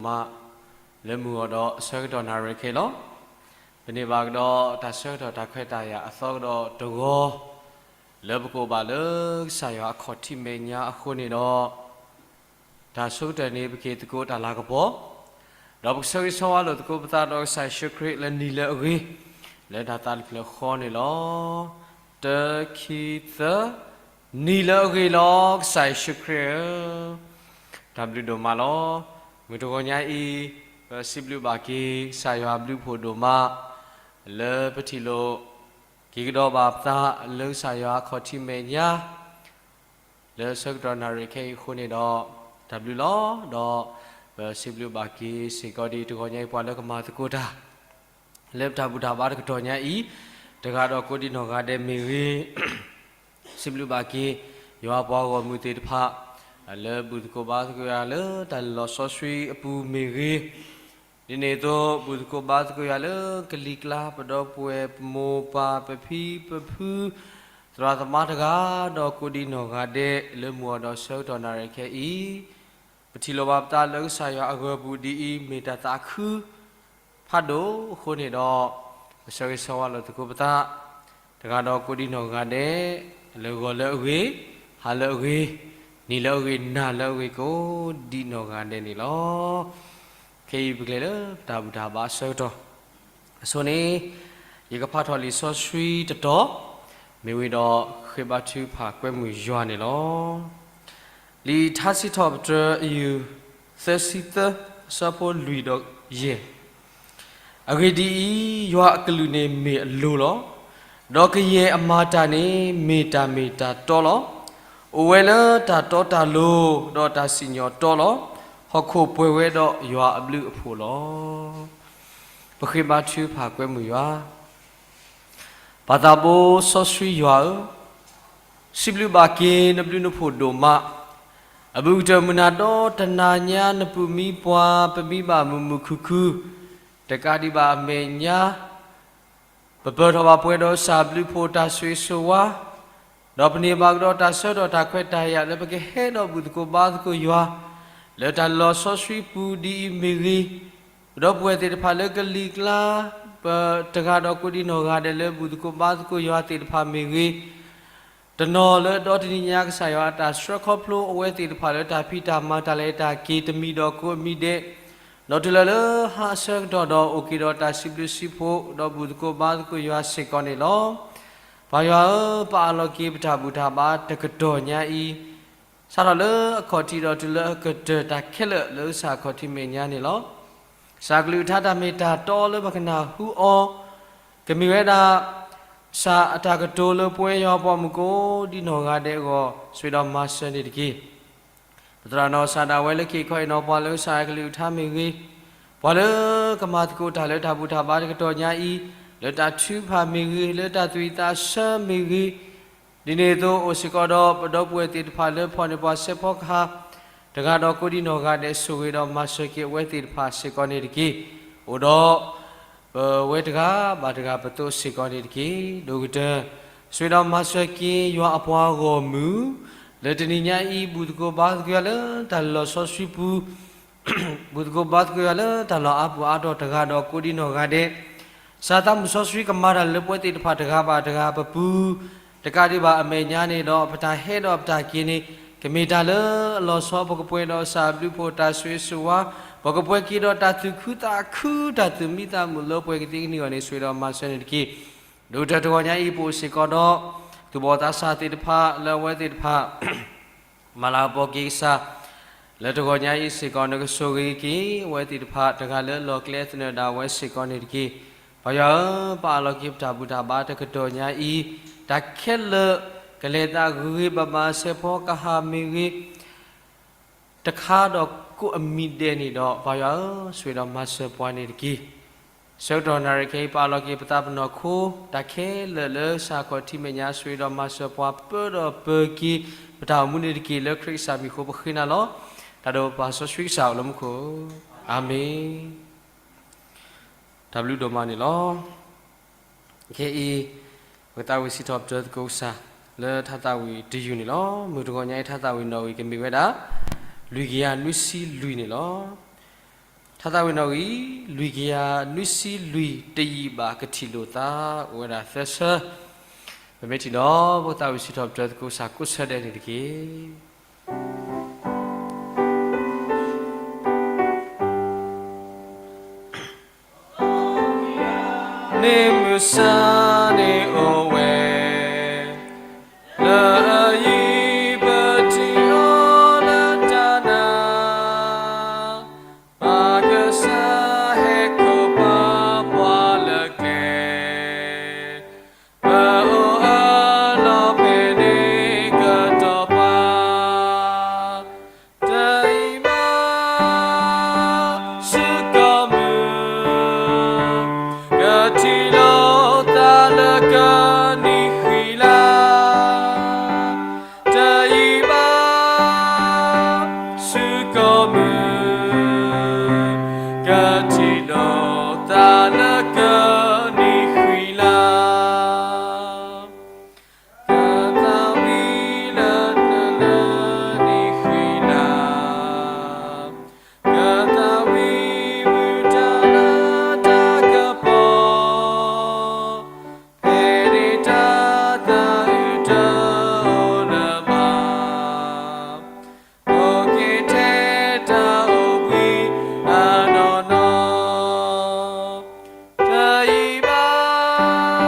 မး လၢမုၢ်ဂီၤဒီးအဆၢကတီၢ်နၣ်ရံၣ်ခဲအံၤလီၤ. ပန့ၢ်ဘၣ်ကဒီးတၢ်ဆၢကတီၢ်တၢ်ခွဲးတၢ်ယာ်အသီကဒီးတဂီၤ လၢပကအိၣ်ဘၣ်လၢကစၢ်ယွၤအခီၣ်ထံးမဲာ်ညါအဃိန့ၣ်ဒီး တၢ်ဆိကတၢၢ်န့ၣ် ပက့ၤသကိးတၢ်လၤကပီၤ, ဒီးပကဆၢဂ့ၤဆၢဝါလိာ်သကိးပသးဒီးကစၢ်ယ့ၣ်ၡူးခရံာ်လၢနံၤလၢအဂ့ၤ, လၢတၢ်သးတဖျၢၣ်ဃီန့ၣ်လီၤ. တၢ ခံ သၢ, နံၤလၢအဂ့ၤလီၤ ကစၢ်ယ့ၣ်ၡူးခရံာ်ဧၢ, တၢ်ဘျုးဒိၣ်မးလီၤ. မုၢ်တဂီၤညါအံၤ ပစံးဘျုးဘၣ်က့ၤကစၢ်ယွၤအဘျုးအဖှိၣ်ဒိၣ်မး လၢပထံၣ်လိာ်က့ၤကဒီးဘၣ်ပသးလၢကစၢ်ယွၤအခီၣ်ထံးမဲာ်ညါ လၢဆၢကတီၢ်နၣ်ရံၣ်ခဲအံၤအဃိန့ၣ်ဒီး တၢ်ဘျုးလီၤ. ဒီးပစံးဘျုးဘၣ်က့ၤစ့ၢ်ကီးဒ်တဂီၤညါအံၤ ပှၤလၢကမၤသကိးတၢ် လၢပတၢ်ဘူၣ်တၢ်ဘါတကတီၢ်ညါအံၤ, တဂၤဒီးကိးဒံနီၢ်ဂၤဒဲးမ့ၢ်ဂ့ၤ, စံးဘျုးဘၣ်က့ၤ ယွၤပှၤဂီၢ်မုၢ်သ့ၣ်တဖၣ် လၢဘူၣ်သကိးဘါသကိးယွၤလၢတၢ်လီၤဆီဆှံအပူၤမ့ၢ်ဂ့ၤ, ဒ်န့ၣ်အသိး ဘူၣ်သကိးဘါသကိးယွၤလၢကလံၤကျါ ပဒီပုၢ်ဝဲၢ် ပမိၢ်ပၢ် ပဖံပဖု သရၣ်သမါတဂၤ ဒီးကိးဒံနီၢ်ဂၤဒဲး လၢမုၢ်ဂီၤဒီးဆၢကတီၢ်နၣ်ရံၣ်ခဲအံၤ, ပထံၣ်လိာ်ဘၣ်ပသးလၢကစၢ်ယွၤအဂီၢ်ပူၤဒ်အံၤ မ့ၢ်တၢ်သးခုဖးဒိၣ်အဃိန့ၣ်ဒီး ပဆၢဂ့ၤဆၢဝါလိာ်သကိးပသး တဂၤဒီးကိးဒံနီၢ်ဂၤဒဲး လၢဂီၤလၢအဂ့ၤ, ဟါလၢအဂ့ၤ, နံၤလၢအဂ့ၤ, နၤလၢအဂ့ၤ ကိးဒံနီၢ်ဂၤဒဲးန့ၣ်လီၤ. ခဲအံၤပကလဲၤလၢပတၢ်ဘူၣ်တၢ်ဘါအဆၢကတီၢ် အဆိန့ၣ် ယကဖးထီၣ်လံာ်စီဆှံတတီၤ, မ့ၢ်ဝံၤဒီးဃ့ဘါထုကဖၣ်ကွဲမုာ်ယွၤန့ၣ်လီၤ. လံာ်ထါစံးထီၣ်ပတြၢၤအယုၢ် သၢဆံသၢ အဆၢဖိလွံၢ်ဒီးယဲၢ်. အဂ့ၢ်ဒ်အံၤ, ယွၤအကလုၢ်န့ၣ်မ့ၢ်အလိၤလီၤ. ဒီးကယဲၢ်အမၤတၢ်န့ၣ် မ့ၢ်တၢ်မ့ၢ်တၢ်တီလီၤ. အိၣ်ဝဲလၢတၢ်တီတၢ်လိၤ, ဒီးတၢ်စံၣ်ညီၣ်တီလီၤ. ဟီၣ်ခိၣ်ပှဲၤဝဲဒီးယွၤအဘျုးအဖှိၣ်လီၤ. ပဃ့ဘါထုကဖၣ်ကွဲမုာ်ယွၤ ပၢ်သးဘိစီဆှံယွၤဧၢ, စံးဘျုးဘၣ်က့ၤနဘျုးနဖှိၣ်ဒိၣ်မး, အဘူးကတၢၢ်မုၢ်နၤဒီတနၤညါ နပုၢ်မံပှၤ ပမံဘၣ်မုာ်မုာ်ခုၣ်ခုၣ်, တကးဒံးဘၣ်အမဲာ်ညါ ပပၢၢ်ထီၣ်ဘၣ်ပှဲၤဒီးကစၢ်ဘျုးဖှိၣ်တၢ်ဆိၣ်ဂ့ၤဆိၣ်ဝါ, ဒီးပန့ၢ်ဘၣ်ကဒီးတၢ်ဆၢကတီၢ်တၢ်ခွဲးတၢ်ယာ်လၢပကဟဲဒီးဘူၣ်သကိးဘါသကိးယွၤ လၢတၢ်လီၤဆီဆှံပူၤဒ်အံၤမ့ၢ်ဂ့ၤ, ပဒီပုၢ်ဝဲၢ်သ့ၣ်တဖၣ်လၢကလံၤကျါ, ပတဂၤဒီးကိးဒံနီၢ်ဂၤဒဲးလၢဘူၣ်သကိးဘါသကိးယွၤသ့ၣ်တဖၣ်မ့ၢ်ဂ့ၤ, တနီၤလၢဒီတနံၤညါကစၢ်ယွၤအတၢ်ဆှၢခီဖျိအဝဲသ့ၣ်တဖၣ်လၢတၢ်ဖံးတၢ်မၤတၢ်လဲၤတၢ်က့ၤတမံၤဒီးကိးအမံၤဒဲး, ဒီးတုၤလၢလၢဟါအဆၢကတီၢ်ဒီးအိၣ်က့ၤဒီးတၢ်စံးဘျုးစံးဖှိၣ် ဒီးဘူၣ်သကိးဘါသကိးယွၤစ့ၢ်ကီးန့ၣ်လီၤ. ပၢ်ယွၤဧၢ, ပအးလီၤက့ၤပတၢ်ဘူၣ်တၢ်ဘါတကတီၢ်ညါအံၤ, စးထီၣ်လၢအခီၣ်ထံးဒီးတုၤလၢအကတၢၢ်တၢ်ခဲလၢာ်လၢကစၢ်အခီၣ်ထံးမဲာ်ညါန့ၣ်လီၤ. ကစၢ်အကလုၢ်ကထါတၢ်မ့ၢ်တၢ်တီလၢပကနၢ်ဟူအီၤ, ကမ့ၢ်ဝဲဒၣ် ကစၢ်အတၢ်ကတိၤလၢပဝဲယွၤပှၤမုၣ်ကိးဒံနီၢ်ဂၤဒဲးအဂီၢ် ဆိၣ်ဂ့ၤဒီးမၤစၢၤန့ၣ်တက့ၢ်. ပသရၣ်နီၢ်ကစၢ်ဒၣ်ဝဲလၢက့ၤခီအံၤနီၤ ပှၤလၢကစၢ်အကလုၢ်ကထါမ့ၢ်ဂ့ၤ, ပှၤလၢကမၤသကိးတၢ်လၢတၢ်ဘူၣ်တၢ်ဘါတကတီၢ်ညါအံၤ, လၢတၢ်ထုကဖၣ်မ့ၢ်ဂ့ၤ, လၢတၢ်သူၣ်ဝံၣ်သးဆၢမ့ၢ်ဂ့ၤ, ဒ်န့ၣ်အသိးအိၣ်စ့ၢ်ကီးဒီးပဒီပုၢ်ဝဲၢ်သ့ၣ်တဖၣ်လၢဖီၣ်န့ၢ်ပှၤစဲးဖီကဟၣ်, တဂၤဒီးကိးဒံနီၢ်ဂၤဒဲး ဆိၣ်ဂ့ၤဒီးမၤစၢၤက့ၤအဝဲသ့ၣ်တဖၣ်စ့ၢ်ကီးန့ၣ်တက့ၢ်. အိၣ်ဒီး ပဝဲတဂၤဘၣ်တဂၤပသိးစ့ၢ်ကီးန့ၣ်တက့ၢ်. ဒိၣ်ကတၢၢ် ဆိၣ်ဂ့ၤဒီးမၤစၢၤက့ၤယွၤအပှၤဂီၢ်မုၢ် လၢတနံၤညါအံၤ ဘူၣ်သကိးဘါသကိးယွၤလၢတၢ်လီၤဆီဆှံပူၤ, ဘူၣ်သကိးဘါသကိးယွၤလၢတၢ်လီၢ်အါပူၤအါတီၢ်တဂၤဒီးကိးဒံနီၢ်ဂၤဒဲး, ကစၢ်သးမုၢ်စီဆှံကမၤတၢ်လၢပဝဲသ့ၣ်တဖၣ်တဂၤဘၣ်တဂၤပပူၤ, တကးဒံးဘၣ်အမဲာ်ညါန့ၣ်ဒီး ပတၢ်ဟဲဒီးပတၢ်က့ၤန့ၣ် ကမ့ၢ်တၢ်လၢအလီၤဆီ ပကပှဲၤဒီးကစၢ်အဘျုးဖှိၣ်တၢ်ဆိၣ်ဂ့ၤဆိၣ်ဝါ, ပကပှဲၤက့ၤဒီးတၢ်သူၣ်ခုသးခု တၢ်သူၣ်မံသးမုာ်လၢပှဲၤကသ့ကန့ၢ်အဂီၢ်န့ၣ် ဆိၣ်ဂ့ၤဒီးမၤစၢၤန့ၣ်တက့ၢ်. ဒိၣ်ကတၢၢ်တဂီၤညါအံၤ ပအိၣ်စ့ၢ်ကီးဒီး သူၣ်ဘီၣ်သးစၢ်သ့ၣ်တဖၣ် လၢအဝဲသ့ၣ်တဖၣ် မၤလၤကပီၤက့ၤကစၢ် လၢတဂီၤညါအံၤစ့ၢ်ကီး နကဆိၣ်ဂ့ၤက့ၤအဝဲသ့ၣ်တဖၣ် တဂၤလၢအလီၢ်ကျဲသနၢၣ်ဒၣ်ဝဲစ့ၢ်ကီးန့ၣ်တက့ၢ်. ပၢ်ယွၤဧၢ, ပအးလီၤက့ၤပတၢ်ဘူၣ်တၢ်ဘါတကတီၢ်ညါအံၤ, တၢ်ခဲလၢာ် ကလဲၤသးဂ့ၤဂ့ၤဘၣ်ဘၣ် စဲးဖီကဟၣ်မ့ၢ်ဂ့ၤ တခါဒီးကိးအမံၤဒဲးန့ၣ်ဒီး ပၢ်ယွၤဧၢ, ဆိၣ်ဂ့ၤဒီးမၤစၢၤပှၤန့ၣ်တက့ၢ်. ဆၢကတီၢ်နၣ်ရံၣ်ခဲအံၤ ပအးလီၤက့ၤပသးပနီၢ်ခိ တၢ်ခဲလၢာ်လၢကစၢ်ခီၣ်ထံးမဲာ်ညါ ဆိၣ်ဂ့ၤဒီးမၤစၢၤပှၤ ပၢဒီးပၢၤက့ၤ ပတၢ်အိၣ်မူန့ၣ်တက့ၢ်. လၢခရံာ်ကစၢ်မံၤအဃိ ပဃ့နၤလီၤ. တၢ်ဒိၣ်ပပၢ်စီဆှံကစၢ်အိၣ်လၢမူခိၣ်, အၤမ့ၣ်. တၢ်ဘျုးဒိၣ်မးန့ၣ်လီၤ. ခဲအံၤ ပကသးဝံၣ်စံးထီၣ်ပတြၢၤသကိးကစၢ် လၢထါသးဝံၣ်တယုၢ်န့ၣ်လီၤ. မုၢ်တဂီၤညါအံၤ ထါသးဝံၣ်နီၣ်ဂံၢ်ကမ့ၢ်ဝဲဒၣ် လွံၢ်ကယၤနွံဆံလွံၢ်န့ၣ်လီၤ. ထါသးဝံၣ်နီၣ်ဂံၢ် လွံၢ်ကယၤနွံဆံလွံၢ် တယံာ်ဘၣ်ကထံၣ်လိာ်သး အိၣ်ဝဲဒၣ်သၢဆၢ, ပမ့ၢ်ထံၣ်ဒီး ပသးဝံၣ်စံးထီၣ်ပတြၢၤသကိးစၢ်ကိးဆၢဒဲးန့ၣ်တက့ၢ်. န့ၣ်မုၢ်ဆါန့ၣ်အိၣ်ဝဲ လၢအယံၤပထံၣ်အီၤလၢတၢ်နာ်, ပၢ်ကစၢ်ဟဲခိၣ်ပှၤပှၤလၢကျဲ, ပအိၣ်အလီၢ်ဖဲန့ၣ်ကတီၢ်ပၤ, တယံာ်ဘၣ် ဆူကီၢ်မုၢ် ကထံၣ်လိာ်သးလၢကနံၣ်ဃံလၤ, တယံာ်ဘၣ် ဆူကီၢ်မုၢ် ကထံၣ်လိာ်သးလၢကနံၣ်ဃံလၤ, ကသးဝံၣ်လၢနလၢနံၣ်ဃံလၤ, ကသးဝံၣ်မုၢ်တၢ်လၢတၢ်ကပီၤ, ဖဲန့ၣ်တၢ်သးအုးတအိၣ်လၢၤဘၣ်, အိၣ်က့ၤထဲတၢ်အိၣ်ဘှံးအနီၢ်နီၢ်, တယံာ်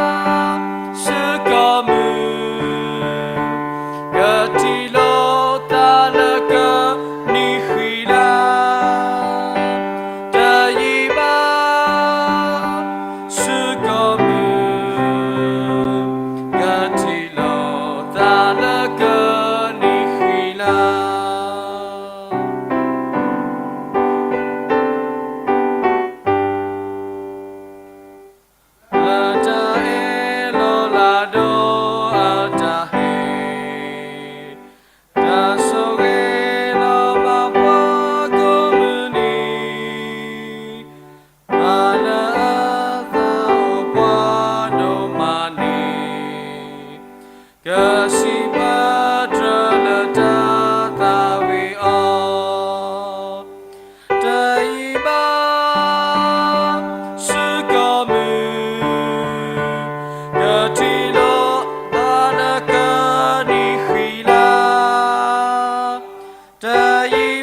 ဘၣ် ဆူကီၢ်မုၢ် ကထံၣ်လိာ်သးလၢကနံၣ်ဃံလၤ, တယံာ်ဘၣ် ဆူကီၢ်မုၢ် ကထံၣ်လိာ်သးလၢကနံၣ်ဃံလၤ. လၢတၢ်အဲၣ်လီၤလးဒီးအတၢ်ဟ့ၣ်, တၢ်ဆိၣ်ဂ့ၤလီၤဘၣ်ပှၤကိးမုၢ်နံၤ, မၤလၢအသးအိၣ်ပှၤဒိၣ်မးန့ၣ်, ကစံးပတြၢၤလၢတၢ်သးဝံၣ်အီၤ, တယံာ်ဘၣ် ဆူကီၢ်မုၢ် ကထံၣ်လိာ်သးလၢကနံၣ်ဃံလၤ, တယံာ်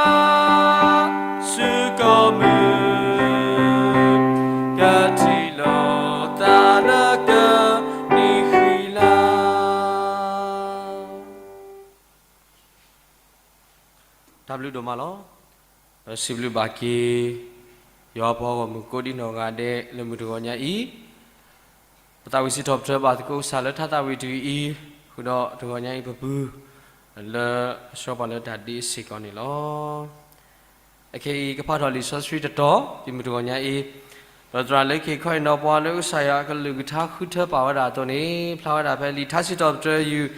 ဘၣ် ဆူကီၢ်မုၢ် ကထံၣ်လိာ်သးလၢကနံၣ်ဃံလၤ. တၢ်ဘျုးဒိၣ်မးလီၤ. ပစံးဘျုးဘၣ်က့ၤ ယွၤပှၤဂီၢ်မုၢ်ကိးဒံနီၢ်ဂၤဒဲး လၢမုၢ်တဂီၤညါအံၤ, ပသးဝံၣ်စံးထီၣ်ပတြၢၤဘၣ်သကိးကစၢ်လၢထါသးဝံၣ်တယုၢ်အံၤ, ဃုာ်ဒီးတဂီၤညါအံၤပပုၢ် လၢအဆှၢပှၤလၢတၢ်ဒ့စ့ၢ်ကီးန့ၣ်လီၤ. အခဲအံၤကဖးထီၣ်လံာ်စီဆှံတတီၤ ဒ်မုၢ်တဂီၤညါအံၤ, ပသရၣ်လၢခံခီအံၤနီၤ ပှၤလၢကစၢ်ယွၤအကလုၢ်ကထါဃုထၢပာ်ဝဲဒၣ်အသိးန့ၣ် ဖျါဝဲဒၣ်ဖဲလံာ်ထါစံးထီၣ်ပတြၢၤယုၢ်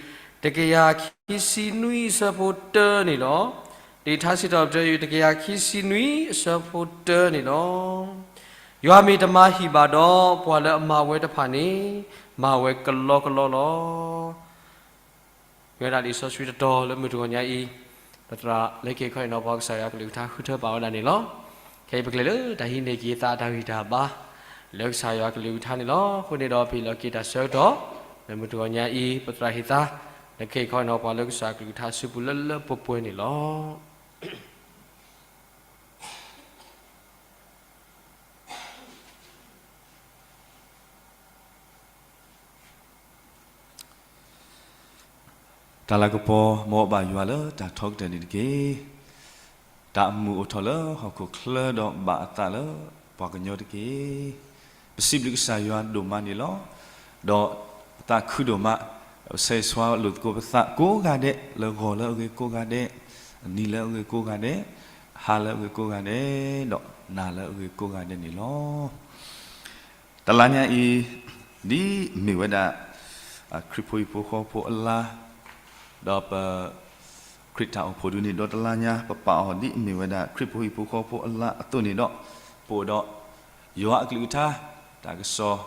တကယၤခံဆံနွံအဆၢဖိတၢန့ၣ်လီၤ. လံာ်ထါစံးထီၣ်ပတြၢၤယုၢ် တကယၤခံဆံနွံ အဆၢဖိတၢန့ၣ်လီၤ. ယွၤမ့ၢ်တမၤဟံၣ်ဘၣ်ဒီး ပှၤလၢအမၤဝဲတဖၣ်န့ၣ် မၤဝဲကလီကလီလီၤ. မ့ၢ်ဝဲဒၣ်လံာ်စီဆှံတတီၤလၢမုၢ်တဂီၤညါအံၤ, ပသရၣ်လၢခံခီအံၤနီၤ ပှၤကစၢ်ယွၤအကလုၢ်ကထါဃုထၢပာ်ဝဲဒၣ်န့ၣ်လီၤ. ခဲအံၤပကလဲၤလၢတၢ်ဟံးန့ၢ်က့ၤသးတၢ်ဂံၢ်တၢ်ဘါ လၢကစၢ်ယွၤအကလုၢ်ကထါန့ၣ်လီၤ. အဃိန့ၣ်ဒီး ပဟ့ၣ်လီၤက့ၤတၢ်ဆၢကတီၢ် လၢမုၢ်တဂီၤညါအံၤ ပသရၣ်ဟ့ၣ်သါ လၢခံခီအံၤနီၤ ပှၤလၢကစၢ်အကလုၢ်ကထါအစုပူၤလၢလၢပှဲၤပှဲၤန့ၣ်လီၤ. တၢ်လၤကပီၤ မ်အဘၣ်ယွၤလၢတၢ်ထီကတၢၢ်န့ၣ်တက့ၢ်. တၢ်အမုာ်အိၣ်ထီၣ်လၢဟီၣ်ခိၣ်ချၢဒီးဘၣ်အသးလၢပှၤကညီတက့ၢ်. ပစံးဘျုးကစၢ်ယွၤဒိၣ်မးန့ၣ်လီၤ. ဒီးပသးခုဒိၣ်မး, ပဆဲးဆှါလိာ်သကိးပသးကိးဂၤဒဲး လၢဂီၤလၢအဂ့ၤကိးဂၤဒဲး, နံၤလၢအဂ့ၤကိးဂၤဒဲး, ဟါလၢအဂ့ၤကိးဂၤဒဲး, ဒီးနၤလၢအဂ့ၤကိးဂၤဒဲးန့ၣ်လီၤ. တလါညါအံၤ ဒ်အမ့ၢ်ဝဲဒၣ် ခရံာ်ဖိဟံၣ်ဖိဃီဖိအလါ, ဒီးပ ခရံာ်တၢ်အိၣ်ဖှိၣ်ဒုးန့ၣ်ဒီးတလါညါ ပပာ်အီၤဒ်အမ့ၢ်ဝဲဒၣ် ခရံာ်ဖိဟံၣ်ဖိဃီဖိအလါအသိးန့ၣ်ဒီး ပအိၣ်ဒီး ယွၤအကလုၢ်ကထါ တၢ်ကစီၣ်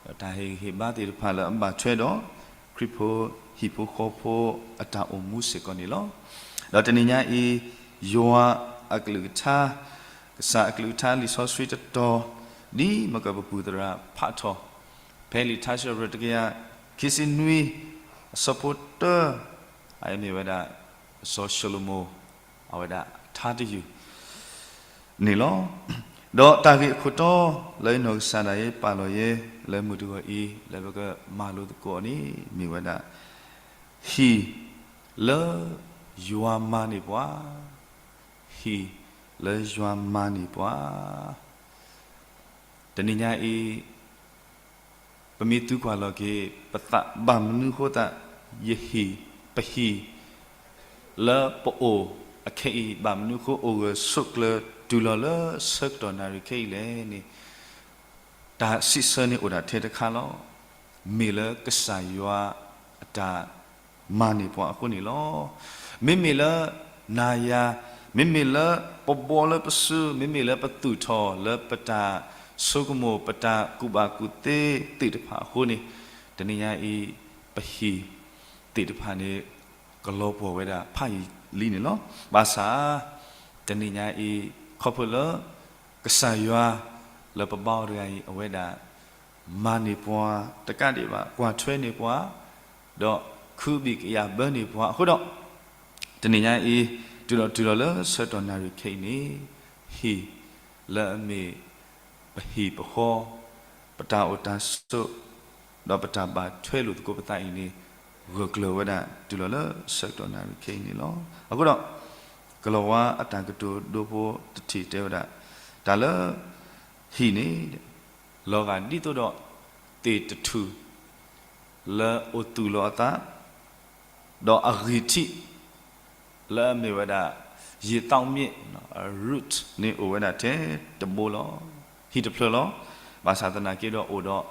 ဒီးတၢ်ဟ့ၣ်ဂံၢ်ဟ့ၣ်ဘါသ့ၣ်တဖၣ်လၢအဘၣ်ထွဲဒီး ခရံာ်ဖိဟံၣ်ဖိဃီဖိအတၢ်အိၣ်မူစ့ၢ်ကီးန့ၣ်လီၤ. ဒီးတနံၤညါအံၤ ယွၤအကလုၢ်ကထါ ကစၢ်အကလုၢ်ကထါလံာ်စီဆှံတတီၤ ဒ်မ့ၢ်ကပပူၤသရၣ်ဖးထီၣ်, ဖဲလံာ်ထါစံးထီၣ်ပတြၢၤတကယၤခံဆံနွံ အဆၢဖိတၢ, အအံၤမ့ၢ်ဝဲဒၣ် စီၤၡလိၤမိၣ် အဝဲဒၣ်ထါတယုၢ်န့ၣ်လီၤ. ဒီးတၢ်ဂ့ၢ်အခိၣ်တီလၢယနီၢ်ကစၢ်ဒၣ်ယဲပာ်လီၤယဲ လၢမုၢ်တဂီၤအံၤ လၢပကမၤလိသကိးန့ၣ် မ့ၢ်ဝဲဒၣ် ဟံၣ်လၢယွၤမၤန့ၢ်ပှၤ, ဟံၣ်လၢယွၤမၤန့ၢ်ပှၤ. တနံၤညါအံၤ ပမ့ၢ်သံကွၢ်လီၤက့ၤပသး ဘၣ်မနုၤဃိသတး ယဟံၣ်, ပဟံၣ်လၢပအိၣ်အခဲအံၤ ဘၣ်မနုၤဃိအိၣ်ဂၢၢ်ဆိးကျၢၤတုၤလီၤလၢဆၢကတီၢ်နၣ်ရံၣ်ခဲအံၤလဲၣ်န့ၣ် တၢ်စံးဆၢန့ၣ်အိၣ်ဒၣ်ထဲတခါလီၤ. မ့ၢ်လၢကစၢ်ယွၤအတၢ်မၤန့ၢ်ပှၤအဃိန့ၣ်လီၤ. မ့မ့ၢ်လၢနၤယၤ, မ့မ့ၢ်လၢပဘှီလၢပစု, မ့မ့ၢ်လၢပသူၣ်ထီၣ်လၢပတၢ်ဆိကမိၣ် ပတၢ်ကူၣ်ဘၣ်ကူၣ်သ့သ့ၣ်တဖၣ်အဃိန့ၣ်, တနံၤညါအံၤ ပဟံၣ်သ့ၣ်တဖၣ်န့ၣ် ကလီၤပှီၢ်ဝဲဒၣ်ဖးယံာ်လံန့ၣ်လီၤ. ဘၣ်ဆၣ် တနံၤညါအံၤ ခီဖျိလၢ ကစၢ်ယွၤလၢပဘါအီၤတဂၤအံၤ အဝဲဒၣ်မၤန့ၢ်ပှၤတကးဒံးဘၣ်, ကွၢ်ထွဲန့ၢ်ပှၤ, ဒီးခုဘံၣ်ကယာ်ဘၢန့ၢ်ပှၤအဃိဒီး, တနံၤညါအံၤ တုၤလီၤတုၤလီၤလၢဆၢကတီၢ်နၣ်ရံၣ်ခဲအံၤန့ၣ်, ဟံၣ်လၢအမ့ၢ်ပဟံၣ်ပဃီ, ပတၢ်အိၣ်တၢ်ဆိး, ဒီးပတၢ်ဘၣ်ထွဲလိာ်သကိးပသးအံၤန့ၣ်, ဂၢၢ်ကျၢၤဝဲဒၣ်တုၤလီၤလၢဆၢကတီၢ်နၣ်ရံၣ်ခဲအံၤန့ၣ်လီၤ. အဃိဒီး, ကလီၤဝါအတၢ်ကတိၤဒိဖိတထံၣ်တဲဝဲဒၣ်, တၢ်လၢ ဟံၣ်န့ၣ် လီၤဂာ်ဒ်သိးဒီးသ့ၣ်တထူၣ် လၢအိၣ်သူၣ်လီၤအသး, ဒီးအဂံၢ်ထံး လၢအမ့ၢ်ဝဲဒၣ် ရေသောက်မြစ်, root န့ၣ်အိၣ်ဝဲဒၣ်ထဲတဘိလီၤ. ဟံၣ်တဖျၢၣ်လီၤ. ဘၣ်ဆၣ်သနာ်က့ဒီးအိၣ်ဒီး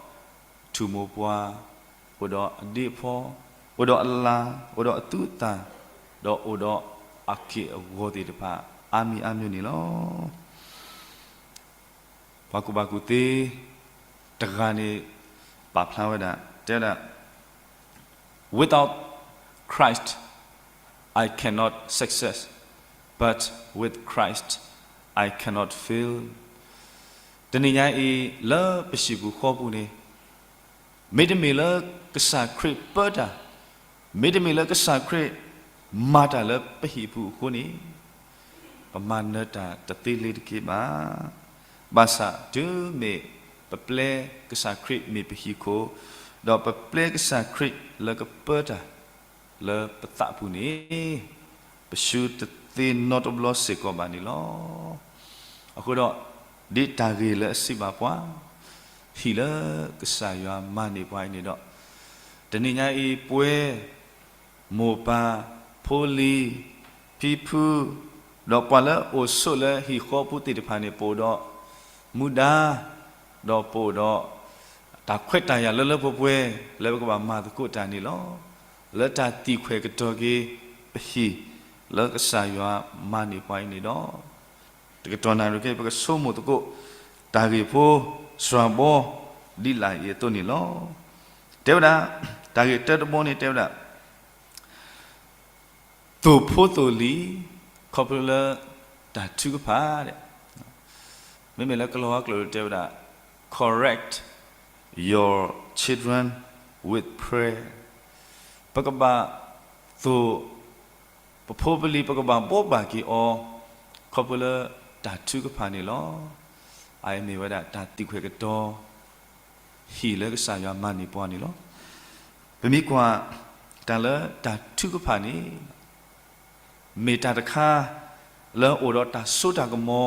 ထူၣ်မိၢ်ပှၢ်, အိၣ်ဒီးအဒ့အဖီ, အိၣ်ဒီးအလၤ, အိၣ်ဒီးအသူအသၣ်, ဒီးအိၣ်ဒီးအက့ၢ်အဂီၤသ့ၣ်တဖၣ် အါမံၤအါမံၤန့ၣ်လီၤ. ပှၤကူၣ်ဘၣ်ကူၣ်သ့တဂၤန့ၣ် ပာ်ဖျါဝဲဒၣ်, တဲဝဲဒၣ်, Without Christ, I cannot success, but with Christ, I cannot fail. တနံၤညါအံၤ လၢပဟံၣ်ပူၤဃီပူၤန့ၣ် မ့တမ့ၢ်လၢကစၢ်ခရံာ်ပၢတၢ်, မ့တမ့ၢ်လၢကစၢ်ခရံာ်မၤတၢ်လၢပဟံၣ်ပူၤအဃိန့ၣ်, ပမၤနၢၤတၢ်တသ့လၢၤတက့ၢ်ဘၣ်. ဘၣ်ဆၣ်တုၤမ့ၢ်ပပျဲကစၢ်ခရံာ်မ့ၢ်ပဟံၣ်ခိၣ်, ဒီးပပျဲကစၢ်ခရံာ်လၢကပၢတၢ်လၢပသးပူၤန့ၣ်, ပဆူတသ့နီတဘျီစ့ၢ်ကီးဘၣ်န့ၣ်လီၤ. အဃိဒီး, ဒ်တၢ်ဂ့ၢ်လၢအစံးဘၣ်ပှၤ, ဟံၣ်လၢကစၢ်ယွၤမၤန့ၢ်ပှၤအံၤန့ၣ်ဒီး, တနံၤညါအံၤပဝဲ မိၢ်ပၢ်, ဖိလံၤ, ဖံဖု, ဒီးပှၤလၢအအိၣ်ဆိးလၢဟံၣ်ဃီဖိသ့ၣ်တဖၣ်န့ၣ် ပအိၣ်ဒီးမူဒါ, ဒီးပအိၣ်ဒီး တၢ်ခွဲးတၢ်ယာ်လၢလၢပှဲၤပှဲၤ လၢပကဘၣ်မၤသကိးတၢ်န့ၣ်လီၤ. လၢတၢ်သံၣ်ခွဲးကတီၤက့ၤပဟံၣ်လၢကစၢ်ယွၤမၤန့ၢ်ပှၤအံၤန့ၣ်ဒီး, တကတီၢ်နၣ်ရံၣ်ခဲအံၤ ပကဆိကမိၣ်သကိး တၢ်ဂ့ၢ်ဖိစှၤဘီ ဒ်လာ်အံၤအသိးန့ၣ်လီၤ. တဲဝဲဒၣ်, တၢ်ဂ့ၢ်တၢတဘီန့ၣ်တဲဝဲဒၣ် သိၣ်ဖိသိၣ်လံၤ ခီဖျိလၢတၢ်ထုကဖၣ်, မ့မ့ၢ်လၢကလီၤဝါကျိာ်တဲဝဲဒၣ် correct your children with prayer. ပကဘၣ်သိၣ် ပဖိပလံၤ ပကဘၣ်ဘိးဘၣ်က့ၤအီၤ ခီဖျိလၢတၢ်ထုကဖၣ်န့ၣ်လီၤ. အအံၤမ့ၢ်ဝဲဒၣ်တၢ်သံၣ်ခွဲးကတီၤ ဟံၣ်လၢကစၢ်ယွၤမၤန့ၢ်ပှၤန့ၣ်လီၤ. ပမ့ၢ်ကွၢ် တၢ်လၢတၢ်ထုကဖၣ်န့ၣ် မ့ၢ်တၢ်တခါ လၢအိၣ်ဒီးတၢ်စိတၢ်ကမီ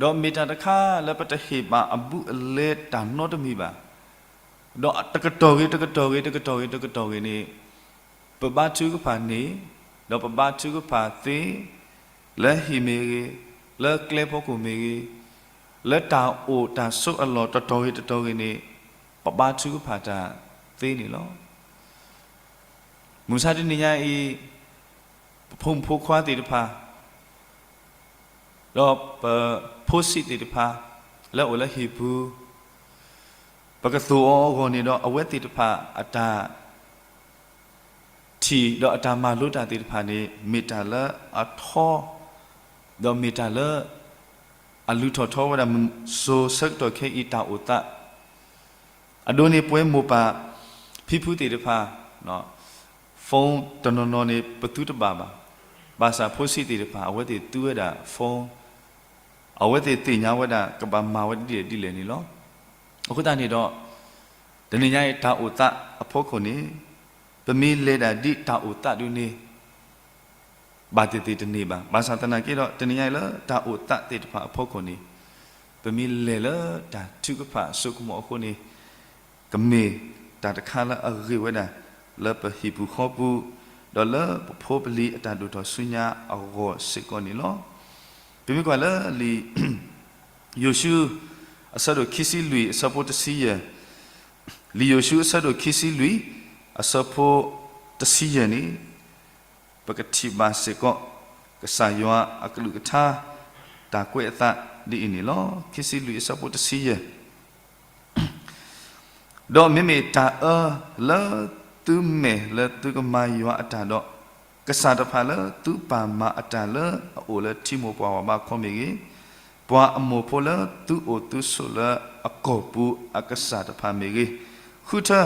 ၤ, ဒီးမ့ၢ်တၢ်တခါလၢပတဟ့ၣ်ဘၣ်အဘူးအလဲတၢ်နီတမံၤဘၣ်. ဒီးတကတီၢ်ဂ့ၤ တကတီၢ်ဂ့ၤ တကတီၢ်ဂ့ၤ တကတီၢ်ဂ့ၤန့ၣ် ပဘါထုကဖၣ်န့ၣ်, ဒီးပဘါထုကဖၣ်သ့, လၢဟံၣ်မ့ၢ်ဂ့ၤ, လၢကျဲဖီခိၣ်မ့ၢ်ဂ့ၤ, လၢတၢ်အိၣ်တၢ်ဆိးအလီၢ်တတီၢ်ဂ့ၤတတီၢ်ဂ့ၤန့ၣ်, ပဘါထုကဖၣ်တၢ်သ့န့ၣ်လီၤ. မုၢ်မဆါတနံၤညါအံၤ, ပဖိမုၣ်ဖိခွါသ့ၣ်တဖၣ်, ဒီးပဖိဆံးသ့ၣ်တဖၣ် လၢအအိၣ်လၢဟံၣ်ပူၤ, ပကသိၣ်အီၤအဂီၢ်န့ၣ်ဒီး အဝဲသ့ၣ်တဖၣ်အတၢ် ထံၣ်ဒီးအတၢ်မၤလိတၢ်သ့ၣ်တဖၣ်န့ၣ် မ့ၢ်တၢ်လၢအထီ, ဒီးမ့ၢ်တၢ်လၢ အလုၢ်ထီၣ်ထီဝဲဒၣ်စိၤဆၢကတီၢ်ခဲအံၤတၢ်အိၣ်သး, အဒိန့ၣ်ပဝဲမိၢ်ပၢ်ဖံဖုသ့ၣ်တဖၣ်, phone တနီၤနီၤန့ၣ် ပသူတဘၣ်ဘၣ်. ဘၣ်ဆၣ်ဖိဆံးသ့ၣ်တဖၣ် အဝဲသ့ၣ်သူဝဲဒၣ် phone, အဝဲသ့ၣ်သ့ၣ်ညါဝဲဒၣ်ကဘၣ်မၤဝဲဒ်လဲၣ်ဒ်လဲၣ်န့ၣ်လီၤ. အဃိသတးန့ၣ်ဒီး တနံၤညါအံၤတၢ်အိၣ်သးအဖီခိၣ်န့ၣ် ပမ့ၢ်လဲၤဒၣ်ဒ်တၢ်အိၣ်သးဒုန့ၣ် ဘၣ်သ့ၣ်သ့ၣ်တန့ၢ်ဘၣ်. ဘၣ်ဆၣ်သနာ်က့ဒီး တနံၤညါအံၤလၢတၢ်အိၣ်သးသ့ၣ်တဖၣ်အဖီခိၣ်န့ၣ် ပမ့ၢ်လဲၤလၢတၢ်ထုကဖၣ်အစိကမီၤအဃိန့ၣ် ကမ့ၢ်တၢ်တခါလၢအဂ့ၤဝဲဒၣ် လၢပဟံၣ်ပူၤဃီပူၤ, ဒီးလၢပဖိပလံၤအတၢ်ဒိၣ်ထီၣ်ဆူညါအဂီၢ်စ့ၢ်ကီးန့ၣ်လီၤ. ပမ့ၢ်ကွၢ်လၢလံာ်ယိၤၡူ အဆၢဒိၣ်ခံဆံလွံၢ် အဆၢဖိတဆံယဲၢ်, လံာ်ယိၤၡူအဆၢဒိၣ်ခံဆံလွံၢ် အဆၢဖိတဆံယဲၢ်န့ၣ် ပကထံၣ်ဘၣ်စ့ၢ်ကီး ကစၢ်ယွၤအကလုၢ်ကထါ တၢ်ကွဲးအသးဒ်အံၤန့ၣ်လီၤ. ခံဆံလွံၢ်အဆၢဖိတဆံယဲၢ် ဒီးမ့မ့ၢ်တၢ်အၢလၢသုမဲာ်လၢသုကမၤယွၤအတၢ်ဒီး, ကစၢ်တဖၣ်လၢသုပာ်မၤအတၢ်လၢအအိၣ်လၢထံမိၢ်ပှၢ်ဝးဘးခီမ့ၢ်ဂ့ၤ, ပှၤအမိၢ်ဖိလၢသုအိၣ်သုဆိးလၢအကီၢ်ပူၤအကစၢ်တဖၣ်မ့ၢ်ဂ့ၤ, ဃုထၢ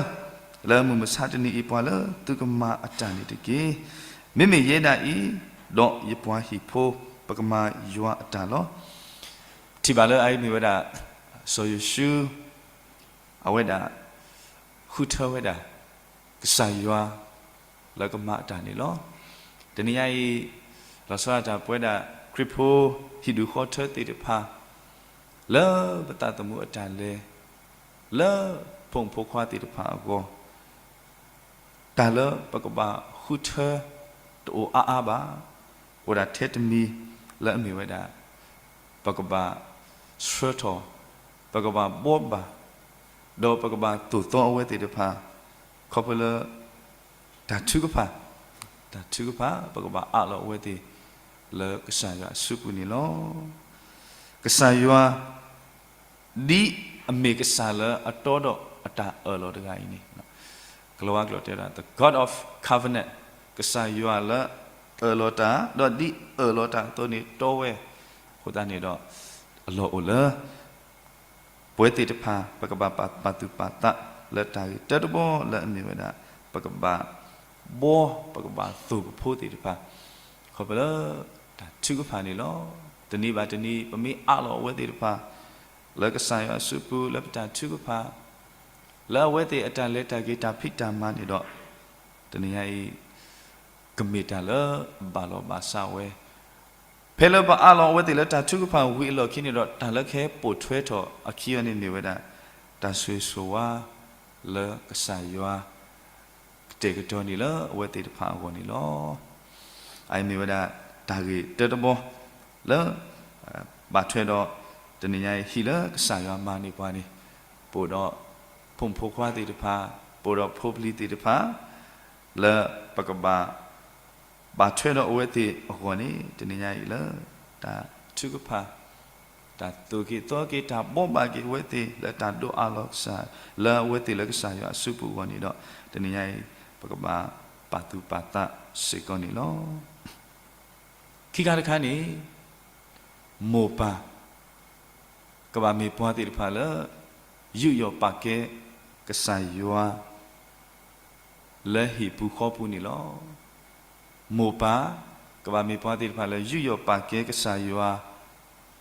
လၢမုၢ်မဆါတနံၤအံၤပှၤလၢသုကမၤအတၢ်န့ၣ်တက့ၢ်. မ့မ့ၢ်ယဲဒၣ်အံၤ, ဒီးယပှၤဟံၣ်ဖိပကမၤယွၤအတၢ်လီၤ. ထံၣ်ဘၣ်လၢအအံၤမ့ၢ်ဝဲဒၣ် စီၤယိၤၡူ အဝဲဒၣ် ဃုထၢဝဲဒၣ် ကစၢ်ယွၤ လၢကမၤအတၢ်န့ၣ်လီၤ. တနံၤညါအံၤ လီၤဆီဒၣ်တၢ်ပဝဲဒၣ် ခရံာ်ဖိဟံၣ်ဒူၣ်ဃီထၢသ့ၣ်တဖၣ် လၢပသးသမူအတၢ်လဲၤ လၢဖိမုၣ်ဖိခွါသ့ၣ်တဖၣ်အဂီၢ် တၢ်လၢပကဘၣ်ဃုထၢတအိၣ်အါအါဘၣ်, အိၣ်ဒၣ်ထဲတမံၤလၢအမ့ၢ်ဝဲဒၣ် ပကဘၣ်ဆှၢထီၣ်, ပကဘၣ်ဘှီဘၣ်, ဒီးပကဘၣ်သိၣ်သီအဝဲသ့ၣ်တဖၣ် ခီဖျိလၢ တၢ်ထုကဖၣ်, တၢ်ထုကဖၣ် ပကဘၣ်အးလီၤအဝဲသ့ၣ် လၢကစၢ်ယွၤအစုပူၤန့ၣ်လီၤ. ကစၢ်ယွၤ ဒ်အမ့ၢ်ကစၢ်လၢအတီဒီးအတၢ်အၢၣ်လီၤတဂၤအံၤန့ၣ်, ကလၤဝါကျိာ်တဲဝဲဒၣ် the God of covenant, ကစၢ်ယွၤလၢအၢၣ်လီၤတၢ် ဒီးဒ်အၢၣ်လီၤတၢ်အသိးန့ၣ်တီဝဲ, အဃိသတးန့ၣ်ဒီး အလီၢ်အိၣ်လၢ ပဝဲသ့ၣ်တဖၣ် ပကဘၣ်ပာ်သူၣ်ပာ်သးလၢတၢ်ဂ့ၤတၢတဘီလၢအမ့ၢ်ဝဲဒၣ် ပကဘၣ်ဘှီ ပကဘၣ်သိၣ်ပဖိသ့ၣ်တဖၣ် ခီဖျိလၢတၢ်ထုကဖၣ်န့ၣ်လီၤ. တနံၤဘၣ်တနံၤ ပမ့ၢ်အးလီၤအဝဲသ့ၣ်တဖၣ် လၢကစၢ်ယွၤအစုပူၤ လၢပတၢ်ထုကဖၣ် လၢအဝဲသ့ၣ်အတၢ်လဲၤတၢ်က့ၤတၢ်ဖံးတၢ်မၤန့ၣ်ဒီး တနံၤညါအံၤ ကမ့ၢ်တၢ်လၢဘၣ်လီၤဘၣ်စးဝဲ ဖဲလၢပအးလီၤအဝဲသ့ၣ်လၢတၢ်ထုကဖၣ်ဝံၤအလီၢ်ခံန့ၣ်ဒီး တၢ်လၢကဟဲပိာ်ထွဲထီၣ်အခံအီၤန့ၣ်မ့ၢ်ဝဲဒၣ် တၢ်ဆိၣ်ဂ့ၤဆိၣ်ဝါလၢကစၢ်ယွၤ ကတဲာ်ကတီၤန့ၣ်လၢအဝဲသ့ၣ်တဖၣ်အဂီၢ်န့ၣ်လီၤ. အအံၤမ့ၢ်ဝဲဒၣ်တၢ်ဂ့ၤတၢတဘီလၢ ဘၣ်ထွဲဒီး တနံၤညါအံၤဟံၣ်လၢကစၢ်ယွၤမၤန့ၢ်ပှၤန့ၣ် ပအိၣ်ဒီးဖိမုၣ်ဖိခွါသ့ၣ်တဖၣ် ပအိၣ်ဒီးဖိပလံၤသ့ၣ်တဖၣ် လၢပကဘၣ် ဘၣ်ထွဲဒီးအဝဲသ့ၣ်အဂီၢ်န့ၣ် တနံၤညါအံၤလၢ တၢ်ထုကဖၣ် တၢ်သိၣ်က့ၤသီက့ၤ တၢ်ဘှီဘၣ်က့ၤအဝဲသ့ၣ် လၢတၢ်ဒိးအးလီၤကစၢ် လၢအဝဲသ့ၣ်လၢကစၢ်ယွၤအစုပူၤအဂီၢ်န့ၣ်ဒီး တနံၤညါအံၤ ပကဘၣ်ပာ်သူၣ်ပာ်သးစ့ၢ်ကီးန့ၣ်လီၤ. ခံခါတခါန့ၣ် မိၢ်ပၢ် ကဘၣ်မ့ၢ်ပှၤသ့ၣ်တဖၣ်လၢ ယူးယီၣ်ပာ်ကဲ ကစၢ်ယွၤ လၢဟံၣ်ပူၤဃီပူၤန့ၣ်လီၤ. မိၢ်ပၢ် ကဘၣ်မ့ၢ်ပှၤသ့ၣ်တဖၣ်လၢ ယူးယီၣ်ပာ်ကဲကစၢ်ယွၤ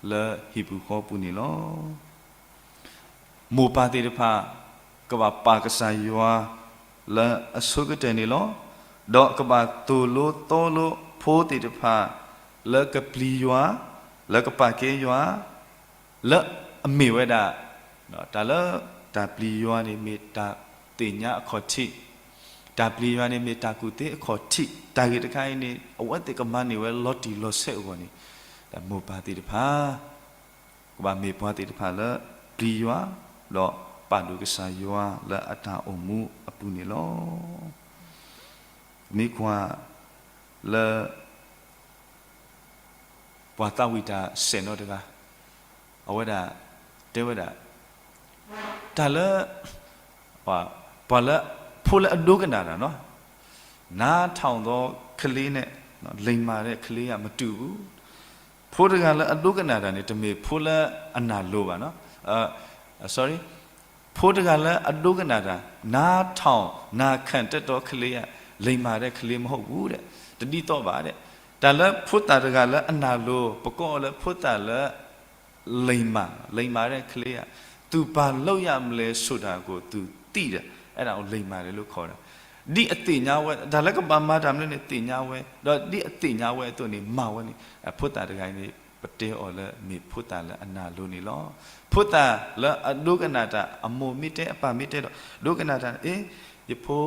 လၢဟံၣ်ပူၤဃီပူၤန့ၣ်လီၤ. မိၢ်ပၢ်သ့ၣ်တဖၣ် ကဘၣ်ပာ်ကစၢ်ယွၤ လၢအဆိကတၢၢ်န့ၣ်လီၤ. ဒီးကဘၣ်သိၣ်လိသီလိဖိသ့ၣ်တဖၣ် လၢကပျံၤယွၤ လၢကပာ်ကဲယွၤ လၢအမ့ၢ်ဝဲဒၣ် တၢ်လၢ တၢ်ပျံၤယွၤန့ၣ် မ့ၢ်တၢ်သ့ၣ်ညါအခီၣ်ထံး, တၢ်ပျံၤယွၤန့ၣ် မ့ၢ်တၢ်ကူၣ်သ့အခီၣ်ထံး, တၢ်ဂ့ၢ်တခါအံၤန့ၣ် အဝဲသ့ၣ်ကမၤန့ၢ်ဝဲလီၤတံၢ်လီၤဆဲးအဂီၢ်န့ၣ် တၢ်မိၢ်ပၢ်သ့ၣ်တဖၣ် ကဘၣ်မ့ၢ်ပှၤသ့ၣ်တဖၣ်လၢ ပျံၤယွၤ ဒီးပာ်ဒိၣ်ကစၢ်ယွၤလၢအတၢ်အိၣ်မူအပူၤန့ၣ်လီၤ. မ့ၢ်ကွၢ်လၢ ပှၤသးဝံၣ်တၢ်စဲးနီတဂၤ အဝဲဒၣ်တဲဝဲဒၣ် တၢ်လၢ ပှၤလၢ ဖိလၢအဒိကနၣ်တၢ်နီၤ နားထောင်သောကလေးနဲ့ လိမ္မာတဲ့ကလေးက မတူဘူး. ဖိတဂၤလၢအဒိကနၣ်တၢ်န့ၣ် တမ့ၢ်ဖိလၢအနၢ်လိၤဘၣ်နီၤ. Sorry, ဖိတဂၤလၢအဒိကနၣ်တၢ်, နားထောင်, နားခံ, တတ်တော့ ကလေးဧါ, လိမ္မာတဲ့ ကလေးမဟုတ်ဘူးတဲ့, တဒ်သိးဘၣ်တဲ့. တၢ်လၢဖိသၣ်တဂၤလၢအနၢ်လိၤ ပကိးအီၤလၢဖိသၣ်လၢ လိမ္မာ, လိမ္မာတဲ့ ကလေးဧါ, သူဘာလုပ်ရမလဲဆိုတာကို သူသိတယ်, အဲဒါကို လိမ္မာတယ်လို့ခေါ်တယ်. ဒ်အသ့ၣ်ညါဝဲ တၢ်လၢကဘၣ်မၤတၢ်မနုၤန့ၣ် သ့ၣ်ညါဝဲ, ဒီးဒ်အသ့ၣ်ညါဝဲအသိးန့ၣ် မၤဝဲန့ၣ် အဖိသၣ်တဂၤအံၤန့ၣ် ပတဲအီၤလၢမ့ၢ်ဖိသၣ်လၢအနၢ်လိၤန့ၣ်လီၤ. ဖိသၣ်လၢအဒိကနၣ်တၢ် အမိၢ်မ့ၢ်တဲအပၢ်မ့ၢ်တဲဒီး ဒိကနၣ်တၢ် အ့, ယဖိ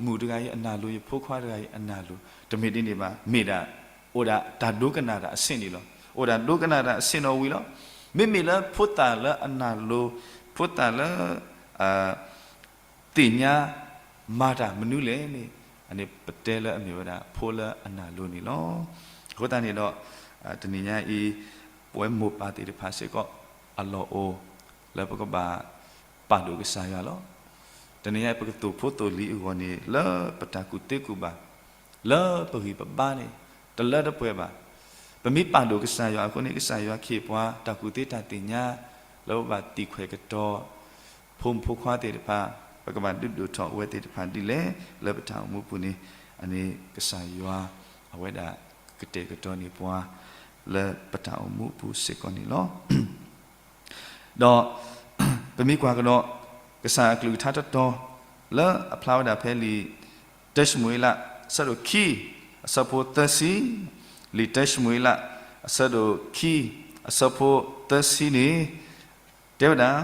မုၣ်တဂၤအံၤအနၢ်လိၤ, ယဖိခွါတဂၤအံၤအနၢ်လိၤ, တမ့ၢ်ဒ်န့ၣ်ဘၣ်, မ့ၢ်ဒၣ် အိၣ်ဒၣ်တၢ်ဒိကနၣ်တၢ်အဆင့်န့ၣ်လီၤ. အိၣ်ဒၣ်ဒိကနၣ်တၢ်အဆင့်နီၣ်ဝံၤလီၤ. မ့မ့ၢ်လၢဖိသၣ်လၢအနၢ်လိၤ, ဖိသၣ်လၢ သ့ၣ်ညါမၤတၢ်မနုၤလဲၣ်န့ၣ်, အန့ၣ်ပတဲလၢအမ့ၢ်ဝဲဒၣ် ဖိလၢအနၢ်လိၤန့ၣ်လီၤ. အဃိသတးန့ၣ်ဒီး တနံၤညါအံၤ ပဝဲမိၢ်ပၢ်သ့ၣ်တဖၣ်စ့ၢ်ကီး အလီၢ်အိၣ်လၢပကဘၣ်ပာ်ဒိၣ်ကစၢ်ယွၤလီၤ. တနံၤညါအံၤ ပကသိၣ်ဖိသိၣ်လံၤအဂီၢ်န့ၣ် လၢပတၢ်ကူၣ်သ့ကူၣ်ဘၣ် လၢပဂံၢ်ပဘါန့ၣ် တလၢတပှဲၤဘၣ်. ပမ့ၢ်ပာ်ဒိၣ်ကစၢ်ယွၤအဃိန့ၣ် ကစၢ်ယွၤခ့ပှၤတၢ်ကူၣ်သ့တၢ်သ့ၣ်ညါ လၢပဘၣ်သံကွၢ်ကတီၤ ဖိမုၣ်ဖိခွါသ့ၣ်တဖၣ်, ပကဘၣ်ဒုးဒိၣ်ထီၣ်အဝဲသ့ၣ်တဖၣ်ဒ်လဲၣ် လၢပတၢ်အိၣ်မူပူၤန့ၣ်, အန့ၣ်ကစၢ်ယွၤ အဝဲဒၣ်ကတဲာ်ကတီၤန့ၢ်ပှၤ လၢပတၢ်အိၣ်မူအပူၤစ့ၢ်ကီးန့ၣ်လီၤ. ဒီး ပမ့ၢ်ကွၢ်ကဒီး ကစၢ်အကလုၢ်ကထါတတီၤ လၢအဖျါဝဲဒၣ်ဖဲလံာ် တၢ ၡမူၤအ့လး အဆၢဒိၣ်ခံ အဆၢဖိသၢဆံ, လံာ် တၢ ၡမူၤအ့လး အဆၢဒိၣ်ခံ အဆၢဖိသၢဆံန့ၣ် တဲဝဲဒၣ်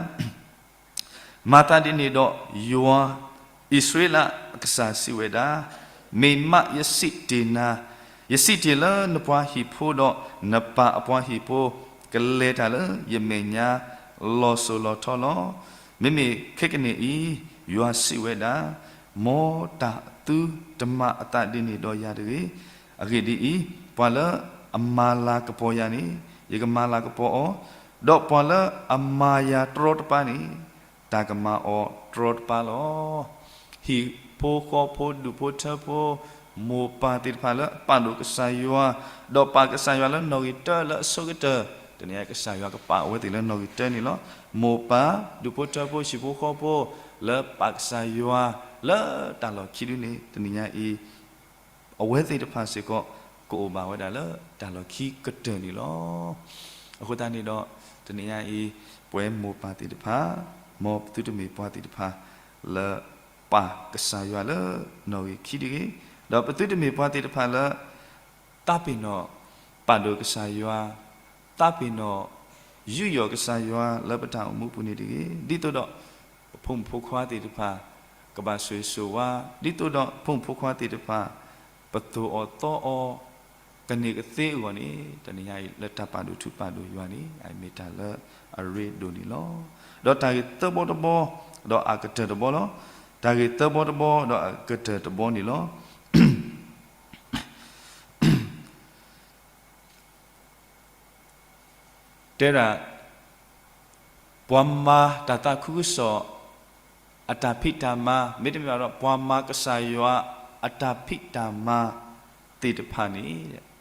မၤသးဒ်န့ၣ်ဒီးယွၤ, အံၣ်စရ့လးအကစၢ်စံးဝဲဒၣ်, မ့ၢ်မးယစံးတ့ၢ်နၤ, ယစံးတ့ၢ်လၢနပှၤဟံၣ်ဖိဒီး နပၢ်အပှၤဟံၣ်ဖိ ကလဲၤတၢ်လၢယမဲာ်ညါ လီၤစိၤလီၤထီလီၤ. မ့မ့ၢ်ခဲကနံၣ်အံၤ ယွၤစံးဝဲဒၣ်, မ်တၢ်သုတမၤအသးဒ်န့ၣ်ဒီးယၤတဂ့ၤ. အဂ့ၢ်ဒ်အံၤ, ပှၤလၢအမၤလၤကပီၤယၤန့ၣ် ယကမၤလၤကပီၤအီၤ, ဒီးပှၤလၢအမၤယၤတြီတပါန့ၣ် တၢ်ကမၤအီၤတြီတပါလီၤ. ဟံၣ်ဖိဃီဖိ ဒူၣ်ဖိထၢဖိ မိၢ်ပၢ်သ့ၣ်တဖၣ်လၢအပာ်ဒိၣ်ကစၢ်ယွၤ, ဒီးပာ်ကစၢ်ယွၤလၢနီၣ်ဂံၢ်တၢလၢအဆိကတၢၢ်, တနံၤညါအံၤ ကစၢ်ယွၤကပာ်အဝဲသ့ၣ်လၢနီၣ်ဂံၢ်တၢန့ၣ်လီၤ. မိၢ်ပၢ် ဒူၣ်ဖိထၢဖိ ဟံၣ်ဖိဃီဖိ လၢပာ်ကစၢ်ယွၤလၢတၢ်လီၢ်ခံဒုန့ၣ် တနံၤညါအံၤ အဝဲသ့ၣ်တဖၣ်စ့ၢ်ကီး ကအိၣ်ဘၣ်ဝဲဒၣ်လၢတၢ်လီၢ်ခံကတၢၢ်န့ၣ်လီၤ. အဃိသတးန့ၣ်ဒီး တနံၤညါအံၤ ပဝဲမိၢ်ပၢ်သ့ၣ်တဖၣ်, မ်ပသုတမ့ၢ်ပှၤသ့ၣ်တဖၣ် လၢပာ်ကစၢ်ယွၤလၢနီၣ်ဂံၢ်ခံတဂ့ၤ, ဒီးပသုတမ့ၢ်ပှၤသ့ၣ်တဖၣ်လၢ သးပ့ၤနီၣ်ပာ်ဒိၣ်ကစၢ်ယွၤ, သးပ့ၤနီၣ်ယူးယီၣ်ကစၢ်ယွၤလၢပတၢ်အိၣ်မူပူၤန့ၣ်တဂ့ၤ, ဒ်သိးဒီး ပဖိမုၣ်ဖိခွါသ့ၣ်တဖၣ် ကဘၣ်ဆိၣ်ဂ့ၤဆိၣ်ဝါ, ဒ်သိးဒီးဖိမုၣ်ဖိခွါသ့ၣ်တဖၣ် ပသိၣ်အီၣ်သီအီၣ် ကန့ၢ်ကသ့အဂီၢ်န့ၣ် တနံၤညါအံၤ လၢတၢ်ပာ်ဒိၣ်ထူပာ်ဒိၣ်ယွၤန့ၣ် အမ့ၢ်တၢ်လၢအရ့ဒိၣ်န့ၣ်လီၤ. ဒီးတၢ်ဂ့ၢ်သၢဘီတဘီ, ဒီးအကတၢၢ်တဘီလီၤ. တၢ်ဂ့ၢ်သၢဘီတဘီ ဒီးအကတၢၢ်တဘီန့ၣ်လီၤ. တဲဒၣ် ပှၤမၤတၢ်သးခုကစီၣ် အတၢ်ဖံးတၢ်မၤ မ့တမ့ၢ်ဘၣ်ဒီး ပှၤမၤကစၢ်ယွၤအတၢ်ဖံးတၢ်မၤသ့ၣ်တဖၣ်န့ၣ်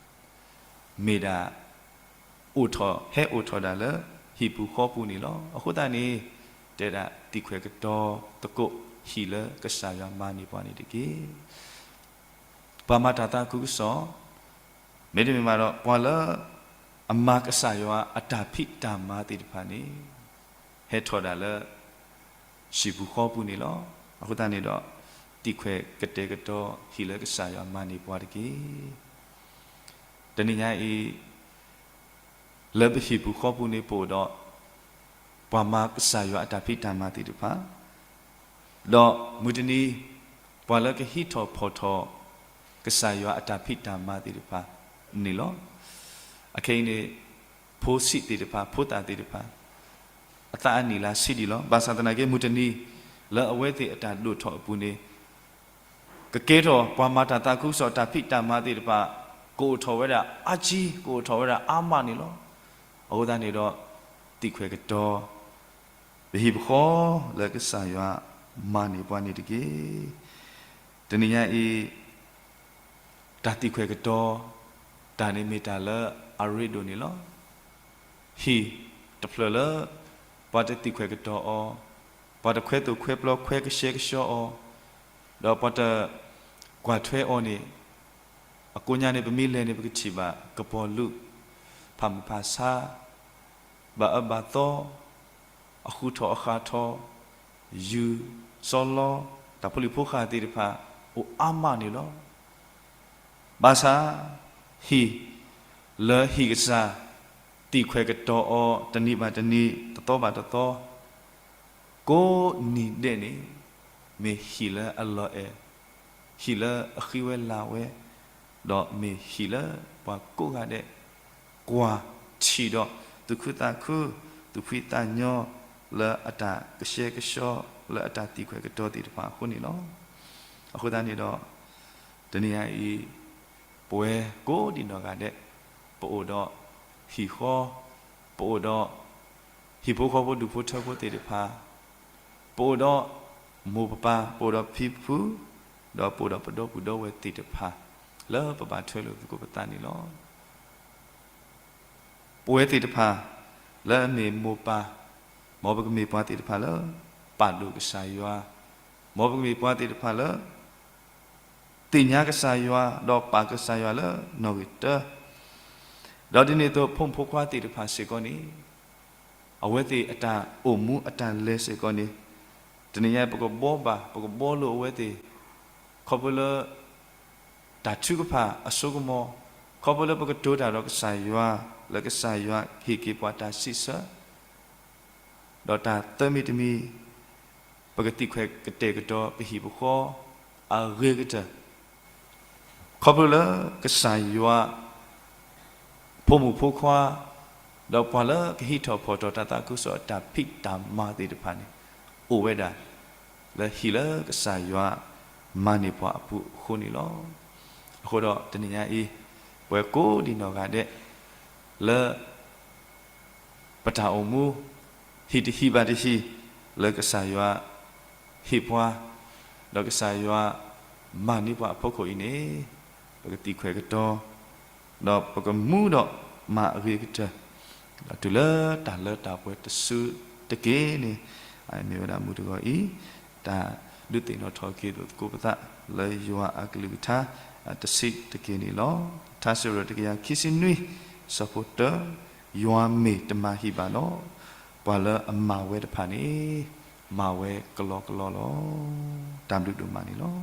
မ့ၢ်ဒၣ် အိၣ်ထီၣ် ဟဲအိၣ်ထီၣ်ဒၣ်လၢ ဟံၣ်ပူၤဃီပူၤန့ၣ်လီၤ. အဃိသတးန့ၣ် တဲဒၣ်သံခွဲးကတီၤသကိး ဟံၣ်လၢကစၢ်ယွၤမၤန့ၢ်ပှၤန့ၣ်တက့ၢ်. ပှၤမၤတၢ်သးခုကစီၣ် မ့တမ့ၢ်ဘၣ်ဒီး ပှၤလၢအမၤကစၢ်ယွၤအတၢ်ဖံးတၢ်မၤသ့ၣ်တဖၣ်န့ၣ် ဟဲထီၣ်ဒၣ်လၢ ဟံၣ်ပူၤဃီပူၤန့ၣ်လီၤ. အဃိသတးန့ၣ်ဒီး သံခွဲးကတဲာ်ကတီၤ ဟံၣ်လၢကစၢ်ယွၤမၤန့ၢ်ပှၤတက့ၢ်. တနံၤညါအံၤ လၢပဟံၣ်ပူၤဃီပူၤန့ၣ် ပအိၣ်ဒီး ပှၤမၤကစၢ်ယွၤအတၢ်ဖံးတၢ်မၤသ့ၣ်တဖၣ်, ဒီးမုၢ်တနံၤ ပှၤလၢကဟံးထီၣ်ဖီၣ်ထီၣ် ကစၢ်ယွၤအတၢ်ဖံးတၢ်မၤသ့ၣ်တဖၣ်န့ၣ်လီၤ. အခဲအံၤန့ၣ် ဖိဆံးသ့ၣ်တဖၣ် ဖိသၣ်သ့ၣ်တဖၣ် အသးအနံၣ်လၢဆံးဒံးလီၤ. ဘၣ်ဆၣ်သနာ်က့ မုၢ်တနံၤ လၢအဝဲသ့ၣ်အတၢ်ဒိၣ်ထီၣ်အပူၤန့ၣ် ကကဲထီၣ်ပှၤမၤတၢ်သးခုကစီၣ်တၢ်ဖံးတၢ်မၤသ့ၣ်တဖၣ် ကအိၣ်ထီၣ်ဝဲဒၣ်အါကံ, ကအိၣ်ထီၣ်ဝဲဒၣ်အါမးန့ၣ်လီၤ. အဃိသတးန့ၣ်ဒီး သံခွဲးကတီၤ ပဟံၣ်ပဃီလၢကစၢ်ယွၤမၤန့ၢ်ပှၤန့ၣ်တက့ၢ်. တနံၤညါအံၤ တၢ်သံခွဲးကတီၤ တၢ်န့ၣ်မ့ၢ်တၢ်လၢအရ့ဒိၣ်န့ၣ်လီၤ. ဟံၣ်တဖျၢၣ်လၢ ပှၤတသံၣ်ခွဲးကတီၤအီၤ, ပှၤတခွဲသိၣ်ခွဲပျီခွဲကဆှဲကဆှီအီၤ, ဒီးပှၤတကွၢ်ထွဲအီၤန့ၣ်, အကိးညါန့ၣ် ပမ့ၢ်လဲၤန့ၣ် ပကထံၣ်ဘၣ်ကပီၤလူး, ဖးမုၢ်ဖးဆါ, ဘၣ်အၢဘၣ်သီ, အဃူထီၣ်အဃၢ်ထီၣ်, ယူၤ, စီၤလီ, တၢ်ဖိလံၤဖိဃၢ်သ့ၣ်တဖၣ် အိၣ်အါမးန့ၣ်လီၤ. ဘၣ်ဆၣ်, ဟံၣ်လၢဟံၣ်ကစၢ် သံၣ်ခွဲးကတီၤအီၤ တနံၤဘၣ်တနံၤ တသီဘၣ်တသီ, ကိးနံၤဒဲးန့ၣ်, မ့ၢ်ဟံၣ်လၢအလီၤအဲၣ်, ဟံၣ်လၢအဃံဝဲလၤဝဲ, ဒီးမ့ၢ်ဟံၣ်လၢပှၤကိးဂၤဒဲး ကွၢ်ထံၣ်ဒီး သူၣ်ခုသးခု, သူၣ်ဖှံသးညီ, လၢအတၢ်ကဆှဲကဆှီ, လၢအတၢ်သံၣ်ခွဲးကတီၤသ့ၣ်တဖၣ်အဃိန့ၣ်လီၤ. အဃိသတးန့ၣ်ဒီး, တနံၤအံၤ, ပဝဲကိးဒံးနီၢ်ဂၤဒဲး, ပအိၣ်ဒီးဟံၣ်ဃီ, ပအိၣ်ဒီးဟံၣ်ဖိဃီဖိဒူၣ်ဖိထၢဖိသ့ၣ်တဖၣ်, ပအိၣ်ဒီးမိၢ်ပပၢ်, ပအိၣ်ဒီးဖံဖု, ဒီးပအိၣ်ဒီးပဒီပုၢ်ဒီဝဲၢ်သ့ၣ်တဖၣ် လၢပဘၣ်ထွဲလိာ်သကိးပသးန့ၣ်လီၤ. ပဝဲသ့ၣ်တဖၣ်လၢအမ့ၢ်မိၢ်ပၢ်, မ်ပကမ့ၢ်ပှၤသ့ၣ်တဖၣ်လၢပာ်ဒိၣ်ကစၢ်ယွၤ, မ်ပကမ့ၢ်ပှၤသ့ၣ်တဖၣ်လၢ သ့ၣ်ညါကစၢ်ယွၤ ဒီးပာ်ကစၢ်ယွၤလၢနီၣ်ဂံၢ်တၢ, ဒီးဒ်န့ၣ်အသိး ဖိမုၣ်ဖိခွါသ့ၣ်တဖၣ်စ့ၢ်ကီးန့ၣ်, အဝဲသ့ၣ်အတၢ်အိၣ်မူအတၢ်လဲၤစ့ၢ်ကီးန့ၣ်, တနံၤညါပကဘှီဘၣ် ပကဘှီလိာ်အဝဲသ့ၣ်, ခီဖျိလၢ တၢ်ထုကဖၣ်အစိကမီၤ, ခီဖျိလၢပကတိၤတၢ်ဒီးကစၢ်ယွၤ, လၢကစၢ်ယွၤဟ့ၣ်က့ၤပှၤတၢ်စံးဆၢ ဒီးတၢ်သၢမံၤတမံၤ, ပကသံၣ်ခွဲးကတဲာ်ကတီၤပဟံၣ်ပဃီအဂ့ၤကတၢၢ်, ခီဖျိလၢကစၢ်ယွၤ ဖိမုၣ်ဖိခွါ, ဒီးပှၤလၢကဟံးထီၣ်ဖီၣ်ထီၣ်တၢ်သးခုကစီၣ်အတၢ်ဖံးတၢ်မၤသ့ၣ်တဖၣ်န့ၣ်, အိၣ်ဝဲဒၣ် လၢဟံၣ်လၢကစၢ်ယွၤမၤန့ၢ်ပှၤအပူၤအဃိန့ၣ်လီၤ. အဃိဒီးတနံၤညါအံၤ, ပဝဲကိးဒံးနီၢ်ဂၤဒဲး, လၢ ပတၢ်အိၣ်မူ, ဟံၣ်တဟံၣ်ဘၣ်တဟံၣ်, လၢကစၢ်ယွၤဟ့ၣ်ပှၤ, ဒီးကစၢ်ယွၤမၤန့ၢ်ပှၤအဖီခိၣ်အံၤန့ၣ်, ပကသံၣ်ခွဲးကတီၤ, ဒီးပကမူဒီးမၤအဂ့ၤကတၢၢ်, ဒီးတုၤလၢတၢ်လၢတၢ်ပှဲၤတစုတက့ၢ်န့ၣ်, မ့ၢ်ဝဲဒၣ်မုၢ်တဂီၤအံၤ, တၢ်ဒုးသ့ၣ်နီၣ်ထီၣ်က့ၤလိာ်သကိးပသး လၢယွၤအကလုၢ်ကထါ တဆံးတက့ၢ်န့ၣ်လီၤ. ထါစံးပတြၢၤတကယၤခံဆံနွံ, ဆၢဖိတၢ, ယွၤမ့ၢ်တမၤဟံၣ်ဘၣ်ဒီး, ပှၤလၢအမၤဝဲတဖၣ်န့ၣ်, မၤဝဲကလီကလီလီၤ. တၢ်ဘျုးဒိၣ်မးန့ၣ်လီၤ.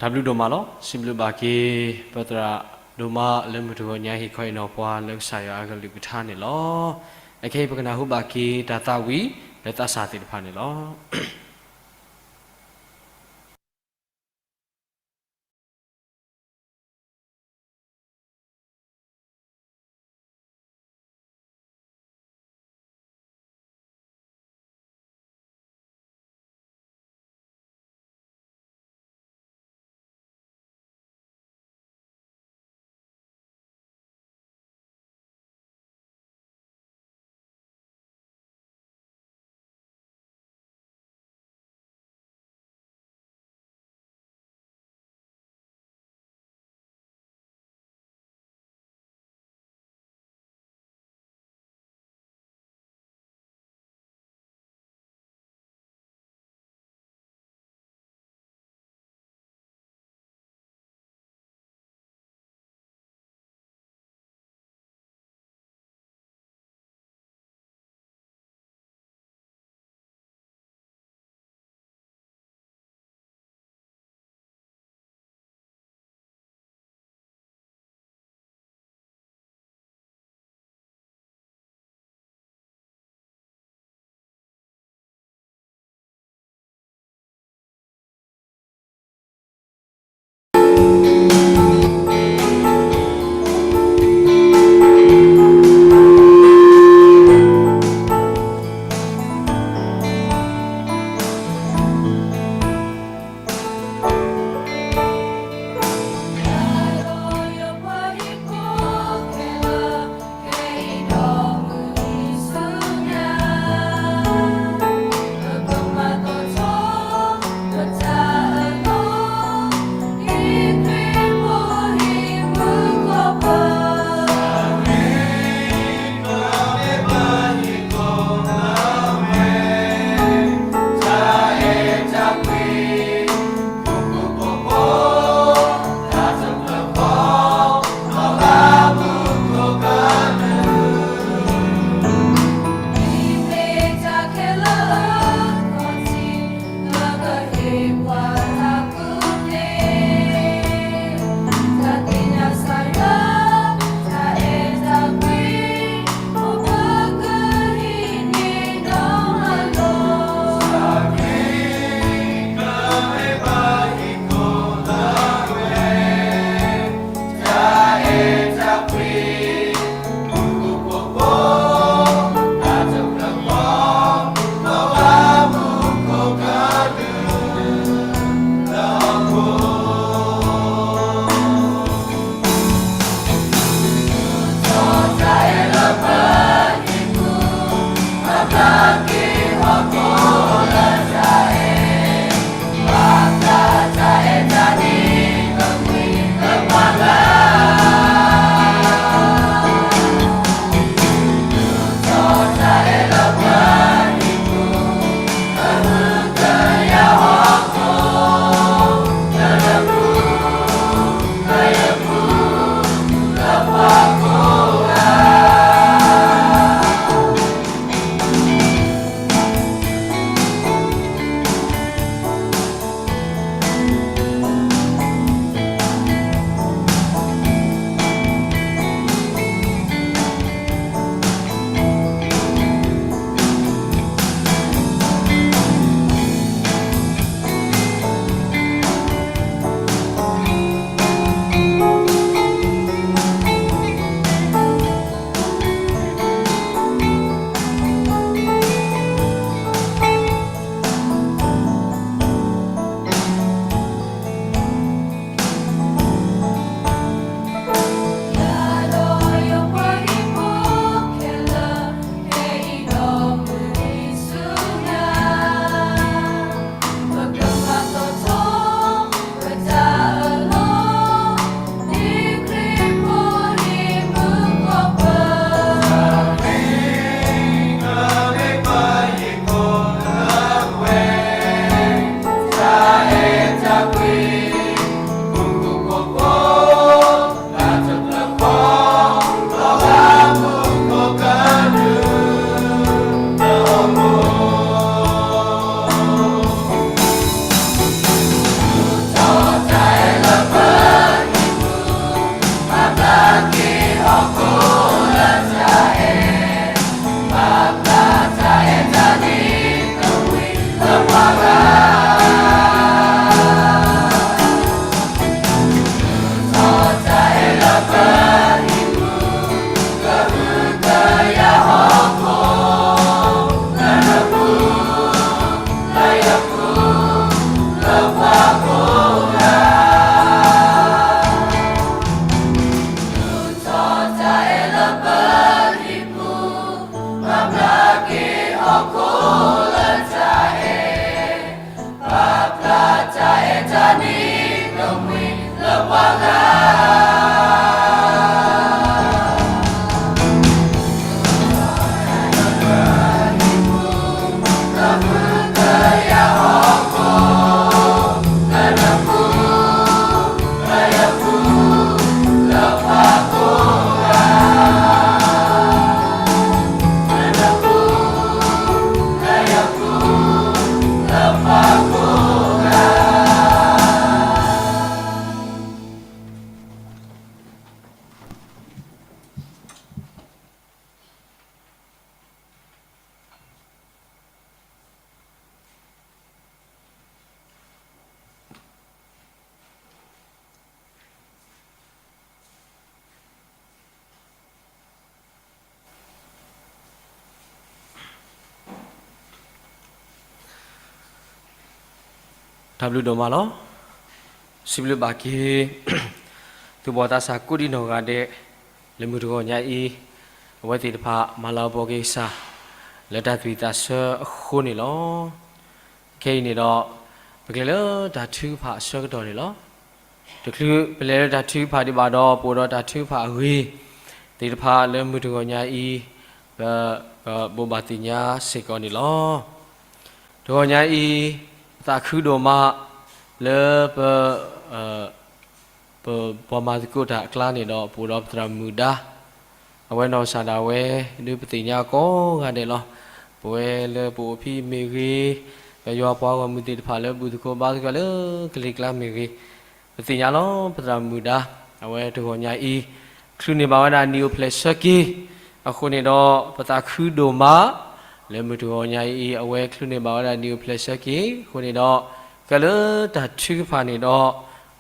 တၢ်ဘျုးဒိၣ်မးလီၤ. စံးဘျုးဘၣ်က့ၤ ပသရၣ်ဒိၣ်မးလၢမုၢ်တဂီၤညါ ဟ့ၣ်ခီဟ့ၣ်နီၤပှၤလၢကစၢ်ယွၤအကလုၢ်ကထါန့ၣ်လီၤ. အခဲအံၤပကနၢ်ဟူဘၣ်က့ၤတၢ်သးဝံၣ်လၢသးစၢ်သ့ၣ်တဖၣ်န့ၣ်လီၤ. တၢ်ဘျုးဒိၣ်မးလီၤ. စံးဘျုးဘၣ်က့ၤ သူၣ်ဘီၣ်သးစၢ်ကိးဒံနီၢ်ဂၤဒဲး လၢမုၢ်တဂီၤညါအံၤ အဝဲသ့ၣ်တဖၣ်မၤလၤကပီၤက့ၤကစၢ် လၢတၢ်သးဝံၣ်သးဆၢအဃိန့ၣ်လီၤ. ခဲအံၤန့ၣ်ဒီး ပကလဲၤလၢတၢ်ထုကဖၣ်အဆၢကတီၢ်န့ၣ်လီၤ. တချုးပလဲၤလၢတၢ်ထုကဖၣ်ဒံးဘၣ်ဒီး ပအိၣ်ဒီးတၢ်ထုကဖၣ်အဂ့ၤသ့ၣ်တဖၣ်လၢမုၢ်တဂီၤညါအံၤ ပ ပဘိးဘၣ်သ့ၣ်ညါစ့ၢ်ကီးန့ၣ်လီၤ. တဂီၤညါအံၤ ပသးခုဒိၣ်မးလၢပ ပပှၤမၤသကိးတၢ်အကျါန့ၣ်ဒီး ပအိၣ်ဒီးပသရၣ်မုၣ်ဒါ အဝဲနီၢ်ကစၢ်ဒၣ်ဝဲ ဒုးပသ့ၣ်ညါကိးဂၤဒဲးလီၤ. ပဝဲလၢပအိၣ်ဖဲအံၤမ့ၢ်ဂ့ၤ, ပယွၤပှၤဂီၢ်မုၢ်သ့ၣ်တဖၣ်လၢဘူၣ်သကိးဘါသကိးလၢကလံၤကျါမ့ၢ်ဂ့ၤ, ပသ့ၣ်ညါလီၤ ပသရၣ်မုၣ်ဒါ အဝဲတဂီၤညါအံၤ ချုးန့ၢ်ဘၣ်ဝဲဒၣ်နံၣ်အိၣ်ဖျဲၣ်ဆၢက့ၤ အဃိန့ၣ်ဒီး ပသးခုဒိၣ်မး လၢမုၢ်တဂီၤညါအံၤ အဝဲချုးန့ၢ်ဘၣ်ဝဲဒၣ်နံၣ်အိၣ်ဖျဲၣ်ဆၢက့ၤ အဃိန့ၣ်ဒီး ကဲလၢတၢ်ထုကဖၣ်န့ၣ်ဒီး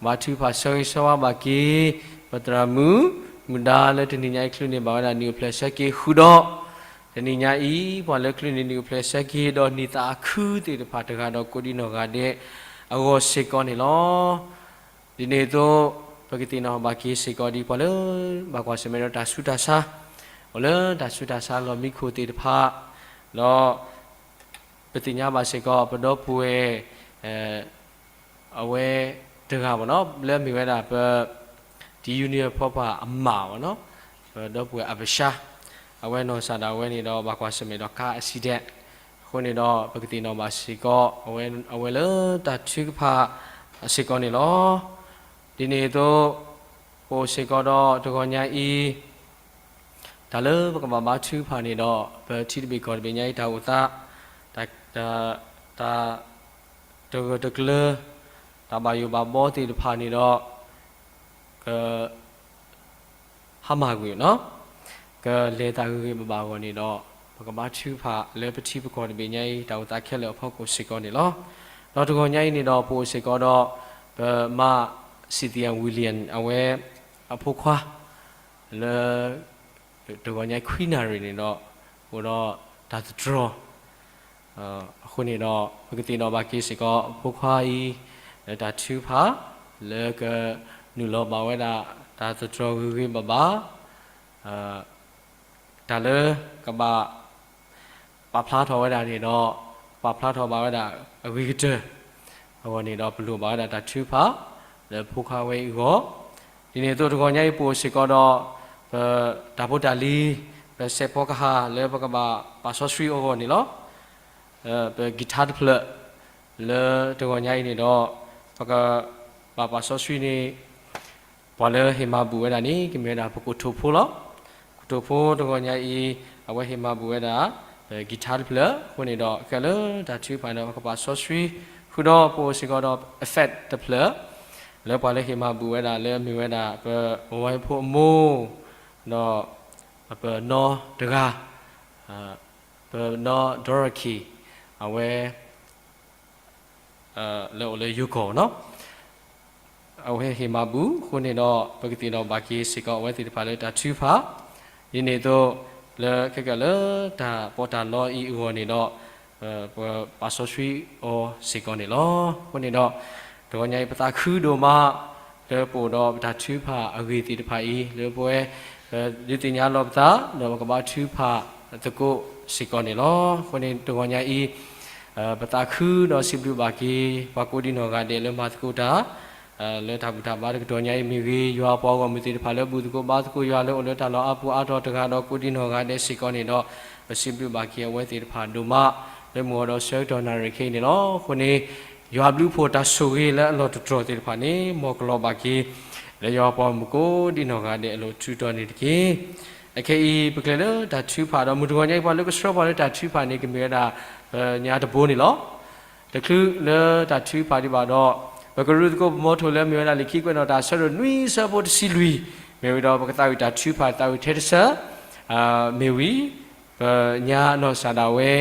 ဘါထုကဖၣ်ဆၢဂ့ၤဆၢဝါဘၣ်က့ၤ ပသရၣ်မုၣ် မုၢ်ဒါလၢတနံၤညါအံၤ ချုးန့ၢ်ဘၣ်ဝဲဒၣ်နံၣ်အိၣ်ဖျဲၣ်ဆၢက့ၤဃုာ်ဒီး တနံၤညါအံၤ ပှၤလၢချုးန့ၢ်နံၣ်အိၣ်ဖျဲၣ်ဆၢက့ၤဒီးနံၣ်သးခုသ့ၣ်တဖၣ်တဂၤဒီးကိးဒံနီၢ်ဂၤဒဲးအဂီၢ်စ့ၢ်ကီးန့ၣ်လီၤ. ဒ်န့ၣ်အသိး ပကသ့ၣ်နီၣ်ဘၣ်က့ၤစ့ၢ်ကီးဒ်ပှၤလၢ ဘၣ်ကွၢ်ဆၢၣ်မဲာ်ဒီးတၢ်ဆူးတၢ်ဆါ အိၣ်လၢတၢ်ဆူးတၢ်ဆါလီၢ်မံခိၣ်သ့ၣ်တဖၣ် ဒီး ပသ့ၣ်ညါဘၣ်စ့ၢ်ကီး ပဒီပုၢ်ဝဲၢ် အဝဲတဂၤဘၣ်နီၤ လၢမ့ၢ်ဝဲဒၣ်ပ T Union ဖီပှၢ်အမးဘၣ်နီၤ ပဒီပုၢ်ဝဲၢ်အဘၡါ အဝဲနီၢ်ကစၢ်ဒၣ်ဝဲန့ၣ်ဒီး ဘၣ်ကွၢ်ဆၢၣ်မဲာ်ဒီး car accident အဃိန့ၣ်ဒီး ပကသ့ၣ်နီၣ်ဘၣ်စ့ၢ်ကီး အဝဲလၢတၢ်ထုကဖၣ်စ့ၢ်ကီးန့ၣ်လီၤ. ဒ်န့ၣ်အသိး ပအိၣ်စ့ၢ်ကီးဒီးတဂီၤညါအံၤ တၢ်လၢပကဘၣ်ဘါထုကဖၣ်န့ၣ်ဒီး ပထံတဘ့ၣ်ကီၢ်တဘ့ၣ်ညါအံၤ တၢ်အိၣ်သး တၢ် တၢ် တၢ်ဂၢၢ်တကျၢၤ တၢ်ဘၣ်ယိၣ်ဘၣ်ဘီသ့ၣ်တဖၣ်န့ၣ်ဒီး က ဟါမၢ်ကွံာ်နီၤ ကလဲၤတၢ်ဂ့ၤဂ့ၤဘၣ်ဘၣ်အဂီၢ်န့ၣ်ဒီး ပကဘါထုကဖၣ်လၢပထံပကီၢ်တဘ့ၣ်ညါအံၤ တၢ်အိၣ်သးခဲလၢာ်အဖီခိၣ်စ့ၢ်ကီးန့ၣ်လီၤ. ဒီးတဂီၤညါအံၤန့ၣ်ဒီး ပအိၣ်စ့ၢ်ကီးဒီး ပမါ Cynthia William အဝဲ အဖိခွါ လၢ တဂီၤညါခွံနၣ်ရံၣ်န့ၣ်ဒီး အိၣ်ဒီးတၢ်သတြီၤ အဃိန့ၣ်ဒီး ပကသ့ၣ်နီၣ်ဘၣ်က့ၤစ့ၢ်ကီး အဖိခွါအံၤ လၢတၢ်ထုကဖၣ် လၢကနုာ်လီၤဘၣ်ဝဲဒၣ် တၢ်သတြီၤဂ့ၤဂ့ၤဘၣ်ဘၣ် တၢ်လၢကဘၣ် ပာ်ဖျါထီၣ်ဝဲဒၣ်န့ၣ်ဒီး ပာ်ဖျါထီၣ်ဘၣ်ဝဲဒၣ်အဂ့ၤကတၢၢ် အဂီၢ်န့ၣ်ဒီး ပလိၣ်ဘၣ်ဝဲဒၣ်တၢ်ထုကဖၣ် လၢဖိခွါဝဲအံၤအဂီၢ်, ဒ်န့ၣ်အသိးတဂီၤညါအံၤပအိၣ်စ့ၢ်ကီးဒီး ပတၢ်ဖိတၢ်လံၤ ပစဲးဖီကဟၣ်လၢပကဘၣ်ပာ်စီဆှံအဂီၢ်န့ၣ်လီၤ. ပ guitar တဖျၢၣ် လၢတဂီၤညါအံၤန့ၣ်ဒီး ပကဘၣ်ပာ်စီဆှံန့ၣ် ပှၤလၢဟ့ၣ်မၤဘူၣ်ဝဲဒၣ်န့ၣ် ကမ့ၢ်ဝဲဒၣ်ပကိတိာ်ဖိလီၤ. ကိတိာ်ဖိတဂီၤညါအံၤ အဝဲဟ့ၣ်မၤဘူၣ်ဝဲဒၣ် ပ guitar တဖျၢၣ် အဃိန့ၣ်ဒီး ကဲလၢတၢ်ထုကဖၣ်ဒီး ပကဘၣ်စီဆှံ ဃုာ်ဒီးပအိၣ်စ့ၢ်ကီးဒီး effect တဖျၢၣ် လၢပှၤလၢဟ့ၣ်မၤဘူၣ်ဝဲဒၣ်လၢမ့ၢ်ဝဲဒၣ် ပဝဲဖိအမိၢ် ဒီး ပနီၢ်တဂၤ ပနီၢ် Dorothy အဝဲ လၢအိၣ်လၢယိၤကီၢ်နီၤ အဝဲဟ့ၣ်မၤဘူၣ်အဃိန့ၣ်ဒီး ပကသ့ၣ်နီၣ်ဘၣ်က့ၤစ့ၢ်ကီးအဝဲသ့ၣ်တဖၣ်လၢတၢ်ထုကဖၣ် ဒ်န့ၣ်အသိး လၢခဲကၢၣ်လၢတၢ်ပီးတၢ်လီအံၤအဂီၢ်န့ၣ်ဒီး ပပာ်စီဆှံအီၤစ့ၢ်ကီးန့ၣ်လီၤ. အဃိန့ၣ်ဒီး တဂီၤညါအံၤပသးခုဒိၣ်မး လၢပအိၣ်ဒီးပတၢ်ထုကဖၣ်အဂ့ၢ်သ့ၣ်တဖၣ်အံၤ လၢပဝဲ ဒုးသ့ၣ်ညါလီၤပသး ဒီးပကဘၣ်ထုကဖၣ်သကိးစ့ၢ်ကီးန့ၣ်လီၤ. အဃိန့ၣ်တဂီၤညါအံၤ ပသးခုဒီးစံးဘျုးဘၣ်က့ၤ ပှၤကိးဒံနီၢ်ဂၤဒဲးလၢမၤသကိးတၢ် လၢတၢ်ဘူၣ်တၢ်ဘါတကတီၢ်ညါအံၤမ့ၢ်ဂ့ၤ, ယွၤပှၤဂီၢ်မုၢ်သ့ၣ်တဖၣ်လၢဘူၣ်သကိးဘါသကိးယွၤလၢအိၣ်လၢတၢ်လီၢ်အါပူၤအါတီၤတဂၤဒီးကိးဒံနီၢ်ဂၤဒဲးစ့ၢ်ကီးန့ၣ်ဒီး, ပစံးဘျုးဘၣ်က့ၤအဝဲသ့ၣ်တဖၣ်ဒိၣ်မး, လၢမုၢ်ဂီၤဒီးဆၢကတီၢ်နၣ်ရံၣ်ခဲအံၤန့ၣ်လီၤ. အဃိန့ၣ်, ယွၤဘျုးဖှိၣ်တၢ်ဆိၣ်ဂ့ၤလၢအလီၢ်တတြီၢ်သ့ၣ်တဖၣ်န့ၣ် မ်ကလီၤဘၣ်က့ၤ လၢယွၤပှၤဂီၢ်မုၢ်ကိးဒံနီၢ်ဂၤဒဲးအလိၤထုးထီၣ်န့ၣ်တက့ၢ်. အခဲအံၤ ပကျဲၤလၢတၢ်ထုကဖၣ်ဒီး မုၢ်တဂီၤညါအံၤပှၤလၢကဆှၢပှၤလၢတၢ်ထုကဖၣ်န့ၣ် ကမ့ၢ်ဝဲဒၣ် ပညါတဘိန့ၣ်လီၤ. တချုးလၢတၢ်ထုကဖၣ်ဒံးဘၣ်ဒီး, ပကရူၢ်သကိးပမီထိၣ်လၢမ့ၢ်ဝဲဒၣ်လံာ်ခံကွဲးနီၣ်တၢ်အဆၢဒိၣ်နွံဆၢဖိတဆံလွံၢ်, မ့ၢ်ဝံၤဒီးပကသးဝံၣ်တၢ်ထုကဖၣ်သးဝံၣ်ထဲတဆၢ မ့ၢ်ဝံၤ, ပညါနီၢ်ကစၢ်ဒၣ်ဝဲ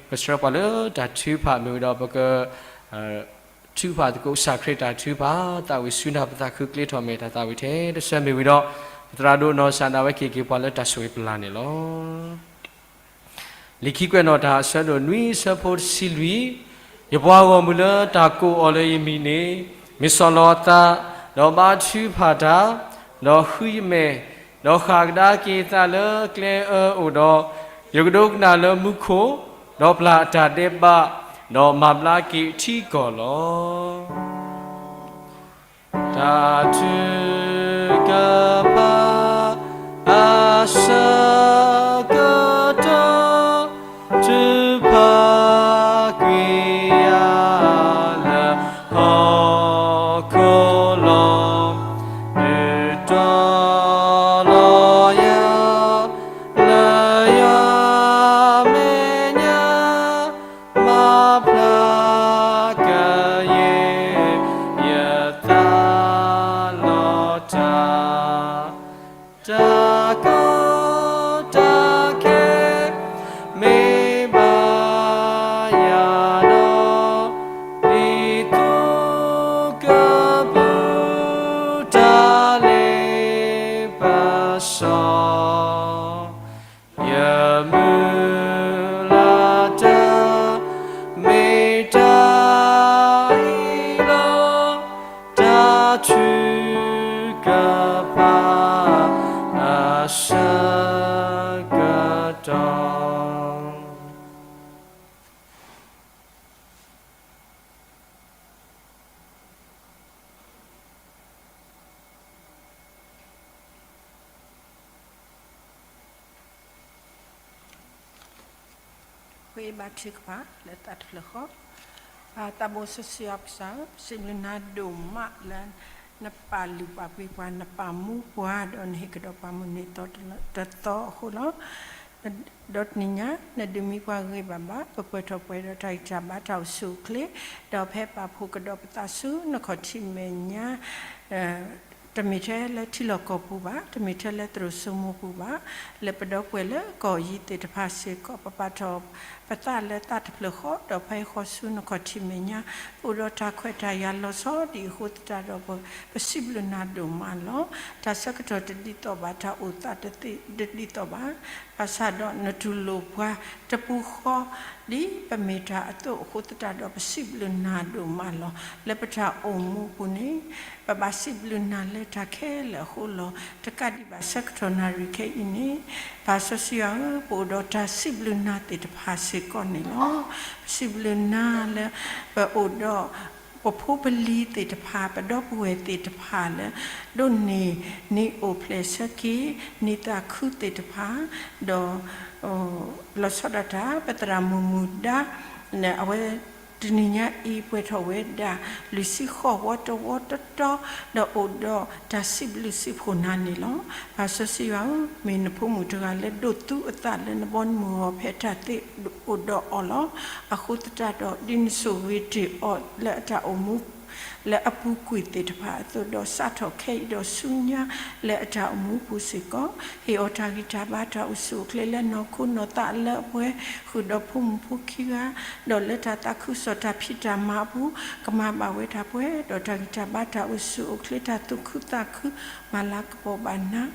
ကဆှၢပှၤလၢတၢ်ထုကဖၣ်မ့ၢ်ဝံၤဒီးပက ထုကဖၣ်သကိးကစၢ်ခရံာ်တၢ်ထုကဖၣ်, သးဝံၣ်ဆူနၢ်ပသးခုကျ့ထီၣ်မဲာ်တၢ်သးဝံၣ်ထဲတဆၢမ့ၢ်ဝံၤဒီး, ပသရၣ်ဒိၣ်နီၢ်ကစၢ်ဒၣ်ဝဲက့ၤက့ၤပှၤလၢတၢ်ဆိၣ်ဂ့ၤပလၢ်န့ၣ်လီၤ. လံာ်ခံကွဲးနီၣ်တၢ်အဆၢဒိၣ်နွံဆၢဖိတဆံလွံၢ်, ယပှၤဂီၢ်မုၢ်လၢတၢ်ကိးအီၤလၢယမံၤန့ၣ်, မ့ၢ်ဆီၣ်လီၤအသး, ဒီးဘါထုကဖၣ်တၢ်, ဒီးဃုယမဲာ်, ဒီးဃၣ်ကဒါက့ၤအသးလၢကျဲအၢအိၣ်ဒီး, ယကဒိကနၣ်လၢမူခိၣ်, ဒီးပျၢ်အတၢ်ဒဲးဘး, ဒီးမၤဘျါက့ၤအထံအကီၢ်လီၤ. တၢ်ထုကဖၣ် အဆၢကတီၢ် ထုကဖၣ်ကွံာ်ယၤလၢ ဟီၣ်ခိၣ်လီၤ. ဒုးတီလီၤယၤ လၢယွၤမဲာ်ညါ မၤဖျါကယဲၢ် ယသးလီၤတၢ် တၢ်ကီတၢ်ခဲ မ့ၢ်ဘၣ်ယၤဒီး ဒ်သိးကပူၤ တၢ်လ့ပစီ ယမုၢ်လၢ်တၢ် မ့ၢ်တၢ်အံၤလီၤ. တၢ်ထုကဖၣ် အဆၢကတီၢ် ပဃ့ဘါထုကဖၣ်လၢသးတဖျၢၣ်ဃီ, ပၢ်သးဘိစီဆှံယွၤပကစၢ်ဧၢ, ပစံးဘျုးနၤဒိၣ်မးလၢ နပာ်လုၢ်ပာ်ပှ့ၤပှၤ နပာ်မူပှၤ ဒီးနဟ့ၣ်ကဒီးပှၤမုၢ်နံၤတသီအဃိလီၤ. ဒီးတနံၤညါ နဒုးမံပှၤဂ့ၤဂ့ၤဘၣ်ဘၣ်, ပပှဲၤထီၣ်ပှဲၤဒီးတၢ်ဂံၢ်တၢ်ဘါတၢ်အိၣ်ဆူၣ်အိၣ်ချ့, ဒီးဖဲပာ်ဖှိၣ်ကဒီးပသးဆူနခီၣ်ထံးမဲာ်ညါ တမ့ၢ်ထဲလၢထံလီၢ်ကီၢ်ပူၤဘၣ်, တမ့ၢ်ထဲလၢသရိာ်စိမိၤပူၤဘၣ်, လၢပဒီပုၢ်ဝဲၢ်လၢကီၢ်ယံၤသ့ၣ်တဖၣ်စ့ၢ်ကီး ပပာ်ထီၣ်ပသးလၢသးတဖျၢၣ်ဃီ, ဒီးဖဲအဃီဆူနခီၣ်ထံးမဲာ်ညါ အိၣ်ဒီးတၢ်ခွဲးတၢ်ယာ်လီၤဆီဒံးအဃိသတးဒီး ပစံးဘျုးနၤဒိၣ်မးလီၤ. တၢ်ဆၢကတီၢ်တဒ်သိးဘၣ်, တၢ်အိၣ်သးတဒ်သိးဘၣ်, ဘၣ်ဆၣ်ဒီးနတူၢ်လိာ်ပှၤတပူၤဃီ ဒ်ပမ့ၢ်တၢ်အသိးအဃိသတးဒီး ပစံးဘျုးနၤဒိၣ်မးလီၤ. လၢပတၢ်အိၣ်မူအပူၤန့ၣ် ပဘၣ်စံးဘျုးနၤလၢတၢ်ခဲလၢာ်အဃိလီၤ. တကးဒံးဘၣ်ဆၢကတီၢ်နၣ်ရံၣ်ခဲအံၤန့ၣ် ပၢ်စီဆှံယွၤဧၢ, ပအိၣ်ဒီးတၢ်စံးဘျုးနၤသ့ၣ်တဖၣ်စ့ၢ်ကီးန့ၣ်လီၤ. ပစံးဘျုးနၤလၢ ပအိၣ်ဒီး ပဖိပလံၤသ့ၣ်တဖၣ်, ပဒီပုၢ်ဝဲၢ်သ့ၣ်တဖၣ်လၢ ဒိးန့ၢ်နံၣ်အိၣ်ဖျဲၣ်ဆၢက့ၤ နံၣ်သးခုသ့ၣ်တဖၣ်, ဒီး လီၤဆီဒၣ်တၢ် ပသရၣ်မုၣ်မုၣ်ဒါ အဝဲ တနံၤညါအံၤပှဲၤထီၣ်ဝဲဒၣ် လွံၢ်ဆံဃိးဝီတဝီတတီၤ, ဒီးအိၣ်ဒီးတၢ်စံးဘျုးစံးဖှိၣ်နၤန့ၣ်လီၤ. ပၢ်စီဆှံယွၤဧၢ, မ့ၢ်နဖိမုၣ်တဂၤလၢဒိးသူအသးလၢနဘီနမုၢ်ဂီၤ ဖဲတၢ်သ့အိၣ်ဒီးအီၤလီၤ. အဃိသတးဒီး ဒ်နဆိၣ်ဂ့ၤတ့ၢ်အီၤလၢအတၢ်အိၣ်မူ လၢအပူၤကွံာ်သ့ၣ်တဖၣ်အသိးဒီး စးထီၣ်ခဲအံၤဒီးဆူညါ လၢအတၢ်အိၣ်မူပူၤစ့ၢ်ကီး ဟ့ၣ်အီၤတၢ်ဂံၢ်တၢ်ဘါတၢ်အိၣ်ဆူၣ်အိၣ်ချ့လၢနီၢ်ခိနီၢ်သးလၢအပှဲၤ ဃုာ်ဒီးဖိမုၣ်ဖိခံဂၤ, ဒီးလၢတၢ်သးခုကစီၣ်တၢ်ဖံးတၢ်မၤအပူၤ ကမၤဘၣ်ဝဲတၢ်ပှဲၤ ဒီးတၢ်ဂံၢ်တၢ်ဘါတၢ်အိၣ်ဆူၣ်အိၣ်ချ့တၢ်သူၣ်ခုသးခု မၤလၤကပီၤဘၣ်နၤ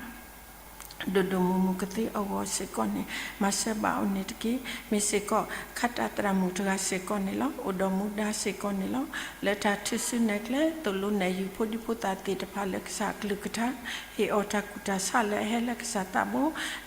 ဒိၣ်ဒိၣ်မုၢ်မုၢ်ကသ့အဂီၢ်စ့ၢ်ကီးန့ၣ် မၤစၢၤဘၣ်အီၤန့ၣ်တက့ၢ်. မ့ၢ်စ့ၢ်ကီး ခးတၢ်သရၣ်မုၣ်တဂၤစ့ၢ်ကီးန့ၣ်လီၤ. အိၣ်ဒီးမူဒါစ့ၢ်ကီးန့ၣ်လီၤ. လၢတၢ်ထုးစုနဲၣ်ကျဲ သိၣ်လိနဲၣ်ယုာ်ဖိဒံဖိသၣ်သ့ၣ်တဖၣ်လၢကစၢ်အကလုၢ်ကထါ, ဟ့ၣ်အီၤတၢ်ကူၣ်တၢ်ဆးလၢအဟဲလၢကစၢ်သးဘိ,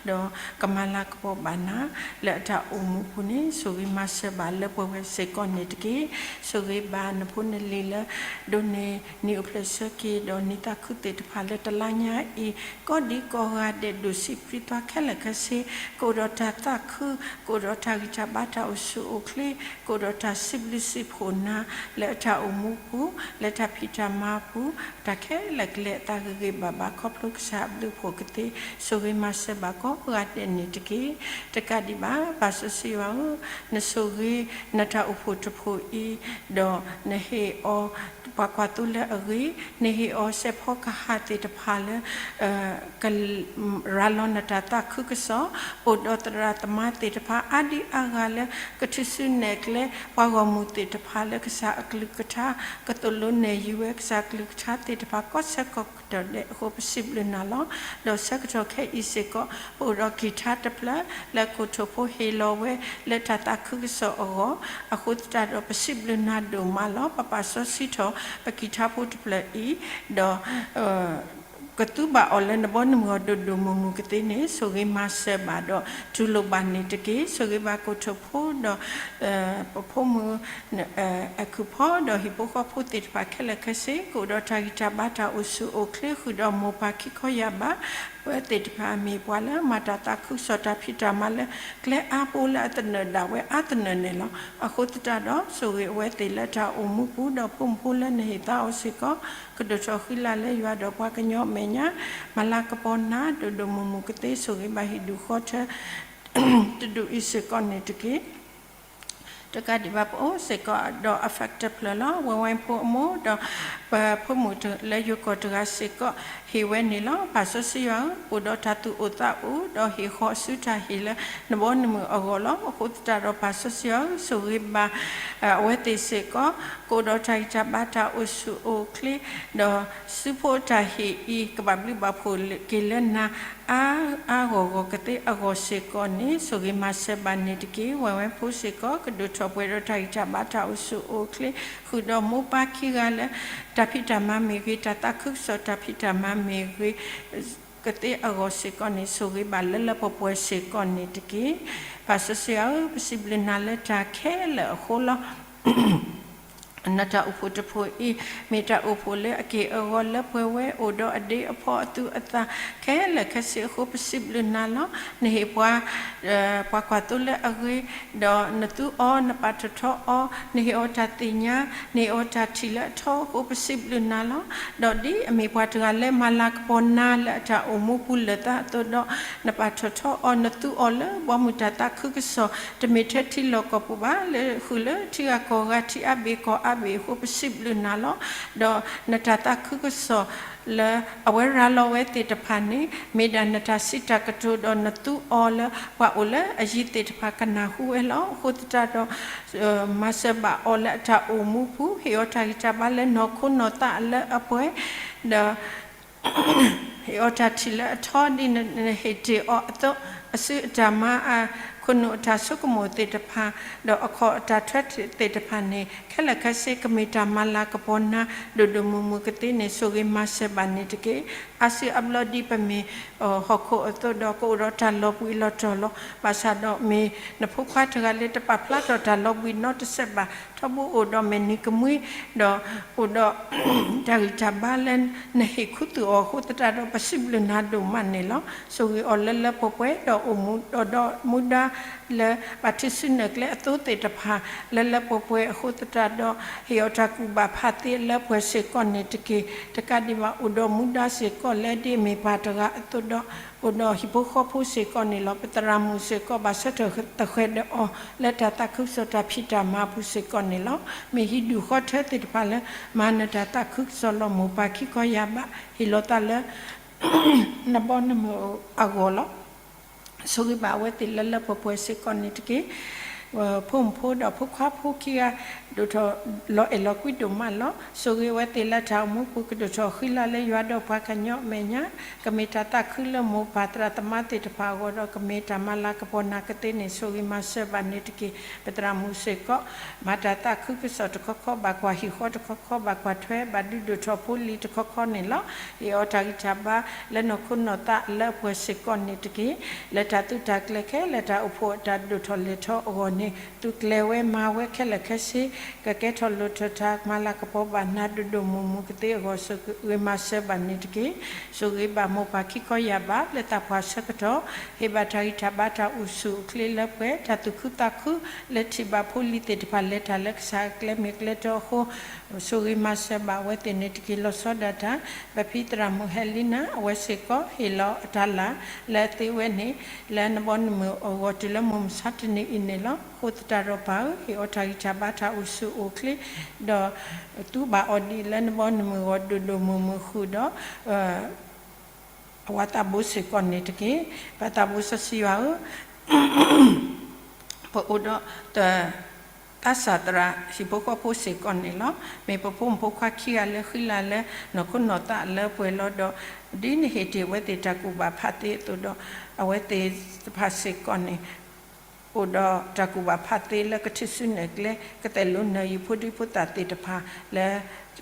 ဒီးကမၤလၤကပီၤဘၣ်နၤ လၢအတၢ်အိၣ်မူပူၤန့ၣ် ဆိၣ်ဂ့ၤမၤစၢၤဘၣ်လၢပှဲၤဝဲစ့ၢ်ကီးန့ၣ်တက့ၢ်. ဆိၣ်ဂ့ၤဘၣ်နဖိနလံၤလၢ ဒိးန့ၢ်နံၣ်အိၣ်ဖျဲၣ်ဆၢက့ၤ ဒီးနံၣ်သးခုသ့ၣ်တဖၣ်လၢတလါညါအံၤ ကိးဒံကိးဂၤဒဲး ဒိၣ်ဆံးပြံသွါခဲလၢာ်ခဲဆ့, ကအိၣ်ဒီးတၢ်သးခု, ကအိၣ်ဒီးတၢ်ဂံၢ်တၢ်ဘါ တၢ်အိၣ်ဆူၣ်အိၣ်ချ့, ကအိၣ်ဒီးတၢ်စံးဘျုးစံးဖှိၣ်နၤ လၢအတၢ်အိၣ်မူပူၤ, လၢတၢ်ဖံးတၢ်မၤပူၤ, တၢ်ခဲလၢာ်ကလဲာ်အသးဂ့ၤဂ့ၤဘၣ်ဘၣ် ခီဖျိကစၢ်အဘျုးအဖှိၣ်ကသ့ ဆိၣ်ဂ့ၤမၤစၢၤဘၣ်ကိးဂၤဒဲးန့ၣ်တက့ၢ်. တကးဒံးဘၣ် ပၢ်စီဆှံယွၤဧၢ, နဆိၣ်ဂ့ၤ နတၢ်အိၣ်ဖှိၣ်တဖှိၣ်အံၤ, ဒီးနဟ့ၣ်အီၤ ပှၤကွၢ်သိလၢအဂ့ၤ, နဟ့ၣ်အီၤစဲးဖီကဟၣ်သ့ၣ်တဖၣ်လၢ က ရၤလီၤနတၢ်သးခုကစီၣ်, အိၣ်ဒီးသရၣ်သမါသ့ၣ်တဖၣ် အါဒံအါဂၤလၢ ကထုးစုနဲၣ်ကျဲ ပှၤဂီၢ်မုၢ်သ့ၣ်တဖၣ်လၢကစၢ်အကလုၢ်ကထါ, ကသိၣ်လိနဲၣ်ယုာ်ဝဲကစၢ်အကလုၢ်ကထါသ့ၣ်တဖၣ် ကိးဆၢကိးကတီၢ်ဒဲးအဃိ ပစံးဘျုးနၤလီၤ. ဒီးဆၢကတီၢ်ခဲအံၤစ့ၢ်ကီး ပအိၣ်ဒီးကံၢ်ထါတဖျၢၣ် လၢကိၣ်ထိၣ်ဖိဟ့ၣ်လီၤဝဲ လၢတၢ်သးခုကစီၣ်အဂီၢ်, အဃိသတးဒီး ပစံးဘျုးနၤဒိၣ်မးလီၤ. ပပာ်စီဆှံထီၣ် ပကံၢ်ထါဖိတဖျၢၣ်အံၤ, ဒီး ကသူဘၣ်အီၤလၢနဘီနမုၢ်အီၤဒိၣ်ဒိၣ်မုၢ်မုၢ်ကသ့န့ၣ် ဆိၣ်ဂ့ၤမၤစၢၤဘၣ်ဒီး တူၢ်လိာ်ဘၣ်န့ၣ်တက့ၢ်. ဆိၣ်ဂ့ၤဘၣ်ကိၣ်ထိၣ်ဖိဒီး ပဖိမုၣ် အဲၣ်ခုၣ်ဖီဒီးဟံၣ်ဖိဃီဖိသ့ၣ်တဖၣ်ခဲလၢာ်ခဲဆ့ ကအိၣ်ဒီးတၢ်ဂံၢ်တၢ်ဘါတၢ်အိၣ်ဆူၣ်အိၣ်ချ့ ဃုာ်ဒီးမိၢ်ပၢ်ခံခီယၢ်ဘး, အဝဲသ့ၣ်တဖၣ်မ့ၢ်ပှၤလၢမၤတၢ်သးခုကစီၣ်တၢ်ဖံးတၢ်မၤလၢ ကျဲအါဘိလၢအသနၢၣ်ဒၣ်ဝဲအါသနၢၣ်န့ၣ်လီၤ. အဃိသတးဒီး ဆိၣ်ဂ့ၤအဝဲသ့ၣ်လၢတၢ်အိၣ်မူပူၤ ဒီးဖိမုၣ်ဖိလၢနဟ့ၣ်သါအီၤစ့ၢ်ကီး ကဒိၣ်ထီၣ်ဃံလၤလၢယွၤဒီးပှၤကညီအမဲာ်ညါ, မၤလၤကပီၤနၤဒိၣ်ဒိၣ်မုၢ်မုၢ်ကသ့ ဆိၣ်ဂ့ၤဘၣ်ဟံၣ်ဒူၣ်ဃီထၢ တဒူၣ်အံၤစ့ၢ်ကီးန့ၣ်တက့ၢ်. တကးဒံးဘၣ် ပအိၣ်စ့ၢ်ကီးဒီးအ factor တဖျၢၣ်လီၤ. ဝဲဝဲဖိအမိၢ်ဒီး ပဖိမုၣ်လၢယိၤကီၢ်တဂၤစ့ၢ်ကီး ဟ့ၣ်ဝဲန့ၣ်လီၤ. ပၢ်စီဆှံယွၤဧၢ, အိၣ်ဒီးတၢ်သူၣ်အိၣ်သးအိၣ် ဒီးဟ့ၣ်ဃီၤအစုတၢ်ဟ့ၣ်လၢနဘီနမုၢ်အဂီၢ်လီၤ. အဃိသတးဒီး ပၢ်စီဆှံယွၤဧၢ, ဆိၣ်ဂ့ၤဘၣ် အဝဲသ့ၣ်စ့ၢ်ကီး ကအိၣ်ဒီးတၢ်ဂံၢ်တၢ်ဘါတၢ်အိၣ်ဆူၣ်အိၣ်ချ့ ဒီးစုဖိတၢ်ဟ့ၣ်အံၤ ကဘၣ်ဘျုးဘၣ်ဖှိၣ်က့ၤလၢနၤ အါအါဂီၢ်ဂီၢ်ကသ့အဂီၢ်စ့ၢ်ကီးန့ၣ် ဆိၣ်ဂ့ၤမၤစၢၤဘၣ်န့ၣ်တက့ၢ်. ဝဲဝဲဖိစ့ၢ်ကီး ကဒိၣ်ထီၣ်ပှဲၤဒီးတၢ်ဂံၢ်တၢ်ဘါတၢ်အိၣ်ဆူၣ်အိၣ်ချ့ ဃုာ်ဒီးမိၢ်ပၢ်ခံဂၤလၢ တၢ်ဖံးတၢ်မၤမ့ၢ်ဂ့ၤ, တၢ်သးခုကစီၣ်တၢ်ဖံးတၢ်မၤမ့ၢ်ဂ့ၤ ကသ့အဂီၢ်စ့ၢ်ကီးန့ၣ် ဆိၣ်ဂ့ၤဘၣ်လၢလၢပှဲၤပှဲၤစ့ၢ်ကီးန့ၣ်တက့ၢ်. ပၢ်စီဆှံယွၤဧၢ, ပစံးဘျုးနၤလၢတၢ်ခဲလၢာ်အဃိလီၤ. နတၢ်အိၣ်ဖှိၣ်တဖှိၣ်အံၤ မ့ၢ်တၢ်အိၣ်ဖှိၣ်လၢအက့ၢ်အဂီၤလၢပှဲၤဝဲ အိၣ်ဒီးအဒ့အဖီအသူးအသး ခဲလၢာ်ခဲဆ့အဃိ ပစံးဘျုးနၤလီၤ. နဟ့ၣ်ပှၤ ပှၤကွၢ်သိလၢအဂ့ၤ, ဒီးနသူအီၤ နပာ်ထီၣ်ထီအီၤ, နဟ့ၣ်အီၤတၢ်သ့ၣ်ညါ, နဟ့ၣ်အီၤတၢ်ထံၣ်လၢအထီအဃိ ပစံးဘျုးနၤလီၤ. ဒီးဒ်အမ့ၢ်ပှၤတဂၤလၢမၤလၤကပီၤနၤလၢအတၢ်အိၣ်မူပူၤလၢာ်သးအသိးဒီး နပာ်ထီၣ်ထီအီၤ, နသူအီၤလၢဘီမုၢ်တၢ်သးခုကစီၣ် တမ့ၢ်ထဲထံလီၢ်ကီၢ်ပူၤဘၣ်, လၢဃုာ်လၢထံဂၤကီၢ်ဂၤ ထံအါဘ့ၣ်ကီၢ်အါဘ့ၣ်အဃိ ပစံးဘျုးနၤလီၤ. ဒီးနတၢ်သးခုကစီၣ်လၢအဝဲရၤလီၤဝဲသ့ၣ်တဖၣ်န့ၣ် မ့ၢ်ဒၣ်နတၢ်စံးတၢ်ကတိၤဒီးနသူအီၤလၢ ပှၤအိၣ်လၢအယံၤသ့ၣ်တဖၣ်ကနၢ်ဟူဝဲလီၤ. အဃိသတးဒီး မၤစၢၤဘၣ်အီၤလၢအတၢ်အိၣ်မူပူၤ, ဟ့ၣ်အီၤတၢ်ဂံၢ်တၢ်ဘါလၢနီၢ်ခိနီၢ်သးလၢအပှဲၤ, ဒီး ဟ့ၣ်အီၤတၢ်ထံၣ်လၢအထီဒ်နဟ့ၣ်တ့ၢ်အီၤအသိး, အစုအတၢ်မၤအခိၣ်နူာ်အတၢ်ဆိကမိၣ်သ့ၣ်တဖၣ်, ဒီးအခီၣ်အတၢ်ထွဲသ့ၣ်တဖၣ်န့ၣ် ခဲလၢာ်ခဲဆ့ကမ့ၢ်တၢ်မၤလၤကပီၤနၤ ဒိၣ်ဒိၣ်မုၢ်မုၢ်ကသ့န့ၣ် ဆိၣ်ဂ့ၤမၤစၢၤဘၣ်န့ၣ်တက့ၢ်. အါစုအါဘျီဒ်ပမ့ၢ် ဟီၣ်ခိၣ်အသိးဒီး ကအိၣ်ဒီးတၢ်လီၤဘှံးလီၤတီၤလီၤ. ဘၣ်ဆၣ်ဒီးမ့ၢ်နဖိခွါတဂၤလၢတပာ်ဖျါထီၣ်တၢ်လီၤဘှံးနီတစဲးဘၣ်, ထီဘိအိၣ်ဒီးမဲာ်နံၤကမှံ ဒီးအိၣ်ဒီး တၢ်ဂံၢ်တၢ်ဘါလၢနဟ့ၣ်ခူသူၣ်အီၤအဃိသတးဒီး ပစံးဘျုးနၤဒိၣ်မးန့ၣ်လီၤ. ဆိၣ်ဂ့ၤအီၤလၢလၢပှဲၤပှဲၤ ဒီးအိၣ်မူဒီးဒီးမူဒါလၢ ဘၣ်ထုးစုနဲၣ်ကျဲအသိးသ့ၣ်တဖၣ် လၢလၢပှဲၤပှဲၤအဃိသတးဒီး ဟ့ၣ်အီၤတၢ်ကူၣ်ဘၣ်ဖးသ့လၢပှဲၤစ့ၢ်ကီးန့ၣ်တက့ၢ်. တကးဒံးဘၣ် အိၣ်ဒီးမူဒါစ့ၢ်ကီးလၢဒ်အမ့ၢ်ပၢ်တဂၤအသိးဒီး အိၣ်ဒီးဟံၣ်ဖိဃီဖိစ့ၢ်ကီးန့ၣ်လီၤ. ပသရၣ်မုၣ်စ့ၢ်ကီး ဘၣ်ဆၢထၢၣ်သဃဲးဒီးအီၤ လၢတၢ်သးခုကစီၣ်တၢ်ဖံးတၢ်မၤအပူၤစ့ၢ်ကီးန့ၣ်လီၤ. မ့ၢ်ဟံၣ်ဒူၣ်ဃီထၢသ့ၣ်တဖၣ်လၢ မၤနတၢ်သးခုကစီၣ်လီၤ. မိၢ်ပၢ်ခံခီယၢ်ဘး ဟ့ၣ်လီၤသးလၢ နဘီနမုၢ်အဂီၢ်လီၤ. ဆိၣ်ဂ့ၤဘၣ်အဝဲသ့ၣ်လၢလၢပှဲၤပှဲၤစ့ၢ်ကီးန့ၣ်တက့ၢ်. ဖိမုၣ်ဖိဒီးဖိခွါဖိခံဂၤ ဒိၣ်ထီၣ်လီၤအဲၣ်လီၤကွံဒိၣ်မးလီၤ. ဆိၣ်ဂ့ၤအဝဲသ့ၣ်လၢတၢ်အိၣ်မူပူၤ ကဒိၣ်ထီၣ်ဃံလၤလၢယွၤဒီးပှၤကညီအမဲာ်ညါ, ကမ့ၢ်တၢ်သးခုလၢမိၢ်ပၢ်သရၣ်သမါသ့ၣ်တဖၣ်အဂီၢ်ဒီး ကမ့ၢ်တၢ်မၤလၤကပီၤနာ်ကသ့န့ၣ် ဆိၣ်ဂ့ၤမၤစၢၤဘၣ်န့ၣ်တက့ၢ်. ပသရၣ်မုၣ်စ့ၢ်ကီး မၤတၢ်သးခုကစီၣ်တခီခီ ဘၣ်ကွၢ်ဟံၣ်ဃီတခီခီ ဘၣ်ကွၢ်ထွဲ ဘၣ်ဒုးဒိၣ်ထီၣ်ဖိလံၤတခီခီန့ၣ်လီၤ. ဟ့ၣ်အီၤတၢ်ဂံၢ်တၢ်ဘါလၢနီၢ်ခိနီၢ်သးလၢအပှဲၤစ့ၢ်ကီးန့ၣ်တက့ၢ်. လၢတၢ်သုးတၢ်ကျဲၤခဲလၢာ် တၢ်အိၣ်ဖှိၣ်အတၢ်ဒိၣ်ထီၣ်လဲၤထီၣ်အဂီၢ်န့ၣ် သုးကျဲၤဝဲမၤဝဲခဲလၢာ်ခဲဆ့ ကကဲထီၣ်လိၣ်ထီၣ်တၢ်မၤလၤကပီၤဘၣ်နၤဒိၣ်ဒိၣ်မုၢ်မုၢ်ကသ့အဂီၢ် ဆိၣ်ဂ့ၤမၤစၢၤဘၣ်န့ၣ်တက့ၢ်. ဆိၣ်ဂ့ၤဘၣ်မိၢ်ပၢ်ခံခီယာ်ဘး လၢသးပှၢ်ဆၢကတီၢ် ဟ့ၣ်ဘၣ်တၢ်ဂံၢ်တၢ်ဘါတၢ်အိၣ်ဆူၣ်အိၣ်ချ့လၢပှဲၤ တၢ်သူၣ်ခုသးခု လၢထံၣ်ဘၣ်ဖိလံၤသ့ၣ်တဖၣ်လဲၤတၢ်လၢကစၢ်အကျဲမ့ၢ်ကျဲတီအဃိ ဆိၣ်ဂ့ၤမၤစၢၤဘၣ်အဝဲသ့ၣ်န့ၣ်တက့ၢ်. လီၤဆီဒၣ်တၢ် ပဖံသရၣ်မုၣ်ဟဲလံနၤ အဝဲစ့ၢ်ကီး ဟ့ၣ်လီၤအတၢ်လၢ်လၢအသ့ဝဲန့ၣ် လၢနဘီနမုၢ်အဂီၢ်တုၤလၢမုၢ်မဆါတနံၤအံၤန့ၣ်လီၤ. အဃိသတးဒီးပၢ်ဧၢ ဟ့ၣ်အီၤတၢ်ဂံၢ်တၢ်ဘါတၢ်အိၣ်ဆူၣ်အိၣ်ချ့ ဒီး သူဘၣ်အီၤဒ်လၢနဘီနမုၢ်အဂီၢ်ဒိၣ်ဒိၣ်မုၢ်မုၢ်ဃုာ်ဒီး အဝဲသးဘိစ့ၢ်ကီးန့ၣ်တက့ၢ်. ပၢ်သးဘိစီဆှံယွၤဧၢ, ပအိၣ်ဒီး သးစၢ်သရၣ်ဟံၣ်ဖိဃီဖိစ့ၢ်ကီးန့ၣ်လီၤ. မ့ၢ်ပဖိမုၣ်ဖိခွါခံဂၤလၢဃံလၤလၢနီၢ်ခိနီၢ်သးလၢပှဲၤလီၤဒီး ဒ်နဟ့ၣ်တ့ၢ်အဝဲသ့ၣ်တၢ်ကူၣ်ဘၣ်ဖးသ့အသိးဒီး အဝဲသ့ၣ်တဖၣ်စ့ၢ်ကီးန့ၣ် အိၣ်ဒီးတၢ်ကူၣ်ဘၣ်ဖးသ့လၢကထုးစုနဲၣ်ကျဲ ကသဲးလိနၢၤယံၤဖိဒံဖိသၣ်သ့ၣ်တဖၣ် လၢ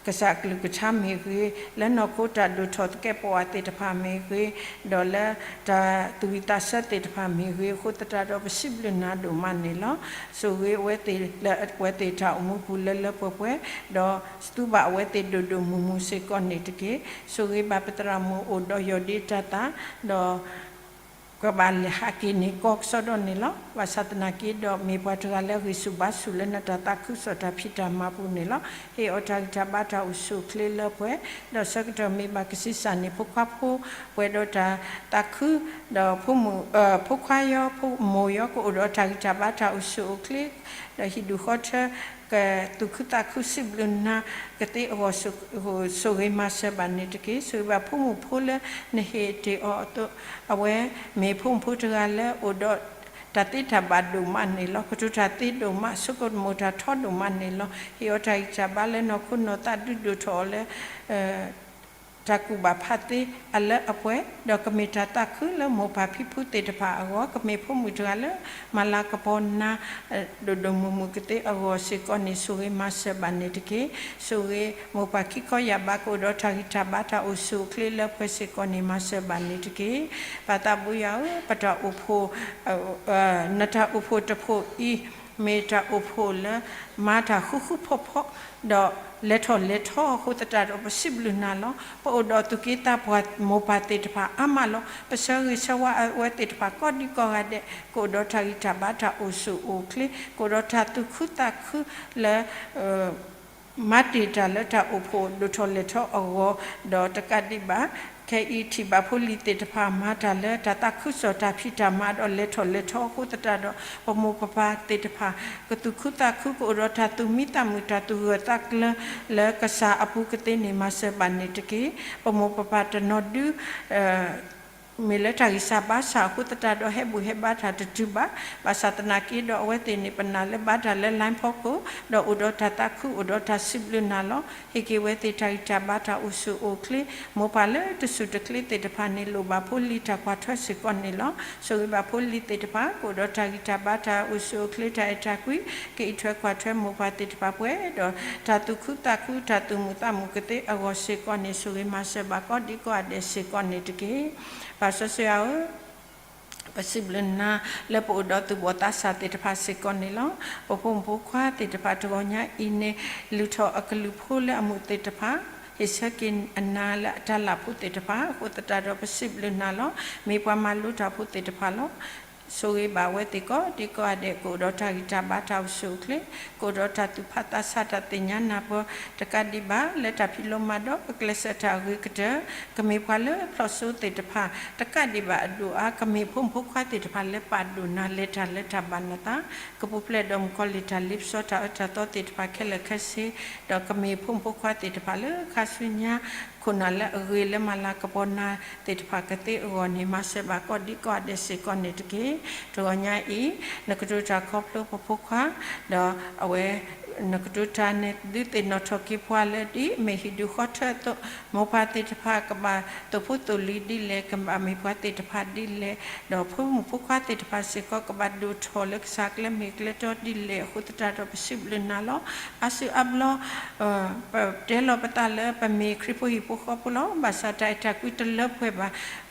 ကစၢ်အကလုၢ်ကထါမ့ၢ်ဂ့ၤ, လၢနီၢ်ခိတၢ်ဒိၣ်ထီၣ်သကဲးပဝးသ့ၣ်တဖၣ်မ့ၢ်ဂ့ၤ, ဒီးလၢတၢ်သူၣ်ဝံၣ်သးဆၢသ့ၣ်တဖၣ်မ့ၢ်ဂ့ၤ အဃိသတးဒီး ပစံးဘျုးနၤဒိၣ်မးန့ၣ်လီၤ. ဆိၣ်ဂ့ၤအဝဲသ့ၣ်လၢအဝဲသ့ၣ်တၢ်အိၣ်မူပူၤလၢလၢပှဲၤပှဲၤ, ဒီးသူဘၣ်အဝဲသ့ၣ်ဒိၣ်ဒိၣ်မုၢ်မုၢ်စ့ၢ်ကီးန့ၣ်တက့ၢ်. ဆိၣ်ဂ့ၤဘၣ်ပသရၣ်မုၣ်အိၣ်ဒီးယီၢ်ဒ့တၢ်သး, ဒီး ကဘၣ်လဲၤဟးက့ၤန့ၣ်ကီကစီဒီန့ၣ်လီၤ. ဘၣ်ဆၣ်သနာ်က့ဒီး မ့ၢ်ပှၤတဂၤလၢအဂံၢ်ဆူၣ်ဘါဆူၣ်လၢနတၢ်သးခုကစီၣ်တၢ်ဖံးတၢ်မၤပူၤန့ၣ်လီၤ. ဟ့ၣ်အီၤတၢ်ဂံၢ်တၢ်ဘါတၢ်အိၣ်ဆူၣ်အိၣ်ချ့လၢပှဲၤ, ဒီးဆၢကတီၢ်မ့ၢ်ဘၣ်ကဆံးစၢ်န့ၣ် ဖိခွါဖိ ပှဲၤဒီးတၢ်သးခု, ဒီးဖိမုၣ်, ဖိခွါယီၤ ဖိမိၢ်ယီၤ ကအိၣ်ဒီးတၢ်ဂံၢ်တၢ်ဘါတၢ်အိၣ်ဆူၣ်အိၣ်ချ့, ဒီးဟံၣ်ဒူၣ်ဃီထၢ ကသူၣ်ခုသးခု စံးဘျုးနၤကသ့အဂီၢ် ဆိၣ်ဂ့ၤမၤစၢၤဘၣ်န့ၣ်တက့ၢ်. ဆိၣ်ဂ့ၤဘၣ်ဖိမုၣ်ဖိလၢနဟ့ၣ်တ့ၢ်အီၤအသိး, အဝဲမ့ၢ်ဖိမုၣ်ဖိတဂၤလၢအိၣ်ဒီးတၢ်သ့တၢ်ဘၣ်ဒိၣ်မးန့ၣ်လီၤ. ကတိၤတၢ်သ့ဒိၣ်မး ဆိကမိၣ်တၢ်ထီဒိၣ်မးန့ၣ်လီၤ. ဟ့ၣ်အီၤတၢ်ဂံၢ်တၢ်ဘါလၢနီၢ်ခိနီၢ်သးဒုးဒိၣ်ထီၣ်အီၤလၢ တၢ်ကူၣ်ဘၣ်ဖးသ့အလၢအပှဲၤ, ဒီးကမ့ၢ်တၢ်သးခုလၢမိၢ်ပၢ်ဖံဖုသ့ၣ်တဖၣ်အဂီၢ်, ကမ့ၢ်ဖိမုၣ်တဂၤလၢ မၤလၤကပီၤနၤ ဒိၣ်ဒိၣ်မုၢ်မုၢ်ကသ့အဂီၢ်စ့ၢ်ကီးန့ၣ် ဆိၣ်ဂ့ၤမၤစၢၤဘၣ်န့ၣ်တက့ၢ်. ဆိၣ်ဂ့ၤမိၢ်ပၢ်ခံခီယာ်ဘး ကအိၣ်ဒီးတၢ်ဂံၢ်တၢ်ဘါတၢ်အိၣ်ဆူၣ်အိၣ်ချ့လၢပှဲၤစ့ၢ်ကီးန့ၣ် မၤစၢၤဘၣ်န့ၣ်တက့ၢ်. ပၢ်သးဘိယွၤဧၢ, ပတၢ်အိၣ်ဖှိၣ် နတၢ်အိၣ်ဖှိၣ်တဖှိၣ်အံၤ မ့ၢ်တၢ်အိၣ်ဖှိၣ်လၢ မၤတၢ်ဃူဃူဖိးဖိး ဒီးလဲၤထီၣ်လဲၤထီအဃိသတးဒီး ပစံးဘျုးနၤလီၤ. ပအိၣ်ဒီးသူၣ်က့သးပှၢ် မိၢ်ပၢ်သ့ၣ်တဖၣ်အါမးလီၤ. ပဆၢဂ့ၤဆၢဝါအဝဲသ့ၣ်တဖၣ်ကိးဒံကိးဂၤဒဲး ကအိၣ်ဒီးတၢ်ဂံၢ်တၢ်ဘါတၢ်အိၣ်ဆူၣ်အိၣ်ချ့, ကအိၣ်ဒီးတၢ်သူၣ်ခုသးခုလၢ မၤတ့ၢ်တၢ်လၢတၢ်အိၣ်ဖှိၣ်ဒိၣ်ထီၣ်လဲၤထီအဂီၢ်, ဒီးတကးဒံးဘၣ် ခဲအံၤထံၣ်ဘၣ်ဖိလံၤသ့ၣ်တဖၣ် မၤတၢ်လၢတၢ်သးခုကစီၣ်တၢ်ဖံးတၢ်မၤဒီးလဲၤထီၣ်လဲၤထီအဃိသတးဒီး ပမိၢ်ပပၢ်သ့ၣ်တဖၣ် ကသူၣ်ခုသးခု ကအိၣ်ဒီးတၢ်သူၣ်မံသးမုာ် တၢ်သူၣ်ဂၢၢ်သးကျၢၤလၢကစၢ်အပူၤကသ့န့ၣ် မၤစၢၤဘၣ်န့ၣ်တက့ၢ်. ပမိၢ်ပပၢ်တနီၤဒု မ့ၢ်လၢတၢ်ဂံၢ်စၢ်ဘါစၢ်အဃိသတးဒီး ဟဲဘူၣ်ဟဲဘါတၢ်တတုၤဘၣ်. ဘၣ်ဆၣ်သနာ်က့ဒီး အဝဲသ့ၣ်န့ၣ် ပနာ်လၢဘါတၢ်လၢ line ဖီခိၣ် ဒီးအိၣ်ဒီးတၢ်သးခု အိၣ်ဒီးတၢ်စံးဘျုးနၤလီၤ. ဟ့ၣ်က့ၤဝဲသ့ၣ်တၢ်ဂံၢ်တၢ်ဘါတၢ်အိၣ်ဆူၣ်အိၣ်ချ့, မိၢ်ပၢ်လၢတဆူၣ်တချ့သ့ၣ်တဖၣ်န့ၣ် လိၣ်ဘၣ်ဖိလံၤတၢ်ကွၢ်ထွဲစ့ၢ်ကီးန့ၣ်လီၤ. ဆိၣ်ဂ့ၤဘၣ်ဖိလံၤသ့ၣ်တဖၣ် ကအိၣ်ဒီးတၢ်ဂံၢ်တၢ်ဘါတၢ်အိၣ်ဆူၣ်အိၣ်ချ့ တၢ်အဲၣ်တၢ်ကွံ ကအံးထွဲကွၢ်ထွဲမိၢ်ပၢ်သ့ၣ်တဖၣ်ပှဲၤဒီး တၢ်သူၣ်ခုသးခု တၢ်သူၣ်မုာ်သးမုာ်ကသ့အဂီၢ်စ့ၢ်ကီးန့ၣ် ဆိၣ်ဂ့ၤမၤစၢၤဘၣ်ကိးဒံကိးဂၤဒဲးစ့ၢ်ကီးန့ၣ်တက့ၢ်. ပၢ်စီဆှံယွၤဧၢ, ပစံးဘျုးနၤလၢပအိၣ်ဒီးသူၣ်ဘီၣ်သးစၢ်သ့ၣ်တဖၣ်စ့ၢ်ကီးန့ၣ်လီၤ. ပဖိမုၣ်ဖိခွါသ့ၣ်တဖၣ်တဂီၤညါအံၤန့ၣ် လုၢ်ထီၣ်အကလုၢ်ဖိလၢအမုာ်သ့ၣ်တဖၣ်, ဟ့ၣ်ဆၢက့ၤအနၤလၢအတၢ်လၢ်ဖိသ့ၣ်တဖၣ်အဃိသတးဒီး ပစံးဘျုးနၤလီၤ. မ့ၢ်ပှၤမၤလိတၢ်ဖိသ့ၣ်တဖၣ်လီၤ. ဆိၣ်ဂ့ၤဘၣ်အဝဲသ့ၣ်ကိးဒံကိးဂၤဒဲး ကအိၣ်ဒီးတၢ်ဂံၢ်တၢ်ဘါတၢ်အိၣ်ဆူၣ်အိၣ်ချ့, ကအိၣ်ဒီးတၢ်သူၣ်ဖးသးဆး တၢ်သ့ၣ်ညါနၢ်ပၢၢ် တကးဒံးဘၣ် လၢတၢ်ဖံးလိမၤဒိး အကျဲးစၢးတၢ်အဂ့ၤကတၢၢ်, ကမ့ၢ်ပှၤလၢဖျိးစိသ့ၣ်တဖၣ် တကးဒံးဘၣ်အဒိၣ်အါ ကမ့ၢ်ဖိမုၣ်ဖိခွါသ့ၣ်တဖၣ်လၢပာ်ဒိၣ်နၤ လဲၤတၢ်လၢတၢ်ဘၣ်နသး, ကပူၤဖျဲးဒီးမုၣ်ကီၤလံၢ်တၢ်လ့ပစီတၢ်အၢတၢ်သီသ့ၣ်တဖၣ်ခဲလၢာ်ခဲဆ့, ဒီးကမ့ၢ်ဖိမုၣ်ဖိခွါသ့ၣ်တဖၣ်လၢခါဆူညါ ခိ ခိၣ်နၢ်လၢအဂ့ၤလၢမၤလၤကပီၤနၤသ့ၣ်တဖၣ်ကသ့အဂီၢ်န့ၣ် မၤစၢၤဘၣ်ကိးဒံကိးဂၤဒဲးစ့ၢ်ကီးန့ၣ်တက့ၢ်. တဂီၤညါအံၤ နကတိၤတၢ်ခီဖျိပဖိခွါ, ဒီးအဝဲ နကတိၤတၢ်န့ၣ် ဒုးသ့ၣ်နီၣ်ထီၣ်က့ၤပှၤလၢဒ်အမ့ၢ်ဟံၣ်ဒူၣ်ဃီထၢအသိး, မိၢ်ပၢ်သ့ၣ်တဖၣ်ကဘၣ်သိၣ်ဖိသိၣ်လံၤဒ်လဲၣ်, ကဘၣ်မ့ၢ်ပှၤသ့ၣ်တဖၣ်ဒ်လဲၣ်, ဒီးဖိမုၣ်ဖိခွါသ့ၣ်တဖၣ်စ့ၢ်ကီး ကဘၣ်ဒိၣ်ထီၣ်လၢကစၢ်ကျဲမ့ၢ်ကျဲတီဒ်လဲၣ်အဃိသတးဒီး ပစံးဘျုးနၤလီၤ. အါစုအါဘျီ ပတဲလီၤပသးလၢပမ့ၢ်ခရံာ်ဖိဟံၣ်ဖိဃီဖိလီၤ. ဘၣ်ဆၣ်တၢ်အဲၣ်တၢ်ကွံတလၢပှဲၤဘၣ်.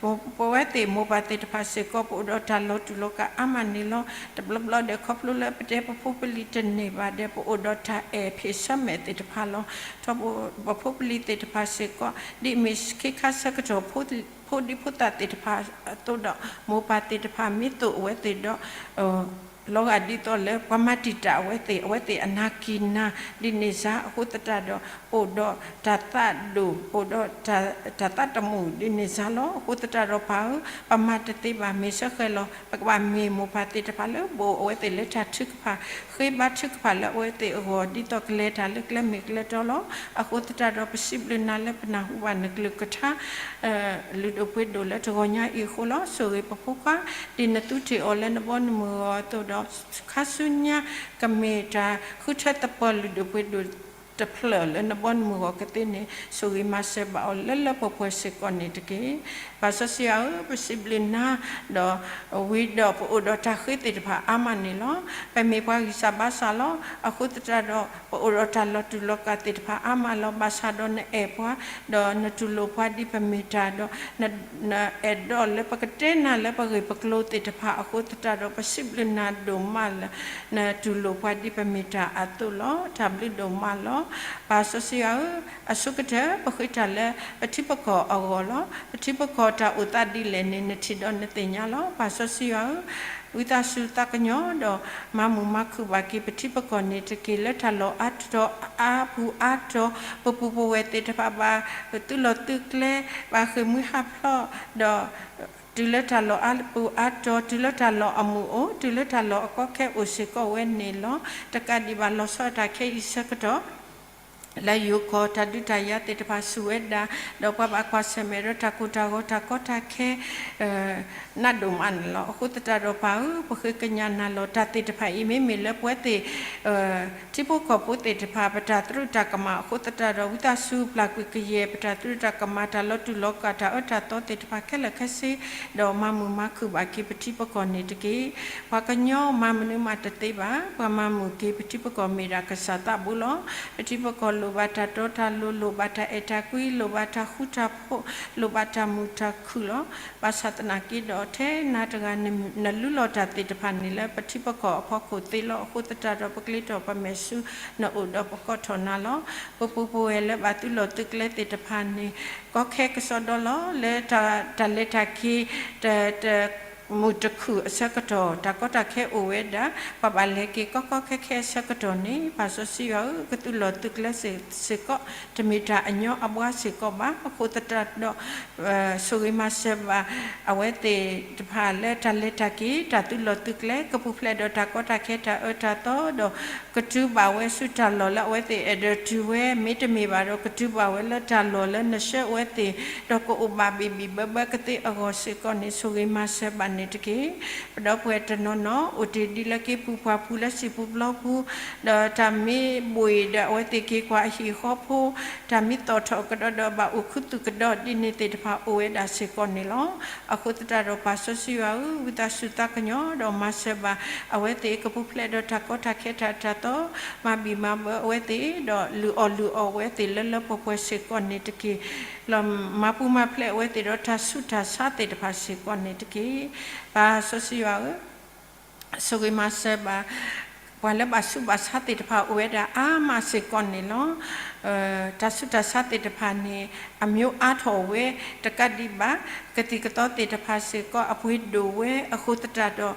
ပဝဲသ့ၣ်မိၢ်ပၢ်သ့ၣ်တဖၣ်စ့ၢ်ကီး ပအိၣ်ဒီးတၢ်လီၤတူာ်လီၤကာ်အါမးန့ၣ်လီၤ. တဘျီဘျီဒီးခီဖျိလၢပတဲပဖိပလံၤတန့ၢ်ဘၣ်ဒီး ပအိၣ်ဒီးတၢ်အဲၣ်ဖ့ၣ်ဆၢမဲာ်သ့ၣ်တဖၣ်လီၤ. ထီဘိပဖိပလံၤသ့ၣ်တဖၣ်စ့ၢ်ကီး ဒ်အမ့ၢ်ခ့ခါဆၢကတီၢ် ဖိဒံဖိသၣ်သ့ၣ်တဖၣ်အသိးဒီး မိၢ်ပၢ်သ့ၣ်တဖၣ်မ့ၢ်သိၣ်အဝဲသ့ၣ်ဒီး လီၤဂာ်ဒ်သိးလၢပှၤမၤတံာ်တာ်အဝဲသ့ၣ် အဝဲသ့ၣ်အနၢ်ကံၢ်နၢ်ဒ်န့ၣ်စ့ၢ် အဃိသတးဒီး ပအိၣ်ဒီးတၢ်သးဒိၣ် ပအိၣ်ဒီးတၢ်သးတမုာ်ဒ်န့ၣ်စ့ၢ်လီၤ. အဃိသတးဒီးပၢ်ဧၢ, ပမၤတသ့ဘၣ် မ့ၢ်စ့ၢ်ကီးလီၤ. ပကဘၣ်မ့ၢ်မိၢ်ပၢ်သ့ၣ်တဖၣ်လၢ ဘိၣ်အဝဲသ့ၣ်လၢတၢ်ထုကဖၣ်, ဃ့ဘါထုကဖၣ်လၢအဝဲသ့ၣ်အဂီၢ် ဒ်သိးကလဲၤတၢ်လၢကျဲမ့ၢ်ကျဲတီလီၤ. အဃိသတးဒီး ပစံးဘျုးနၤလၢပနၢ်ဟူဘၣ်နကလုၢ်ကထါ လုၢ်ဒိၣ်ပှ့ၤဒိၣ်လၢတဂီၤညါအံၤအဃိလီၤ. ဆိၣ်ဂ့ၤပဖိခွါ ဒ်နသူထံၣ်အီၤလၢနဘီနမုၢ်ဂီၤအသိးဒီး ခါဆူညါကမ့ၢ်တၢ်ဃုထၢသပှၢ်လုၢ်ဒိၣ်ပှ့ၤဒိၣ်တဖျၢၣ်လၢနဘီနမုၢ်ဂီၤကသ့န့ၣ် ဆိၣ်ဂ့ၤမၤစၢၤဘၣ်အီၤလၢလၢပှဲၤပှဲၤစ့ၢ်ကီးန့ၣ်တက့ၢ်. ပၢ်စီဆှံယွၤဧၢ, ပစံးဘျုးနၤ ဒီးဝံၤဒီးပအိၣ်ဒီးတၢ်ဃ့သ့ၣ်တဖၣ်အါမးန့ၣ်လီၤ. ပမ့ၢ်ပှၤဂံၢ်စၢ်ဘါစၢ်လီၤ. အဃိသတးဒီး ပအိၣ်ဒီးတၢ်လီၤတူာ်လီၤကာ်သ့ၣ်တဖၣ်အါမးလီၤ. ဘၣ်ဆၣ်ဒီးနအဲၣ်ပှၤ ဒီးနတူၢ်လိာ်ပှၤဒ်ပမ့ၢ်တၢ်ဒီး နအဲၣ်ဒိးလၢပကတဲနၤလၢပဂ့ၢ်ပကျိၤသ့ၣ်တဖၣ်အဃိသတးဒီး ပစံးဘျုးနၤဒိၣ်မးလၢ နတူၢ်လိာ်ပှၤဒ်ပမ့ၢ်တၢ်အသိးလီၤ. တၢ်ဘျုးဒိၣ်မးလီၤ. ပၢ်စီဆှံယွၤဧၢ, အဆိကတၢၢ် ပဃ့တၢ်လၢပထံပကီၢ်အဂီၢ်လီၤ. ပထံပကီၢ်တၢ်အိၣ်သးဒ်လဲၣ်န့ၣ် နထံၣ်ဒီးနသ့ၣ်ညါလီၤ. ပၢ်စီဆှံယွၤဧၢ, ဝံသးစူၤသးကညီၤဒီး မၤမုာ်မၤခုၣ်ဘၣ်က့ၤပထံပကီၢ်န့ၣ်တက့ၢ်. လၢတၢ်လီၢ်အါတီၤအါပူၤအါတီၤ ပပူၤပဝဲၢ်သ့ၣ်တဖၣ်ဘၣ်သုးလီၢ်သုးကျဲ ဘၣ်ဃ့ၢ်မှံဟးဖျိး ဒီး တုၤလၢတၢ်လီၢ်အါပူၤအါတီၤ တုၤလၢတၢ်လီၢ်အမုာ်အိၣ် တုၤလၢတၢ်လီၢ်အကီခဲအိၣ်စ့ၢ်ကီးဝဲန့ၣ်လီၤ. တကးဒံးဘၣ်လီၤဆီဒၣ်တၢ်ခဲအံၤဆၢကတီၢ် လၢယိၤကီၢ်တၢ်ဒုးတၢ်ယၤသ့ၣ်တဖၣ်ဆူၣ်ဝဲဒၣ် ဒီးပှၤဘၣ်ကွၢ်ဆၢၣ်မဲာ်ဒီးတၢ်ကိၢ်တၢ်ဂီၤတၢ်ကီတၢ်ခဲ နးဒိၣ်မးန့ၣ်လီၤ. အဃိသတးဒီးပၢ်ဧၢ, ပဃ့ကညးနၤလီၤ. တၢ်သ့ၣ်တဖၣ်အံၤ မ့မ့ၢ်လၢပဝဲသ့ၣ် ထံဖိကီၢ်ဖိသ့ၣ်တဖၣ် ပတၢ်သရူးတၢ်ကမၣ်အဃိသတးဒီး ဝံသးစူၤပျၢ်ကွံာ်ကယဲၢ် ပတၢ်သရူးတၢ်ကမၣ် တၢ်လီၤတူာ်လီၤကာ် တၢ်အၢတၢ်သီသ့ၣ်တဖၣ်ခဲလၢာ်ခဲဆ့ ဒီးမၤမုာ်မၤခုၣ်ဘၣ်က့ၤပထံပကီၢ်န့ၣ်တက့ၢ်. ပှၤကညီမၤမနုၤမးတသ့ဘၣ်, ပှၤမၤမုာ်က့ၤပထံပကီၢ်မ့ၢ်ဒၣ်ကစၢ်သးဘိလီၤ. ပထံပကီၢ်လိၣ်ဘၣ်တၢ်တီတၢ်လိၤ လိၣ်ဘၣ်တၢ်အဲၣ်တၢ်ကွံ လိၣ်ဘၣ်တၢ်ဃူတၢ်ဖိး လိၣ်ဘၣ်တၢ်မုာ်တၢ်ခုၣ်လီၤ. ဘၣ်ဆၣ်သနာ်က့ဒီး ထဲနၤတဂၤနလူလီၤတၢ်သ့ၣ်တဖၣ်န့ၣ်လၢပထံပကီၢ်အဖီခိၣ်သ့လီၤ. အဃိသတးဒီး ပကျ့ထီၣ်ပမဲာ်ဆူနအိၣ်ဒီးပကိးထီၣ်နၤလီၤ. ပပူၤပဝဲၢ်လၢဘၣ်သုးလီၢ်သုးကျဲသ့ၣ်တဖၣ်န့ၣ် ကီခဲကစီဒီလီၤ. လၢတၢ်လဲၤတၢ်က့ၤ တ မုာ်တခုၣ်အဆၢကတီၢ် တၢ်ကီတၢ်ခဲအိၣ်ဝဲဒၣ် ပှၤဘၣ်လဲၤက့ၤကီကီခဲခဲအဆၢကတီၢ်န့ၣ် ပၢ်စီဆှံယွၤဧၢ, ကသုးလီၢ်သုးကျဲစ့ၢ်ကီး တမ့ၢ်တၢ်အညီအဘှါစ့ၢ်ကီးဘၣ်. အဃိသတးဒီး ဆိၣ်ဂ့ၤမၤစၢၤဘၣ် အဝဲသ့ၣ်တဖၣ်လၢတၢ်လဲၤတၢ်က့ၤ တၢ်သုးလီၢ်သုးကျဲ ကပူၤဖျဲးဒီးတၢ်ကီတၢ်ခဲတၢ်အၢတၢ်သီဒီး ကတုၤဘၣ်ဝဲဆူတၢ်လီၢ်လၢအဝဲသ့ၣ်အဲၣ်ဒိးတုၤဝဲ မ့တမ့ၢ်ဘၣ်ဒီး ကတုၤဘၣ်ဝဲလၢတၢ်လီၢ်လၢနဆှၢအဝဲသ့ၣ် ဒီးကအိၣ်ဘၣ်ဘံၣ်ဘံၣ်ဘၢဘၢကသ့အဂီၢ်စ့ၢ်ကီးန့ၣ် ဆိၣ်ဂ့ၤမၤစၢၤဘၣ်န့ၣ်တက့ၢ်. ပဒီပုၢ်ဝဲၢ်တနီၤနီၤ အိၣ်တ့ၢ်ဒ်လၢက့ၤပူၤပှၢ်ပူၤလၢဟံၣ်ပူၤပျီပူၤ ဒီးတၢ်မ့ၢ်ဘှ့ၣ်ဒီးအဝဲသ့ၣ်က့ၤကွၢ်အဟံၣ်အဃီဖိ တၢ်မ့ၢ်သီၣ်ထီၣ်ကဒီးဒီးဘၣ်အိၣ်ခူသူၣ်ကဒီးဒ်န့ၣ်သ့ၣ်တဖၣ်အိၣ်ဝဲဒၣ်စ့ၢ်ကီးန့ၣ်လီၤ. အဃိသတးဒီးပၢ်စီဆှံယွၤဧၢ, ဝံသးစူၤသးကညီၤဒီးမၤစၢၤဘၣ် အဝဲသ့ၣ်ကပူၤဖျဲးဒီးတၢ်ကီတၢ်ခဲတၢ်အၢတၢ်သီ မၤဘံၣ်မၤဘၢအဝဲသ့ၣ် ဒီးလုၢ်အီၣ်လုၢ်အီအဝဲသ့ၣ်လၢလၢပှဲၤပှဲၤစ့ၢ်ကီးန့ၣ်တက့ၢ်. လီၤမၤပူၤမၤဖျဲးအဝဲသ့ၣ်ဒီးတၢ်ဆူးတၢ်ဆါသ့ၣ်တဖၣ်စ့ၢ်ကီးန့ၣ်တက့ၢ်. ပၢ်စီဆှံယွၤဧၢ, ဆိၣ်ဂ့ၤမၤစၢၤဘၣ် ပှၤလၢဘၣ်ဆူးဘၣ်ဆါသ့ၣ်တဖၣ်အိၣ်ဝဲဒၣ်အါမးစ့ၢ်ကီးန့ၣ်လီၤ. တၢ်ဆူးတၢ်ဆါသ့ၣ်တဖၣ်န့ၣ် အမျိုးအါထီၣ်ဝဲ တကးဒံးဘၣ် ကသံၣ်ကသီသ့ၣ်တဖၣ်စ့ၢ်ကီး အပှ့ၤဒိၣ်ဝဲအဃိသတးဒီး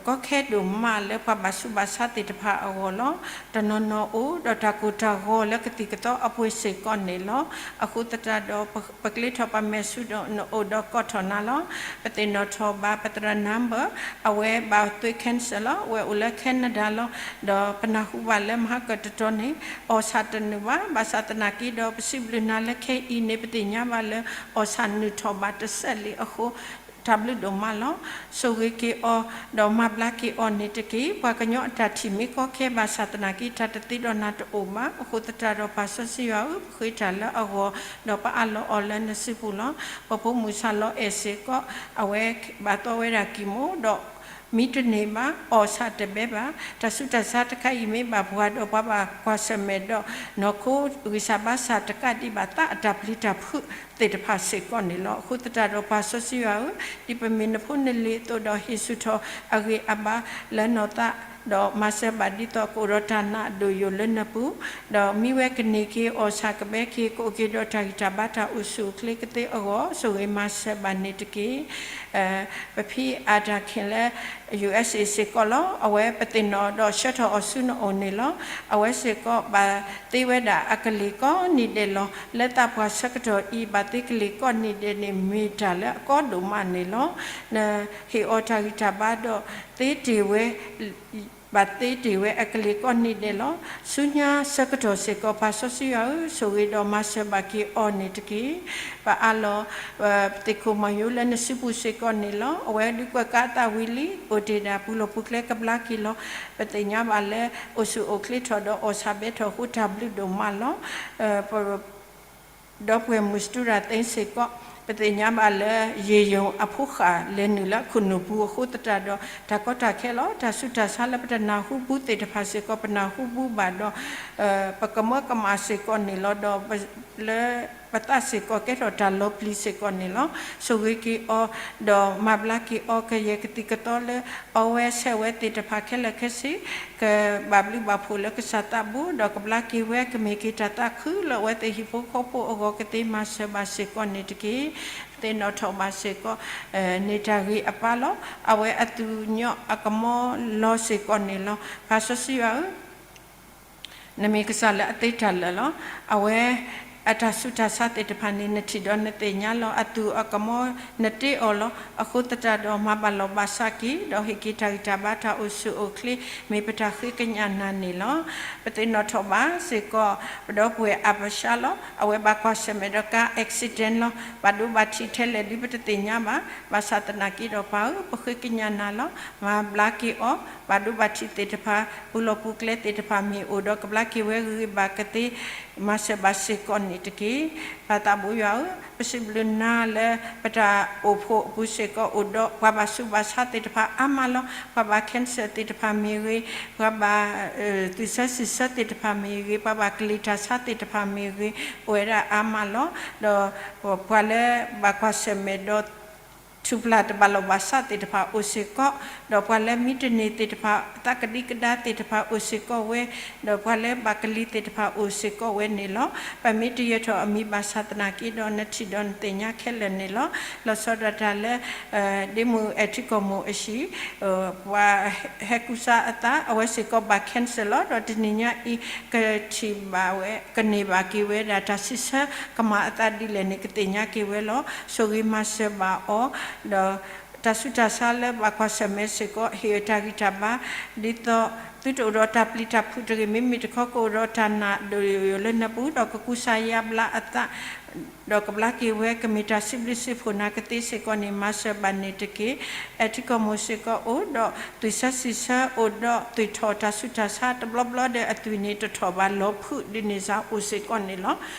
ကီခဲဒိၣ်မးလၢပှၤဘၣ်ဆူးဘၣ်ဆါသ့ၣ်တဖၣ်အဂီၢ်လီၤ. တနီၤနီၤအိၣ်ဒီးတၢ်ကိၢ်တၢ်ဂီၤလၢကသံၣ်ကသီအပှ့ၤစ့ၢ်ကီးန့ၣ်လီၤ. အဃိသတးဒီး ပကျ့ထီၣ်ပမဲာ်ဆူဒီးနအိၣ်ဒီးကိးထီၣ်နၤလီၤ. ပသ့ၣ်နီၣ်ထီၣ်ဘၣ်ပသရၣ် number အဝဲဘၣ်သွဲ cancer လီၤ. အဝဲအိၣ်လၢ Canada လီၤ. ဒီးပနၢ်ဟူဘၣ်လၢမဟါကတတီၤန့ၣ် အီၣ်ဆၣ်တနုာ်ဘၣ်. ဘၣ်ဆၣ်သနာ်က့ဒီး ပစံးဘျုးနၤလၢခဲအံၤန့ၣ် ပသ့ၣ်ညါဘၣ်လၢ အီၣ်ဆၣ်နုာ်ထီၣ်ဘၣ်တစဲးလံအဃိ တၢ်ဘျုးဒိၣ်မးလီၤ. ဆိၣ်ဂ့ၤက့ၤအီၤ ဒီးမၤဘျါက့ၤအီၤန့ၣ်တက့ၢ်. ပှၤကညီအတၢ်ထံၣ်မ့ၢ်ကီခဲ ဘၣ်ဆၣ်သနာ်က့ တၢ်တသ့ဒီးနၤတအိၣ်ဘၣ်. အဃိသတးဒီး ပၢ်စီဆှံယွၤဧၢ, ပဃ့တၢ်လၢအဂီၢ် ဒီးပအးလီၤအီၤလၢနစုပူၤလီၤ. ပဖိမုၣ်ဆၣ်လီၤအဲၣ်စ့ၢ်ကီး အဝဲဘၣ်သီဝဲဒၣ်ကံၢ်မိၣ်ဒီး မံတန့ၢ်ဘၣ်, အီၣ်ဆၣ်တဘဲဘၣ်. တၢ်ဆူးတၢ်ဆါတခါအံၤမ့ၢ်ဘၣ်ပှၤဒီး ပှၤဘၣ်ကွၢ်ဆၢၣ်မဲာ်ဒီး နီၢ်ခိဂံၢ်စၢ်ဘါစၢ်တကးဒံးဘၣ် သးအတၢ်ပျံၤတၢ်ဖုးသ့ၣ်တဖၣ်စ့ၢ်ကီးန့ၣ်လီၤ. အဃိသတးဒီး ပၢ်စီဆှံယွၤဧၢ, ဒ်ပမ့ၢ်နဖိနလံၤအသိးဒီး ဟ့ၣ်ဆူၣ်ထီၣ်အဂ့ၢ်အဘါလၢနီၢ်သး ဒီးမၤစၢၤဘၣ်ဒ်သိးကအိၣ်ဒီးတၢ်နာ်အဒိၣ်ယိာ်လၢနပူၤ, ဒီးမံဝဲကန့ၢ်က့ၤ အီၣ်ဆၣ်ကဘဲက့ၤ ကအိၣ်က့ၤဒီးတၢ်ဂံၢ်တၢ်ဘါတၢ်အိၣ်ဆူၣ်အိၣ်ချ့ကသ့အဂီၢ် ဆိၣ်ဂ့ၤမၤစၢၤဘၣ်န့ၣ်တက့ၢ်. ပဖံအၤတၢ်ခ့ၣ်လၢ ယူၣ်အၢၣ်စ့ၣ် စ့ၢ်ကီးလီၤ. အဝဲပသ့ၣ်နီၣ်ဒီးဆှၢထီၣ်အီၤဆူနအိၣ်န့ၣ်လီၤ. အဝဲစ့ၢ်ကီးဘၣ်သ့ဝဲဒၣ်အကလံၤကိးနံၤဒဲးလီၤ. လၢသးပှၢ်ဆၢကတီၢ်အံၤ ဘၣ်သ့ကလံၤကိးနံၤဒဲးန့ၣ် မ့ၢ်တၢ်လၢအကီဒိၣ်မးန့ၣ်လီၤ. နဟ့ၣ်အီၤတၢ်ဂံၢ်တၢ်ဘါဒီး သ့တ့ၢ်ဝဲ ဘၣ်သ့တ့ၢ်ဝဲအကလံၤကိးနံၤဒဲးလီၤ. ဆူညါဆၢကတီၢ်စ့ၢ်ကီး ပၢ်စီဆှံယွၤဧၢ, ဆိၣ်ဂ့ၤဒီးမၤစၢၤဘၣ်က့ၤအီၤန့ၣ်တက့ၢ်. ပအးလီၤ ပသ့ၣ်ခိၣ်မီၤယိလၢနစုပူၤစ့ၢ်ကီးန့ၣ်လီၤ. အဝဲဒုးကွဲးကးအသးဝံၤလံ, အိၣ်တ့ၢ်ဒၣ်ပူၤလီၢ်ပူၤကျဲကဘျါက့ၤလီၤ. ပသ့ၣ်ညါဘၣ်လၢ အိၣ်ဆူၣ်အိၣ်ချ့ထီၣ်ဒီးအီၣ်ဆၣ်ဘဲထီၣ်အဃိ တၢ်ဘျုးဒိၣ်မးလီၤ. ဒီပုၢ်ဝဲၢ်မုၢ်စတူရၣ်သ့စ့ၢ်ကီး ပသ့ၣ်ညါဘၣ်လၢ ယ့ၣ်ယိၣ်အဖိဃၢ်လဲၤနုာ်လၢအခိၣ်နူာ်ပူၤအဃိသတးဒီး တၢ်ကီတၢ်ခဲလီၤ. တၢ်ဆူးတၢ်ဆါလၢပတနၢ်ဟူပူၤသ့ၣ်တဖၣ်စ့ၢ်ကီး ပနၢ်ဟူပူၤဘၣ်ဒီး ပကမၢကမၣ်စ့ၢ်ကီးန့ၣ်လီၤ. ဒီးလၢပသးစ့ၢ်ကီးကဲထီၣ်တၢ်လီၤပျံၤစ့ၢ်ကီးန့ၣ်လီၤ. ဆိၣ်ဂ့ၤက့ၤအီၤ ဒီးမၤဘျါက့ၤအီၤ ကယဲၢ်ကသံၣ်ကသီလၢ အီဝဲဆဲးဝဲသ့ၣ်တဖၣ်ခဲလၢာ်ခဲဆ့ ကဘၣ်ဘျုးဘၣ်ဖှိၣ်လၢကစၢ်သးဘိ ဒီးကဘျါက့ၤဝဲ ကမ့ၢ်က့ၤတၢ်သးခုလၢအဝဲသ့ၣ်ဟံၣ်ဖိဃီဖိအဂီၢ်ကသ့မၤစၢၤဘၣ်စ့ၢ်ကီးန့ၣ်တက့ၢ်. ပသ့ၣ်နီၣ်ထီၣ်ဘၣ်စ့ၢ်ကီး န့ၢ်တၢ်ဂ့ၤအပၢ်လီၤ. အဝဲအသူၣ်ကညီၤအကမီၤလီၤစ့ၢ်ကီးန့ၣ်လီၤ. ပၢ်စီဆှံယွၤဧၢ, နမ့ၢ်ကစၢ်လၢအသ့တၢ်လၢာ်လီၤ. အဝဲအတၢ်ဆူးတၢ်ဆါသ့ၣ်တဖၣ်န့ၣ် နထံၣ်ဒီးနသ့ၣ်ညါလီၤ. အသူၣ်အကမီၤနတ့အီၤလီၤ. အဃိသတးဒီး မၤဘၣ်လီၤဘၣ်စးက့ၤ ဒီးဟ့ၣ်က့ၤတၢ်ဂံၢ်တၢ်ဘါတၢ်အိၣ်ဆူၣ်အိၣ်ချ့ မ့ၢ်ပတၢ်ဃ့ကညးနၤန့ၣ်လီၤ. ပသ့ၣ်နီၣ်ထီၣ်ဘၣ်စ့ၢ်ကီး ပဒီပုၢ်ဝဲၢ်အါဘၡါလီၤ. အဝဲဘၣ်ကွၢ်ဆၢၣ်မဲာ်ဒီးကါ accident လီၤ. ဘၣ်ဒိဘၣ်ထံးထဲလဲၣ်ဒုးပတသ့ၣ်ညါဘၣ်. ဘၣ်ဆၣ်သနာ်က့ဒီးပၢ်ဧၢ, ပဃ့ကညးနၤလီၤ. မၤဘျါက့ၤအီၤ, ဘၣ်ဒိဘၣ်ထံးသ့ၣ်တဖၣ် ပူၤလီၢ်ပူၤကျဲသ့ၣ်တဖၣ်မ့ၢ်အိၣ်ဒီး ကဘျါက့ၤဝဲဂ့ၤဂ့ၤဘၣ်ကသ့ မၤစၢၤဘၣ်စ့ၢ်ကီးန့ၣ်တက့ၢ်. ပၢ်သးဘိယွၤဧၢ, ပစံးဘျုးနၤလၢပတၢ်အိၣ်ဖှိၣ်အပူၤစ့ၢ်ကီး အိၣ်ဒီးပှၤဘၣ်ဆူးဘၣ်ဆါသ့ၣ်တဖၣ်အါမးလီၤ. ပှၤဘၣ် cancer သ့ၣ်တဖၣ်မ့ၢ်ဂ့ၤ, ပှၤဘၣ် သွံၣ်ဆၢစံၣ်ဆၢသ့ၣ်တဖၣ်မ့ၢ်ဂ့ၤ, ပှၤဘၣ်ကလံၤတၢ်ဆါသ့ၣ်တဖၣ်မ့ၢ်ဂ့ၤ, အိၣ်ဝဲဒၣ်အါမးလီၤ. ဒီးပှၤလၢဘၣ်ကွၢ်ဆၢၣ်မဲာ်ဒီး ထူၣ်ဖျၢၣ်တဘၣ်လီၢ်ဘၣ်စးသ့ၣ်တဖၣ်အိၣ်စ့ၢ်ကီး, ဒီးပှၤလၢမံတန့ၢ်သ့ၣ်တဖၣ် သးကဒံကဒါသ့ၣ်တဖၣ်အိၣ်စ့ၢ်ကီးဝဲ, ဒီးပှၤလၢဘၣ်ကလံၤသ့ၣ်တဖၣ်အိၣ်စ့ၢ်ကီးဝဲန့ၣ်လီၤ. ပမ့ၢ်တယၢၤထီၣ်အမံၤဘၣ်ဆၣ်သနာ်က့ဒီး နထံၣ်ဒီးနသ့ၣ်ညါခဲလၢာ်န့ၣ်လီၤ. လီၤဆီဒၣ်တၢ်လၢ ဒ့မုၣ်အဲၣ်ထံကီၢ်မိၢ်အဟံၣ် ပှၤဟဲကူစါအသး အဝဲစ့ၢ်ကီးဘၣ် cancer လီၤ. ဒီးတနံၤညါအံၤ ကထံၣ်ဘၣ်ဝဲ ကန့ၢ်ဘၣ်က့ၤဝဲဒၣ်တၢ်စံးဆၢကမၣ်အသးဒ်လဲၣ်န့ၣ် ကသ့ၣ်ညါက့ၤဝဲလီၤ. ဆိၣ်ဂ့ၤမၤစၢၤဘၣ်အီၤ, ဒီးတၢ်ဆူးတၢ်ဆါလၢဘၣ်ကွၢ်ဆၢၣ်မဲာ်စ့ၢ်ကီး ဟ့ၣ်အတၢ်ဂံၢ်တၢ်ဘါ ဒ်သိး သုတအိၣ်ဒီးတၢ်ပျံၤတၢ်ဖုးတဂ့ၤ, မ့မ့ၢ်တခီကအိၣ်ဒီးတၢ်နာ်ဒိၣ်ယိာ်လၢနပူၤ ဒီးကကူစါယါဘျါအသး ဒီးကဘျါက့ၤဝဲ ကမ့ၢ်တၢ်စံးဘျုးစံးဖှိၣ်နၤကသ့စ့ၢ်ကီးန့ၣ် မၤစၢၤဘၣ်န့ၣ်တက့ၢ်. အဲၣ်ထံကီၢ်မိၢ်စ့ၢ်ကီးအိၣ်ဒီးသွံၣ်ဆၢစံၣ်ဆၢ အိၣ်ဒီးသွံၣ်ထီၣ်တၢ်ဆူးတၢ်ဆါ တဘျီဘျီဒီးအသွံၣ်န့ၣ်တထီၣ်ဘၣ် လီၤဖုးဒ်န့ၣ်စ့ၢ်အိၣ်စ့ၢ်ကီးန့ၣ်လီၤ.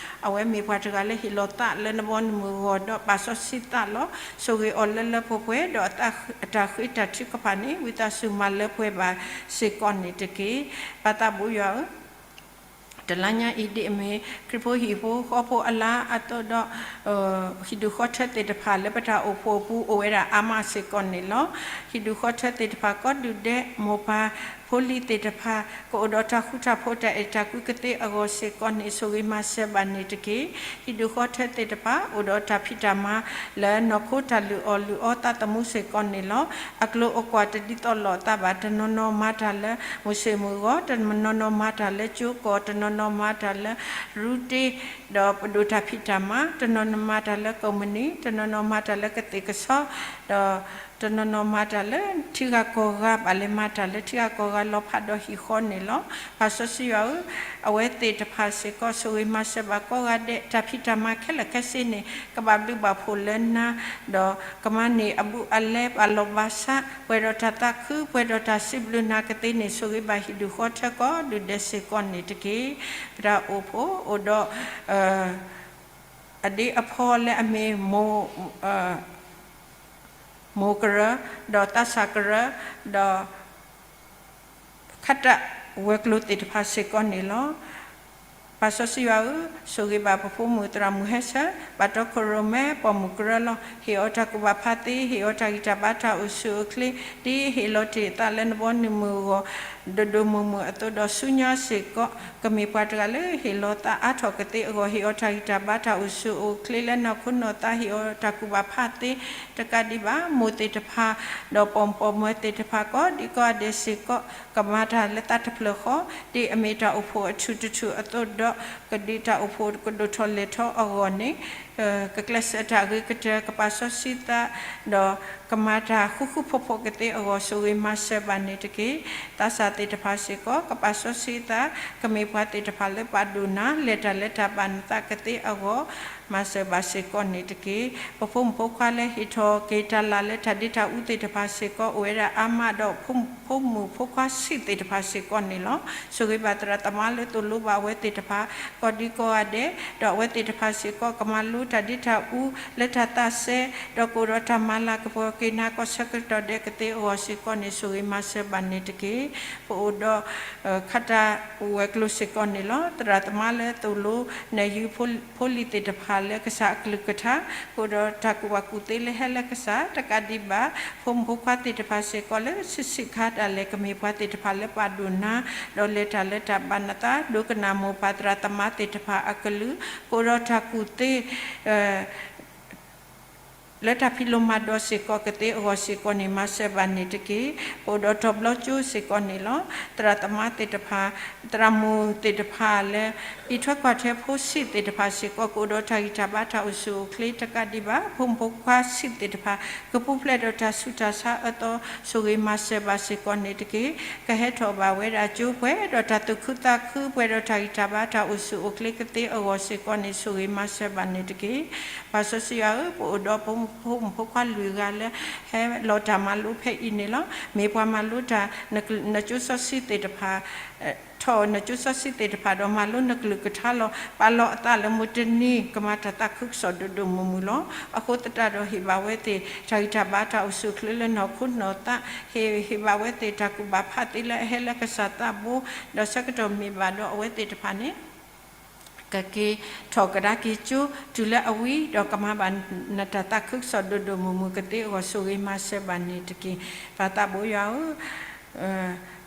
အဝဲမ့ၢ်ပှၤတဂၤလၢဟ့ၣ်လီၤသးလၢနဘီနမုၢ်ဂီၢ်ဒီးပာ်စီဆှံသးလီၤ. ဆိၣ်ဂ့ၤအီၤလၢလၢပှဲၤပှဲၤ ဒီးအတၢ်ဃ့တၢ်ထုကဖၣ်န့ၣ် ဝံသးစူၤမၤလၢပှဲၤဘၣ်စ့ၢ်ကီးန့ၣ်တက့ၢ်. ပၢ်သးဘိယွၤဧၢ, တလါညါအံၤဒ်အမ့ၢ် ခရံာ်ဖိဟံၣ်ဖိဃီဖိအလါအသိးဒီး ဟံၣ်ဒူၣ်ဃီထၢသ့ၣ်တဖၣ်လၢပတၢ်အိၣ်ဖှိၣ်အပူၤအိၣ်ဝဲဒၣ်အါမးစ့ၢ်ကီးန့ၣ်လီၤ. ဟံၣ်ဒူၣ်ဃီထၢသ့ၣ်တဖၣ် ကိးဒုၣ်ဒဲးမိၢ်ပၢ်ဖိလံၤသ့ၣ်တဖၣ် ကအိၣ်ဒီးတၢ်ဃူတၢ်ဖိးတၢ်အဲၣ်တၢ်ကွံကသ့အဂီၢ်စ့ၢ်ကီးန့ၣ် ဆိၣ်ဂ့ၤမၤစၢၤဘၣ်န့ၣ်တက့ၢ်. ဟံၣ်ဒူၣ်ဃီထၢသ့ၣ်တဖၣ် အိၣ်ဒီးတၢ်ဖံးတၢ်မၤလၢနီၢ်ခိတၢ်လုၢ်အီၣ်လုၢ်အီသးသမူစ့ၢ်ကီးန့ၣ်လီၤ. အကျိၤအကွာ်တဒ်သိးလိာ်အသးဘၣ် တနီၤနီၤမၤတၢ်လၢမုၢ်ဆ့ၣ်မုၢ်ဂီၤ, တနီၤနီၤမၤတၢ်လၢကၠိကီၢ်, တနီၤနီၤမၤတၢ်လၢရူတ့ ဒီးပဒိၣ်တၢ်ဖံးတၢ်မၤ, တနီၤနီၤမၤတၢ်လၢကိးမုၢ်နံၤ, တနီၤနီၤမၤတၢ်လၢကသ့ၣ်ကဆီ, ဒီးတနီၤနီၤမၤတၢ်လၢထံဂၤကီၢ်ဂၤ, ဘၣ်လဲၤမၤတၢ်လၢထံဂၤကီၢ်ဂၤလီၤဖးဒီးဟံၣ်ဃီန့ၣ်လီၤ. ပၢ်စီဆှံယွၤဧၢ, အဝဲသ့ၣ်တဖၣ်စ့ၢ်ကီး ဆိၣ်ဂ့ၤမၤစၢၤဘၣ်ကိးဂၤဒဲး, တၢ်ဖံးတၢ်မၤခဲလၢာ်ခဲဆ့န့ၣ် ကဘၣ်ဘျုးဘၣ်ဖှိၣ်လၢနၤ, ဒီးကမၤန့ၢ်အဘူးအလဲ ဘၣ်လီၢ်ဘၣ်စး, ပှဲၤဒီးတၢ်သးခု, ပှဲၤဒီးတၢ်စံးဘျုးနၤကသ့န့ၣ် ဆိၣ်ဂ့ၤဘၣ်ဟံၣ်ဒူၣ်ဃီထၢကီၢ်ဒူၣ်ဒဲးစ့ၢ်ကီးန့ၣ်တက့ၢ်. ပတၢ်အိၣ်ဖှိၣ်အိၣ်ဒီး အဒ့အဖီလၢအမ့ၢ် မိၢ်ကရၢ, ဒီးသးစၢ်ကရၢ, ဒီး ခးတၢ်ဝဲၤကျိၤသ့ၣ်တဖၣ်စ့ၢ်ကီးန့ၣ်လီၤ. ပၢ်စီဆှံယွၤဧၢ, ဆိၣ်ဂ့ၤဘၣ်ပဖိမုၣ်သရၣ်မုၣ်ဟဲဆၢ, ဘၣ်တီခိၣ်ရိၣ်မဲပိာ်မုၣ်ကရၢလီၤ. ဟ့ၣ်အီၤတၢ်ကူၣ်ဘၣ်ဖးသ့, ဟ့ၣ်အီၤတၢ်ဂံၢ်တၢ်ဘါတၢ်အိၣ်ဆူၣ်အိၣ်ချ့, ဒ်ဟ့ၣ်လီၤတ့ၢ်အသးလၢနဘီနမုၢ်အဂီၢ် ဒိၣ်ဒိၣ်မုၢ်မုၢ်အသိးဒီး ဆူညါစ့ၢ်ကီး ကမ့ၢ်ပှၤတဂၤလၢဟ့ၣ်လီၤသးအါထီၣ်ကသ့အဂီၢ်, ဟ့ၣ်အီၤတၢ်ဂံၢ်တၢ်ဘါတၢ်အိၣ်ဆူၣ်အိၣ်ချ့လၢနီၢ်ခိနီၢ်သး, ဟ့ၣ်အီၤတၢ်ကူၣ်ဘၣ်ဖးသ့, တကးဒံးဘၣ် မိၢ်သ့ၣ်တဖၣ် ဒီးပိာ်မုၣ်ပိာ်မၢၤသ့ၣ်တဖၣ်ကိးဒံကိးဂၤဒဲးစ့ၢ်ကီး ကမၤတၢ်လၢသးတဖျၢၣ်ဃီ, ဒ်အမ့ၢ်တၢ်အိၣ်ဖှိၣ်အထူၣ်တထူၣ်အသိးဒီး ကဒုးတၢ်အိၣ်ဖှိၣ်ကဒိၣ်ထီၣ်လဲၢ်ထီၣ်အဂီၢ်န့ၣ် ကကျဲးစၢးတၢ်အဂ့ၤကတၢၢ် ကပာ်စီဆှံသး, ဒီးကမၤတၢ်ဃူဃူဖိးဖိးကသ့အဂီၢ် ဆိၣ်ဂ့ၤမၤစၢၤဘၣ်န့ၣ်တက့ၢ်. သးစၢ်သ့ၣ်တဖၣ်စ့ၢ်ကီး ကပာ်စီဆှံသး, ကမ့ၢ်ပှၤသ့ၣ်တဖၣ်လၢပာ်ဒိၣ်နၤ, လဲၤတၢ်လၢတၢ်ဘၣ်နသးကသ့အဂီၢ် မၤစၢၤဘၣ်စ့ၢ်ကီးန့ၣ်တက့ၢ်. ပဖိမုၣ်ဖိခွါလၢဟ့ၣ်ထီၣ်က့ၤတၢ်လၢ်လၢတၢ်ဒ့တၢ်အူသ့ၣ်တဖၣ်စ့ၢ်ကီး အိၣ်ဝဲဒၣ်အါမးဒီး ဖိမုၣ်ဖိခွါဆံးသ့ၣ်တဖၣ်စ့ၢ်ကီးန့ၣ်လီၤ. ဆိၣ်ဂ့ၤဘၣ်သရၣ်သမါလၢသိၣ်လိဘၣ်အဝဲသ့ၣ်တဖၣ် ကိးဒံကိးဂၤဒဲး, ဒီးအဝဲသ့ၣ်တဖၣ်စ့ၢ်ကီး ကမၤလိတၢ်ဒ့တၢ်အူလၢတၢ်သးစဲ, ဒီးကအိၣ်ဒီးတၢ်မၤလၤကပီၤက့ၤနၤ ကီၢ်ဆၢကတီၢ်ဒဲးကသ့အဂီၢ်စ့ၢ်ကီးန့ၣ် ဆိၣ်ဂ့ၤမၤစၢၤဘၣ်န့ၣ်တက့ၢ်. ပအိၣ်ဒီး ခးတၢ်ဝဲၤကျိၤစ့ၢ်ကီးန့ၣ်လီၤ. သရၣ်သမါလၢသိၣ်လိ နၢ်ယုၤဖိလံၤသ့ၣ်တဖၣ်လၢကစၢ်အကလုၢ်ကထါ, ကအိၣ်ဒီးတၢ်ကူၣ်ဘၣ်ကူၣ်သ့လၢဟဲလၢကစၢ်, တကးဒံးဘၣ် ဖိမုၣ်ဖိခွါသ့ၣ်တဖၣ်စ့ၢ်ကီးလၢ ဆံးဆံးခါဒၣ်လဲာ် ကမ့ၢ်ပှၤသ့ၣ်တဖၣ်လၢပာ်ဒိၣ်နၤ, ဒီးလဲၤတၢ်လၢတၢ်ဘၣ်နသး, ဒိကနၣ်မိၢ်ပၢ်သရၣ်သမါသ့ၣ်တဖၣ်အကလုၢ်, ကအိၣ်ဒီးတၢ်ကူၣ်သ့ လၢတၢ်ဖံးလိမၤဒိးစ့ၢ်ကီးကသ့အဂီၢ်စ့ၢ်ကီးန့ၣ် မၤစၢၤဘၣ်န့ၣ်တက့ၢ်. ပအိၣ်ဒီးတီၤဘျီကၠိစ့ၢ်ကီးန့ၣ်လီၤ. သရၣ်သမါသ့ၣ်တဖၣ်, သရၣ်မုၣ်သ့ၣ်တဖၣ်လၢ အံးထွဲကွၢ်ထွဲဖိဆံးသ့ၣ်တဖၣ်စ့ၢ်ကီး ကအိၣ်ဒီးတၢ်ဂံၢ်တၢ်ဘါတၢ်အိၣ်ဆူၣ်အိၣ်ချ့တကးဒံးဘၣ် ဖိမုၣ်ဖိခွါဆံးသ့ၣ်တဖၣ် ကပူၤဖျဲးဒီးတၢ်ဆူးတၢ်ဆါအသီ ဆိၣ်ဂ့ၤမၤစၢၤဘၣ်စ့ၢ်ကီးန့ၣ်တက့ၢ်. ကဟဲထီၣ်ဘၣ်ဝဲဒၣ်ကၠိပှဲၤဒီးတၢ်သူၣ်ခုသးခု ပှဲၤဒီးတၢ်ဂံၢ်တၢ်ဘါတၢ်အိၣ်ဆူၣ်အိၣ်ချ့ကသ့အဂီၢ်စ့ၢ်ကီးန့ၣ် ဆိၣ်ဂ့ၤမၤစၢၤဘၣ်န့ၣ်တက့ၢ်. ပၢ်စီဆှံယွၤဧၢ, ပအိၣ်ဒီးဖိမုၣ်ဖိခွါလွံၢ်ဂၤလၢ ဟဲလီၤတၢ်မၤလိဖဲအံၤန့ၣ်လီၤ. မ့ၢ်ပှၤမၤလိတၢ် နကၠိစီဆှံသ့ၣ်တဖၣ် ထီၣ်နကၠိစီဆှံသ့ၣ်တဖၣ်ဒီး မၤလိနကလုၢ်ကထါလီၤ. ပာ်လီၤအသးလၢမိၢ်တနံၤ ကမၤတၢ်သးခုကစီၣ်ဒိၣ်ဒိၣ်မုၢ်မုၢ်လီၤ. အဃိသတးဒီး ဟ့ၣ်ဘၣ်ဝဲသ့ၣ် တၢ်ဂံၢ်တၢ်ဘါတၢ်အိၣ်ဆူၣ်အိၣ်ချ့လၢနီၢ်ခိနီၢ်သး, ဟ့ၣ်, ဟ့ၣ်ဘၣ်ဝဲသ့ၣ်တၢ်ကူၣ်ဘၣ်ဖးသ့လၢအဟဲလၢကစၢ်သးဘိ, ဒီးဆၢကတီၢ်မ့ၢ်ဘၣ်ဒီးအဝဲသ့ၣ်တဖၣ်န့ၣ် ကက့ၤထီၣ်ကဒါက့ၤကၠိတုၤလၢအဝံၤ ဒီးကမၤဘၣ်နတၢ်သးခုကစီၣ်ဒိၣ်ဒိၣ်မုၢ်မုၢ်ကသ့အဂီၢ် ဆိၣ်ဂ့ၤမၤစၢၤဘၣ်န့ၣ်တက့ၢ်. ပၢ်သးဘိယွၤဧၢ,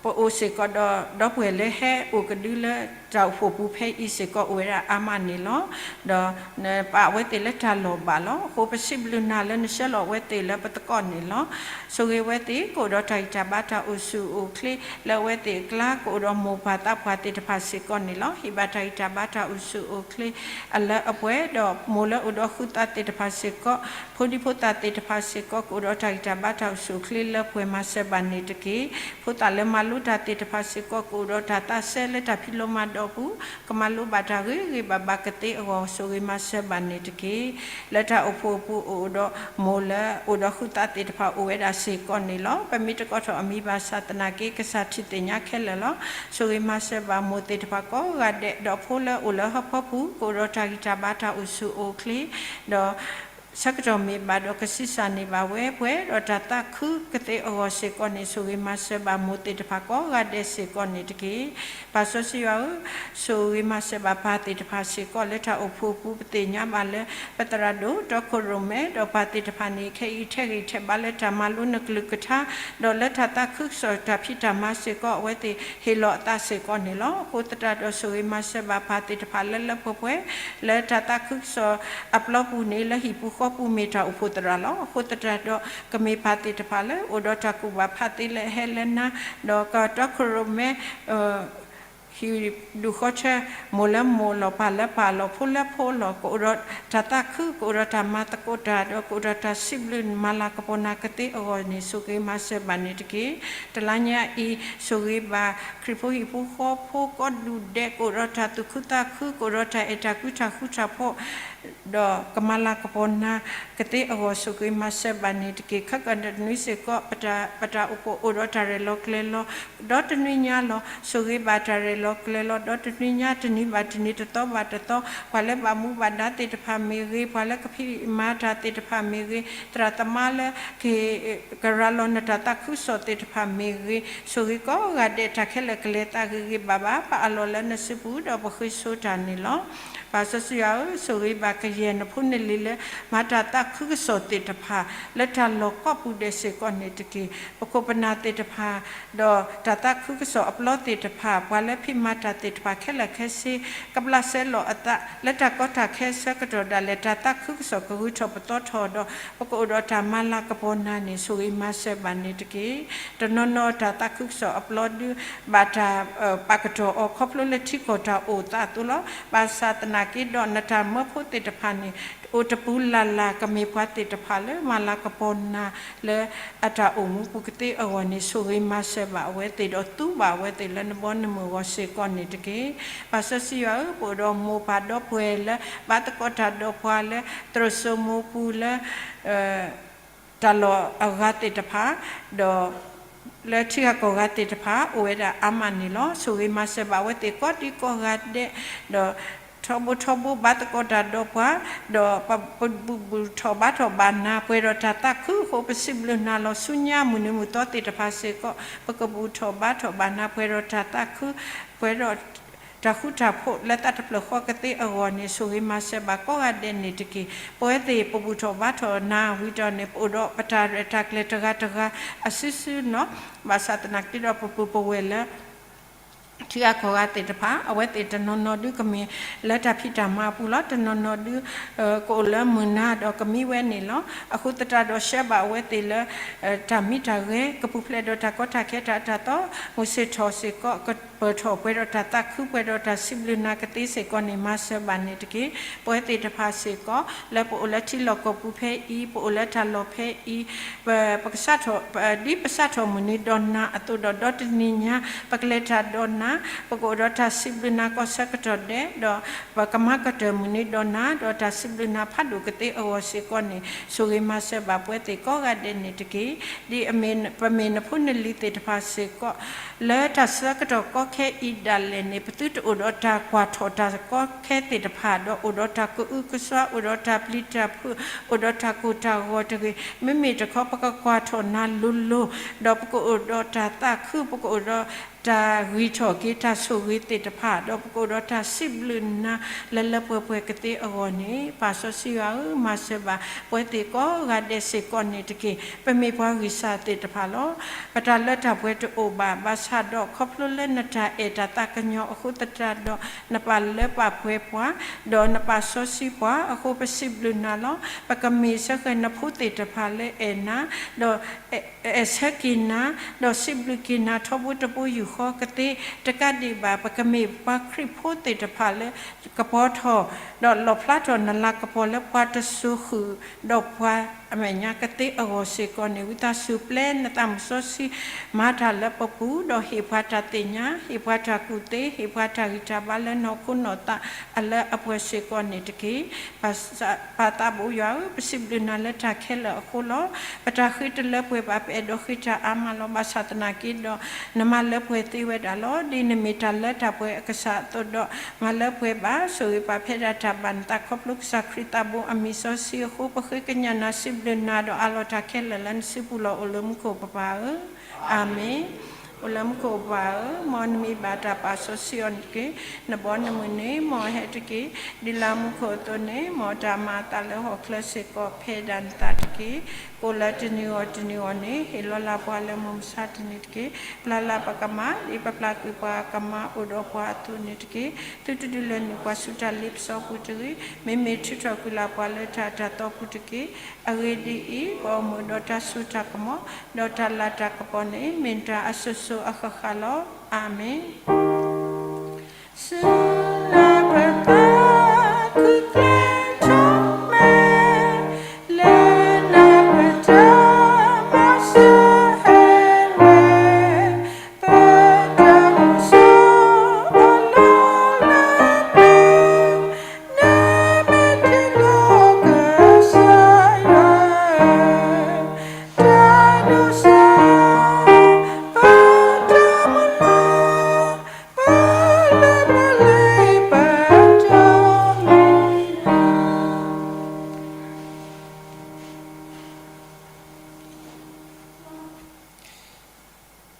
ပအိၣ်စ့ၢ်ကီးဒီး ဒီပုၢ်ဝဲၢ်လၢဟဲအိၣ်ကဒုလၢတၢ်အိၣ်ဖှိၣ်ပူၤဖဲအံၤစ့ၢ်ကီး အိၣ်ဝဲဒၣ်အါမးန့ၣ်လီၤ. ဒီးနပာ်အဝဲသ့ၣ်လၢတၢ်လီၢ်ဘၣ်လီၤ. အဃိပစံးဘျုးနၤလၢနဆှၢလီၤအဝဲသ့ၣ်လၢပသကိးန့ၣ်လီၤ. ဆိၣ်ဂ့ၤဝဲသ့ၣ် ကအိၣ်ဒီးတၢ်ဂံၢ်တၢ်ဘါတၢ်အိၣ်ဆူၣ်အိၣ်ချ့ လၢအဝဲသ့ၣ်အကျါ ကအိၣ်ဒီးမိၢ်ပၢ်သးပှၢ်သ့ၣ်တဖၣ်စ့ၢ်ကီးန့ၣ်လီၤ. ဟ့ၣ်ဘၣ်တၢ်ဂံၢ်တၢ်ဘါတၢ်အိၣ်ဆူၣ်အိၣ်ချ့အလၢအပှဲၤ ဒီးမိၢ်လၢအိၣ်ဒီးဃုသးသ့ၣ်တဖၣ်စ့ၢ်ကီး, ဖိဒံဖိသၣ်သ့ၣ်တဖၣ်စ့ၢ်ကီး ကအိၣ်ဒီးတၢ်ဂံၢ်တၢ်ဘါတၢ်အိၣ်ဆူၣ်အိၣ်ချ့လၢပှဲၤ မၤစၢၤဘၣ်န့ၣ်တက့ၢ်. ဖိသၣ်လၢမၤလိတၢ်သ့ၣ်တဖၣ်စ့ၢ်ကီး ကအိၣ်ဒီးတၢ်သးစဲလၢတၢ်ဖံးလိမၤဒိးပူၤ, ကမၤလိဘၣ်တၢ်ဂ့ၤဂ့ၤဘၣ်ဘၣ်ကသ့အဂီၢ် ဆိၣ်ဂ့ၤမၤစၢၤဘၣ်န့ၣ်တက့ၢ်. လၢတၢ်အိၣ်ဖှိၣ်အပူၤအိၣ်ဒီးမိၢ်လၢအိၣ်ဒီးဃုသးသ့ၣ်တဖၣ် အိၣ်ဝဲဒၣ်စ့ၢ်ကီးန့ၣ်လီၤ. ပမ့ၢ်တကိးထီၣ်အမံၤဘၣ်ဆၣ်သနာ်က့ ကစၢ်ထံၣ်သ့ၣ်ညါခဲလၢာ်လီၤ. ဆိၣ်ဂ့ၤမၤစၢၤဘၣ်မိၢ်သ့ၣ်တဖၣ်ကိးဂၤဒဲး, ဒီးဖိလၢအိၣ်လၢဟၢဖၢပူၤ ကအိၣ်ဒီးတၢ်ဂံၢ်တၢ်ဘါတၢ်အိၣ်ဆူၣ်အိၣ်ချ့, ဒီး ဆၢကတီၢ်မ့ၢ်ဘၣ်ဒီးကဆံးစၢ်န့ၢ်ဘၣ်ဝဲပှဲၤဒီးတၢ်သးခုကသ့အဂီၢ်စ့ၢ်ကီးန့ၣ် ဆိၣ်ဂ့ၤမၤစၢၤဘၣ်မိၢ်သ့ၣ်တဖၣ်ကိးဂၤဒဲးစ့ၢ်ကီးန့ၣ်တက့ၢ်. ပၢ်စီဆှံယွၤဧၢ, ဆိၣ်ဂ့ၤမၤစၢၤဘၣ်ပၢ်သ့ၣ်တဖၣ်စ့ၢ်ကီး လၢတၢ်အိၣ်ဖှိၣ်ပူၤ ပသ့ၣ်ညါဘၣ်လၢ ပသရၣ်ဒိၣ်တီခိၣ်ရိၣ်မဲ ဒီးပၢ်သ့ၣ်တဖၣ်န့ၣ် ခဲအံၤထဲဂံၢ်ထဲဘါလၢတၢ်မၤလိနကလုၢ်ကထါ, ဒီးလၢတၢ်သးခုကစီၣ်တၢ်ဖံးတၢ်မၤစ့ၢ်ကီး အဝဲသ့ၣ်ဟ့ၣ်လီၤအသးစ့ၢ်ကီးန့ၣ်လီၤ. အဃိသတးဒီး ဆိၣ်ဂ့ၤမၤစၢၤဘၣ်ပၢ်သ့ၣ်တဖၣ်လၢလၢပှဲၤပှဲၤ လၢတၢ်သးခုကစီၣ်အပျီပူၤန့ၣ် လၢဟံၣ်ပူၤဃီပူၤမ့ၢ်တၢ်အိၣ်ဖှိၣ်သရၣ်လီၤ. အဃိသတးဒီး ကမ့ၢ်ပၢ်သ့ၣ်တဖၣ်လၢအိၣ်ဒီးတၢ်ကူၣ်ဘၣ်ဖးသ့လၢအဟဲလၢနၤ, ဒီးကတီခိၣ်ရိၣ်မဲ ဟံၣ်ဒူၣ်ဃီဆၢ, မိၢ်လၢမိၢ်လီၤ, ပၢ်လၢပၢ်လီၤ, ဖိလၢဖိလီၤ, ကအိၣ်ဒီးတၢ်သးခု, ကအိၣ်ဒီးတၢ်မၤသကိးတၢ်, ဒီးကအိၣ်ဒီးတၢ်စံးဘျုး မၤလၤကပီၤနၤကသ့အဂီၢ်န့ၣ် ဆိၣ်ဂ့ၤမၤစၢၤဘၣ်န့ၣ်တက့ၢ်. တလါညါအံၤ ဆိၣ်ဂ့ၤဘၣ် ခရံာ်ဖိဟံၣ်ဖိဃီဖိကိးဒူၣ်ဒဲး, ကအိၣ်ဒီးတၢ်သူၣ်ခုသးခု, ကအိၣ်ဒီးတၢ်အဲၣ်တၢ်ကွံတၢ်ဃူတၢ်ဖိး, ဒီးကမၤလၤကပီၤနၤကသ့အဂီၢ် ဆိၣ်ဂ့ၤမၤစၢၤဘၣ်န့ၣ်တက့ၢ်. ခဲကနွံစ့ၢ်ကီး ပတၢ်အိၣ်ဖှိၣ်အိၣ်ဒီးတၢ်ရဲၣ်လီၤကျဲၤလီၤ ဒီတနွံညါလီၤ. ဆိၣ်ဂ့ၤဘၣ်တၢ်ရဲၣ်လီၤကျဲၤလီၤ ဒီတနွံညါ, တနံၤဘၣ်တနံၤ, တသီဘၣ်တသီ, ပှၤလၢဘၣ်မူဘၣ်ဒါသ့ၣ်တဖၣ်မ့ၢ်ဂ့ၤ, ပှၤလၢကဖံးမၤတၢ်သ့ၣ်တဖၣ်မ့ၢ်ဂ့ၤ, သရၣ်သမါလၢကဟ့ၣ် ကရၤလီၤနတၢ်သးခုကစီၣ်သ့ၣ်တဖၣ်မ့ၢ်ဂ့ၤ, ဆိၣ်ဂ့ၤကိးဂၤဒဲး, တၢ်ခဲလၢာ်ကလဲၤသးဂ့ၤဂ့ၤဘၣ်ဘၣ်, ပအးလီၤလၢနစုပူၤ ဒီးပဃ့ဆိတၢ်န့ၣ်လီၤ. ပၢ်စီဆှံယွၤဧၢ, ဆိၣ်ဂ့ၤဘၣ်ကယဲၢ်နဖိနလံၤလၢ မၤတၢ်သးခုကစီၣ်သ့ၣ်တဖၣ် လၢတၢ်လီၢ်ကိးပူၤဒဲးစ့ၢ်ကီးန့ၣ်တက့ၢ်. ပခိၣ်ပနၢ်သ့ၣ်တဖၣ် ဒီးတၢ်သးခုကစီၣ်အပျီသ့ၣ်တဖၣ်, ပှၤလၢဖံးမၤတၢ်သ့ၣ်တဖၣ်ခဲလၢာ်ခဲဆ့ ကဘျးစဲလီၤအသး လၢတၢ်ကီတၢ်ခဲအဆၢကတီၢ်ဒၣ်လဲာ် တၢ်သးခုကစီၣ်ကဂုၤထီၣ်ပသီထီၣ်ဒီး ပကအိၣ်ဒီးတၢ်မၤလၤကပီၤနၤန့ၣ် ဆိၣ်ဂ့ၤမၤစၢၤဘၣ်န့ၣ်တက့ၢ်. တနီၤနီၤတၢ်သးခုကစီၣ်အပျီဒု ဘၣ်တၢ်ပာ်ကတီၢ်အီၤ ခီဖျိလၢထံကီၢ်တၢ်အိၣ်သးအသိးလီၤ. ဘၣ်ဆၣ်သနာ်က့ဒီး နတၢ်မၢဖိသ့ၣ်တဖၣ်န့ၣ် အိၣ်တပူၤလၢ်လၢ် ကမ့ၢ်ပှၤသ့ၣ်တဖၣ်လၢမၤလၤကပီၤနၤလၢအတၢ်အိၣ်မူပူၤကသ့အဂီၢ်န့ၣ် ဆိၣ်ဂ့ၤမၤစၢၤဘၣ်အဝဲသ့ၣ်ဒီး သူဘၣ်အဝဲသ့ၣ်လၢနဘီနမုၢ်အဂီၢ်စ့ၢ်ကီးန့ၣ်တက့ၢ်. ပၢ်စီဆှံယွၤဧၢ, ပအိၣ်ဒီးမိၢ်ပၢ်ဒီပုၢ်ဝဲၢ်လၢ ဘၣ်သကိးတၢ်ဒီးပှၤလၢ သရိာ်စိမိၤပူၤလၢ တၢ်လီၢ်အဂၤသ့ၣ်တဖၣ်, ဒီးလၢထံဂၤကီၢ်ဂၤသ့ၣ်တဖၣ် အိၣ်ဝဲဒၣ်အါမးန့ၣ်လီၤ. ဆိၣ်ဂ့ၤမၤစၢၤဘၣ်အဝဲသ့ၣ်ကိးဒံကိးဂၤဒဲး, ဒီးထီဘိထီဘိဘၣ်သကိးတၢ်ဒီးပှၤ, ဒီးပဘူၣ်ထီၣ်ဘါထီၣ်ဘၣ်နၤ ပှဲၤဒီးတၢ်သးခုအဃိ ပစံးဘျုးနၤလီၤ. ဆူညါမုၢ်နံၤမုၢ်သီသ့ၣ်တဖၣ်စ့ၢ်ကီး ပကဘူၣ်ထီၣ်ဘါထီၣ်ဘၣ်နၤ ပှဲၤဒီးတၢ်သးခု, ပှဲၤဒီး တၢ်ဃူတၢ်ဖိးလၢသးတဖျၢၣ်ဃီကသ့အဂီၢ်န့ၣ် ဆိၣ်ဂ့ၤမၤစၢၤဘၣ်ကိးဂၤဒဲးန့ၣ်တက့ၢ်. ပဝဲသ့ၣ်ပဘူၣ်ထီၣ်ဘါထီၣ်နၤဝံၤဒီးန့ၣ် ပအိၣ်ဒီးပတၢ်ရဲၣ်တၢ်ကျဲၤတဂၤတဂၤအစုစုနီၤ. ဘၣ်ဆၣ်သနာ်က့ဒီး ပပုၢ်ပဝဲၢ်လၢ ထံဂၤကီၢ်ဂၤသ့ၣ်တဖၣ် အဝဲသ့ၣ်တနီၤနီၤဒုကမ့ၢ်လၢတၢ်ဖံးတၢ်မၤအပူၤလီၤ. တနီၤနီၤဒု ကအိၣ်လၢမုၢ်နၤဒီးကမံဝဲန့ၣ်လီၤ. အဃိသတးဒီး ဆှၢဘၣ်အဝဲသ့ၣ်လၢ တၢ်မံတၢ်ဂဲၤ ကပူၤဖျဲးဒီးတၢ်ကီတၢ်ခဲတၢ်အတၢ်သီ မုၢ်ဆ့ၣ်ထီၣ်စ့ၢ်ကီး ကပၢၢ်ထီၣ်ပှဲၤဒီးတၢ်သးခု ပှဲၤဒီးတၢ်စံးဘျုးနၤကသ့စ့ၢ်ကီးန့ၣ် မၤစၢၤဘၣ်န့ၣ်တက့ၢ်. ပဝဲသ့ၣ်တဖၣ်စ့ၢ်ကီး လၢပအိၣ်လၢထံလီၢ်ကီၢ်ပူၤဖဲအံၤ ပအိၣ်လၢတၢ်လီၢ်ဖဲအံၤ ပကစးထီၣ် ဒ်ပစးထီၣ်မုၢ်နံၤဒီးနၤအသိးဒီး ဒီတနံၤညါ ပကလဲၤတၢ်ဒီးနၤ ပကအိၣ်ဒီးတၢ်စံးဘျုးနၤကိးဆၢကတီၢ်ဒဲး ဒီးပကမၤကတၢၢ်မုၢ်နံၤဒီးနၤ ဒီးတၢ်စံးဘျုးနၤဖးဒိၣ်ကသ့အဂီၢ်စ့ၢ်ကီးန့ၣ် ဆိၣ်ဂ့ၤမၤစၢၤဘၣ်ပဝဲသ့ၣ်ကိးဂၤဒဲးန့ၣ်တက့ၢ်. ဒ်အမ့ၢ် ပမ့ၢ်နဖိနလံၤသ့ၣ်တဖၣ်စ့ၢ်ကီး လၢတၢ်ဆၢကတီၢ်ကီခဲအံၤဒၣ်လဲာ်န့ၣ် ပသုတအိၣ်ဒီးတၢ်ကွၢ်ထီၣ်တၢ်ကီခဲသ့ၣ်တဖၣ် ဒီးအိၣ်ဒီးတၢ်ကအုကစွါ အိၣ်ဒီးတၢ်ပျံၤတၢ်ဖုး အိၣ်ဒီးတၢ်ကိၢ်တၢ်ဂီၤတဂ့ၤ. မ့မ့ၢ်တခီ ပကကွၢ်ထီၣ်နၤလိၤလိၤ ဒီးပကအိၣ်ဒီးတၢ်သးခု ပကအိၣ်ဒီးတၢ်ဂံၢ်ထီၣ်က့ၤတၢ်ဆိၣ်ဂ့ၤသ့ၣ်တဖၣ် ဒီးပကအိၣ်ဒီးတၢ်စံးဘျုးနၤ လၢလၢပှဲၤပှဲၤကသ့အဂီၢ်န့ၣ် ပၢ်စီဆှံယွၤဧၢ, မၤစၢၤဘၣ်ပဝဲသ့ၣ်ကိးဂၤဒဲးစ့ၢ်ကီးန့ၣ်တက့ၢ်. ပမ့ၢ်ပှၤဂံၢ်စၢ်သ့ၣ်တဖၣ်လီၤ. ပတၢ်လၢတၢ်ပှဲၤတအိၣ်ဘၣ်, ဘၣ်ဆၣ်ဒီး ခီဖျိလၢနတၢ်အဲၣ်တၢ်သးကညီၤအဃိသတးဒီး နပာ်လၢပာ်ပှဲၤပှၤ ဒီးနပာ်စီဆှံပှၤအဃိ ပစံးဘျုးနၤလီၤ. ပကမ့ၢ်စ့ၢ်ကီးနဖိသ့ၣ်တဖၣ်လၢအဲၣ်နၤ ဒီး အဲၣ်ဆၢက့ၤနၤ ဒီးစံးဘျုးက့ၤနၤ ထီဘိတဘိယူၢ်ဃီကသ့တကးဒံးဘၣ် ပကမ့ၢ်ပှၤခရံာ်ဖိသ့ၣ်တဖၣ်လၢ ကပီၤထီၣ် ဒီးလီၣ်ဖျါထီၣ်နလၤကပီၤလၢပှၤတစိၤဃုာ်ဒီးပှၤအမဲာ်ညါကသ့အဂီၢ်စ့ၢ်ကီးန့ၣ် ဝံသးစူၤပျဲနသးမုၢ်စီဆှံ မၤတၢ်လၢပပူၤ ဒီးဟ့ၣ်ပှၤတၢ်သ့ၣ်ညါ ဟ့ၣ်ပှၤတၢ်ကူၣ်သ့ ဟ့ၣ်ပှၤတၢ်ဂံၢ်တၢ်ဘါလၢနီၢ်ခိနီၢ်သးအလၢအပှဲၤစ့ၢ်ကီးန့ၣ်တက့ၢ်. ပၢ်သးဘိယွၤဧၢ, ပစံးဘျုးနၤလၢတၢ်ခဲလၢာ်အဃိလီၤ. ပတၢ်ဃ့တလၢပှဲၤဘၣ် ပအဲၣ်ဒိးဃ့တၢ်အါမးလီၤ. ဘၣ်ဆၣ်သနာ်က့ဒီး နမၤလၢပှဲၤသ့ဝဲဒၣ်လီၤ. ဒ်နမ့ၢ်တၢ်လၢတၢ်ပှဲၤအကစၢ်အသိးဒီး မၤလၢပှဲၤဘၣ် ဆိၣ်ဂ့ၤပာ်ဖျါဒၣ်တၢ်ဘၣ်နသး ခီဖျိကစၢ်ခရံာ်သးဘိအမံၤစီဆှံအဃိ ပဃ့ကညးနၤ စံးဘျုးနၤဒီးအးလီၤတၢ်ခဲလၢာ်လၢနစုပူၤလီၤ. အိၣ်လၢမူခိၣ်ပပၢ်ဧၢ, အၤမ့ၣ်. အိၣ်လၢမူခိၣ်ပပၢ်ဧၢ, မ်နမံၤဘၣ်တၢ်ပာ်စီဆှံအီၤန့ၣ်တက့ၢ်. နဘီနမုၢ်န့ၣ် မ်အဟဲတက့ၢ်. ဒ်လၢမူခိၣ်အသိးန့ၣ် မ်တၢ်မၤအသးလၢဟီၣ်ချၢစ့ၢ်ကီး ဖဲဒၣ်နသးတက့ၢ်. ကိးလၢတနံၤဂီၤတနံၤဂီၤန့ၣ် ဟ့ၣ်လီၤလၢပှၤလၢမုၢ်မဆါတနံၤတက့ၢ်. ပျၢ်လၢပကမၣ် ဒ်ပပျၢ်ကွံာ်ပှၤကမၣ်အိၣ်ဒီးပှၤအသိးန့ၣ်တက့ၢ်. သုတဒုးလဲၤနုာ်ပှၤဆူတၢ်လ့ပစီပူၤတဂ့ၤ. မ့မ့ၢ်ထုးထီၣ်ကွံာ်လၢပှၤလၢတၢ်အတၢ်သီပူၤတက့ၢ်. အဂ့ၢ်ဒ်အံၤ, ပအိၣ်မုာ်ဒီးတၢ်စိတၢ်ကမီၤ, ဒီးတၢ်လၤတၢ်ကပီၤန့ၣ် မ့ၢ်တၢ်အစိၤစိၤအဃၣ်ဃၣ်လီၤ. အၤမ့ၣ်. ဆူနၢ်ပၢၢ်တၢ်ခုၣ်ကျဲထီၣ်မဲာ်, လၢနၢ်ပၢၢ်တၢ်မၤစၢၤဟဲဝဲ, ပတၢ်အိၣ်ဆိးအလီၢ်လၢနၤ, နမ့ၢ်တ့လီၤကစၢ်ယွၤဧၢ, တၢ်ဒိးစၢ် ပတၢ်မုၢ်လၢ် ပလၢပလ့ပတၢ်မုၢ်လၢ်.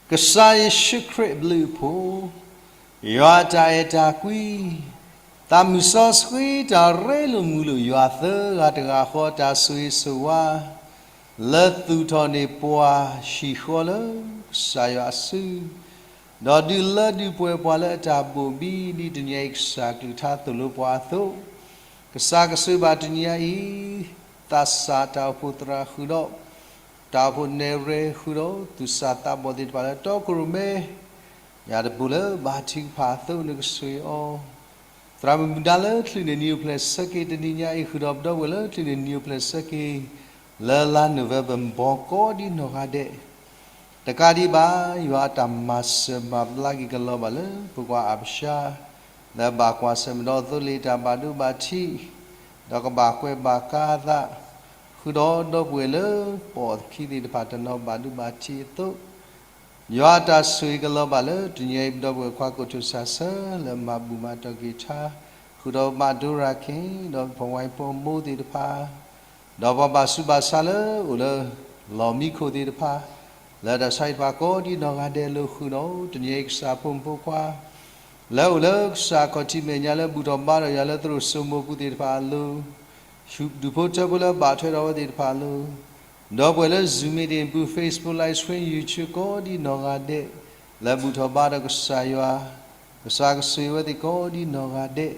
ကစၢ်ယ့ၣ်ၡူးခရံာ်အဘျုးအဖှိၣ်, ယွၤအတၢ်အဲၣ်တၢ်ကွံ, သးမုၢ်စီဆှံတၢ်ရ့လိာ်မုာ်လိာ် ယွၤသၢဂၤတဂၤဃီအတၢ်ဆိၣ်ဂ့ၤဆိၣ်ဝါ လၢသူၣ်ထီၣ်န့ၢ်ပှၤဟံၣ်ဃီလၢကစၢ်ယွၤအစု, ဒီးဒုးလၢဒုးပှဲၤပှၤလၢအတၢ်ဘိၣ်ဘံ ဒ်တနံၤအံၤကစၢ်ကလုၢ်ကထါသိၣ်လိပှၤအသိး, ကစၢ်ကဆိၣ်ဂ့ၤဘၣ်တနံၤအံၤ သးစၢ်တၢ်အိၣ်ဖှိၣ်သရၣ်ဃုာ်ဒီး တၢ်အိၣ်ဖှိၣ်နဲၣ်ရွဲၣ်ဃုာ်ဒီး သူၣ်စၢ်သးဘီၣ်သ့ၣ်တဖၣ်လၢတီခိၣ်ရိၣ်မဲ ယၤတပူၤလၢဘါထုကဖၣ်အသိး နကဆိၣ်ဂ့ၤအီၤ, သရၣ်မုၣ်မူဒါလၢချုးန့ၢ်နံၤအိၣ်ဖျဲၣ်ဆၢက့ၤ တနံၤညါအံၤ ဃုာ်ဒီးပဒီပုၢ်ဝဲၢ်လၢချုးန့ၢ်နံၤအိၣ်ဖျဲၣ်ဆၢက့ၤ လၢလါနိၣ်ဝ့ဘၢၣ် ဘီကီဒံနီၢ်ဂၤဒဲး, တကးဒံးဘၣ် ယွၤအတၢ်မၤစၢၤမၤဘျါက့ၤကလီၤဘၣ်လၢ ပကွၢ်အါပဆါ လၢဘၣ်ကွၢ်ဆၢၣ်မဲာ်ဒီးသိလ့ၣ်တၢ်ဘၣ်ဒိဘၣ်ထံး, ဒီးကဘၣ်ကွဲးဘၣ်ကါအသး, ဃုာ်ဒီးဒီပုၢ်ဝဲၢ်လၢပအီၣ်သခံသ့ၣ်တဖၣ် တနီၤဘၣ်ဒိဘၣ်ထံးအသိး, ယွၤအတၢ်ဆိၣ်ဂ့ၤကလီၤဘၣ်လၢ တနံၤအံၤပဒီပုၢ်ဝဲၢ်ခွါကိးထူၣ်စၢ်ဆၢ လၢမၤဘူၣ်မၤတီၢ်က့ၤထါ, ဃုာ်ဒီးဘၣ်ဒိရၤခ့ၣ် ဒီးဖီၣ်ဝါအံၤဖိမိၢ်သ့ၣ်တဖၣ်, ဒီးပှၤဘၣ်ဆူးဘၣ်ဆါလၢအိၣ်လၢ လီၢ်မံခိၣ်သ့ၣ်တဖၣ်, လၢတၢ်ဆါဟံၣ်တဖၣ်ကိးဒံနီၢ်ဂၤဒဲး လိာ်ဃုာ်ဒီး တနံၤအံၤကစၢ်ဖိမုၣ်ဖိခွါ လၢအိၣ်လၢကစၢ်ခီၣ်ထံးမဲာ်ညါလၢဘူၣ်ထီၣ်ဘါထီၣ်ယၤလၢသရိာ်စိမိၤပူၤသ့ၣ်တဖၣ်အလိၤ, ဒူၣ်ဖိထၢဖိလၢဘၣ်ထွဲဒီးဝဲသ့ၣ်တဖၣ်အလိၤ, ဒီပုၢ်ဝဲၢ်လၢ Zoom meeting ပူၤ Facebook live stream YouTube ကိးဒံနီၢ်ဂၤဒဲး, လၢဘူၣ်ထီၣ်ဘါထီၣ်ကစၢ်ယွၤ, ကစၢ်ကဆိၣ်ဂ့ၤဝဲသ့ၣ်ကိးဒံနီၢ်ဂၤဒဲး,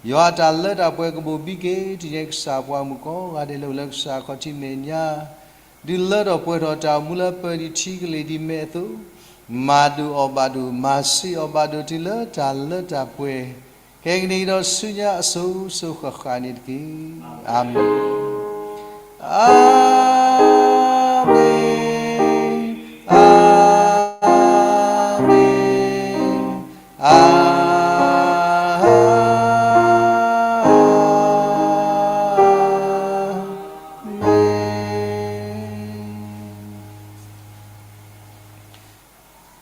ယွၤအတၢ်လၢတၢ်ပှဲၤကဘိၣ်ဘံက့ၤ တနံၤအံၤကစၢ်ပှၤမုၣ်ကိးဂၤဒဲးလၢအိၣ်လၢကစၢ်ခီၣ်ထံးမဲာ်ညါ ဒုးလၢထီၣ်ပှဲၤထီၣ်တၢ်အိၣ်မူလၢပၢၤဒံးထံကလ့ၤဒံးမဲာ်အသိး, မၤဒိၣ်အီၣ်ဘၣ်ဒိၣ် မၤစ့ၢ်အီၣ်ဘၣ်ဒိၣ်တုၤလၢတၢ်လၢတၢ်ပှဲၤ, ခဲကနံၣ်အံၤဒီးဆူညါအစိၤစိၤဃၣ်ဃၣ်န့ၣ်တက့ၢ်. အၤမ့ၣ်, အၤမ့ၣ်, အၤမ့ၣ်, အၤ မ့ၢ်.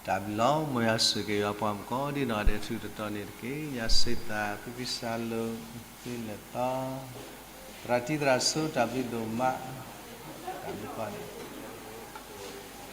တၢ်ဘျုးလီၤ. မ်ယွၤဆိၣ်ဂ့ၤက့ၤယွၤပှၤမုၣ်ကိးဒံနီၢ်ဂၤဒဲး ထူးထူးတီၤတီၤန့ၣ်တက့ၢ်. ညါစ့သး ဖံဖံစၢ်လိၤ ဖံလဲၤသီ သရၣ်တံသရၣ်ဆိ တၢ်ဘျုးဒိၣ်မး တၢ်ဘျုးပှၤန့ၣ်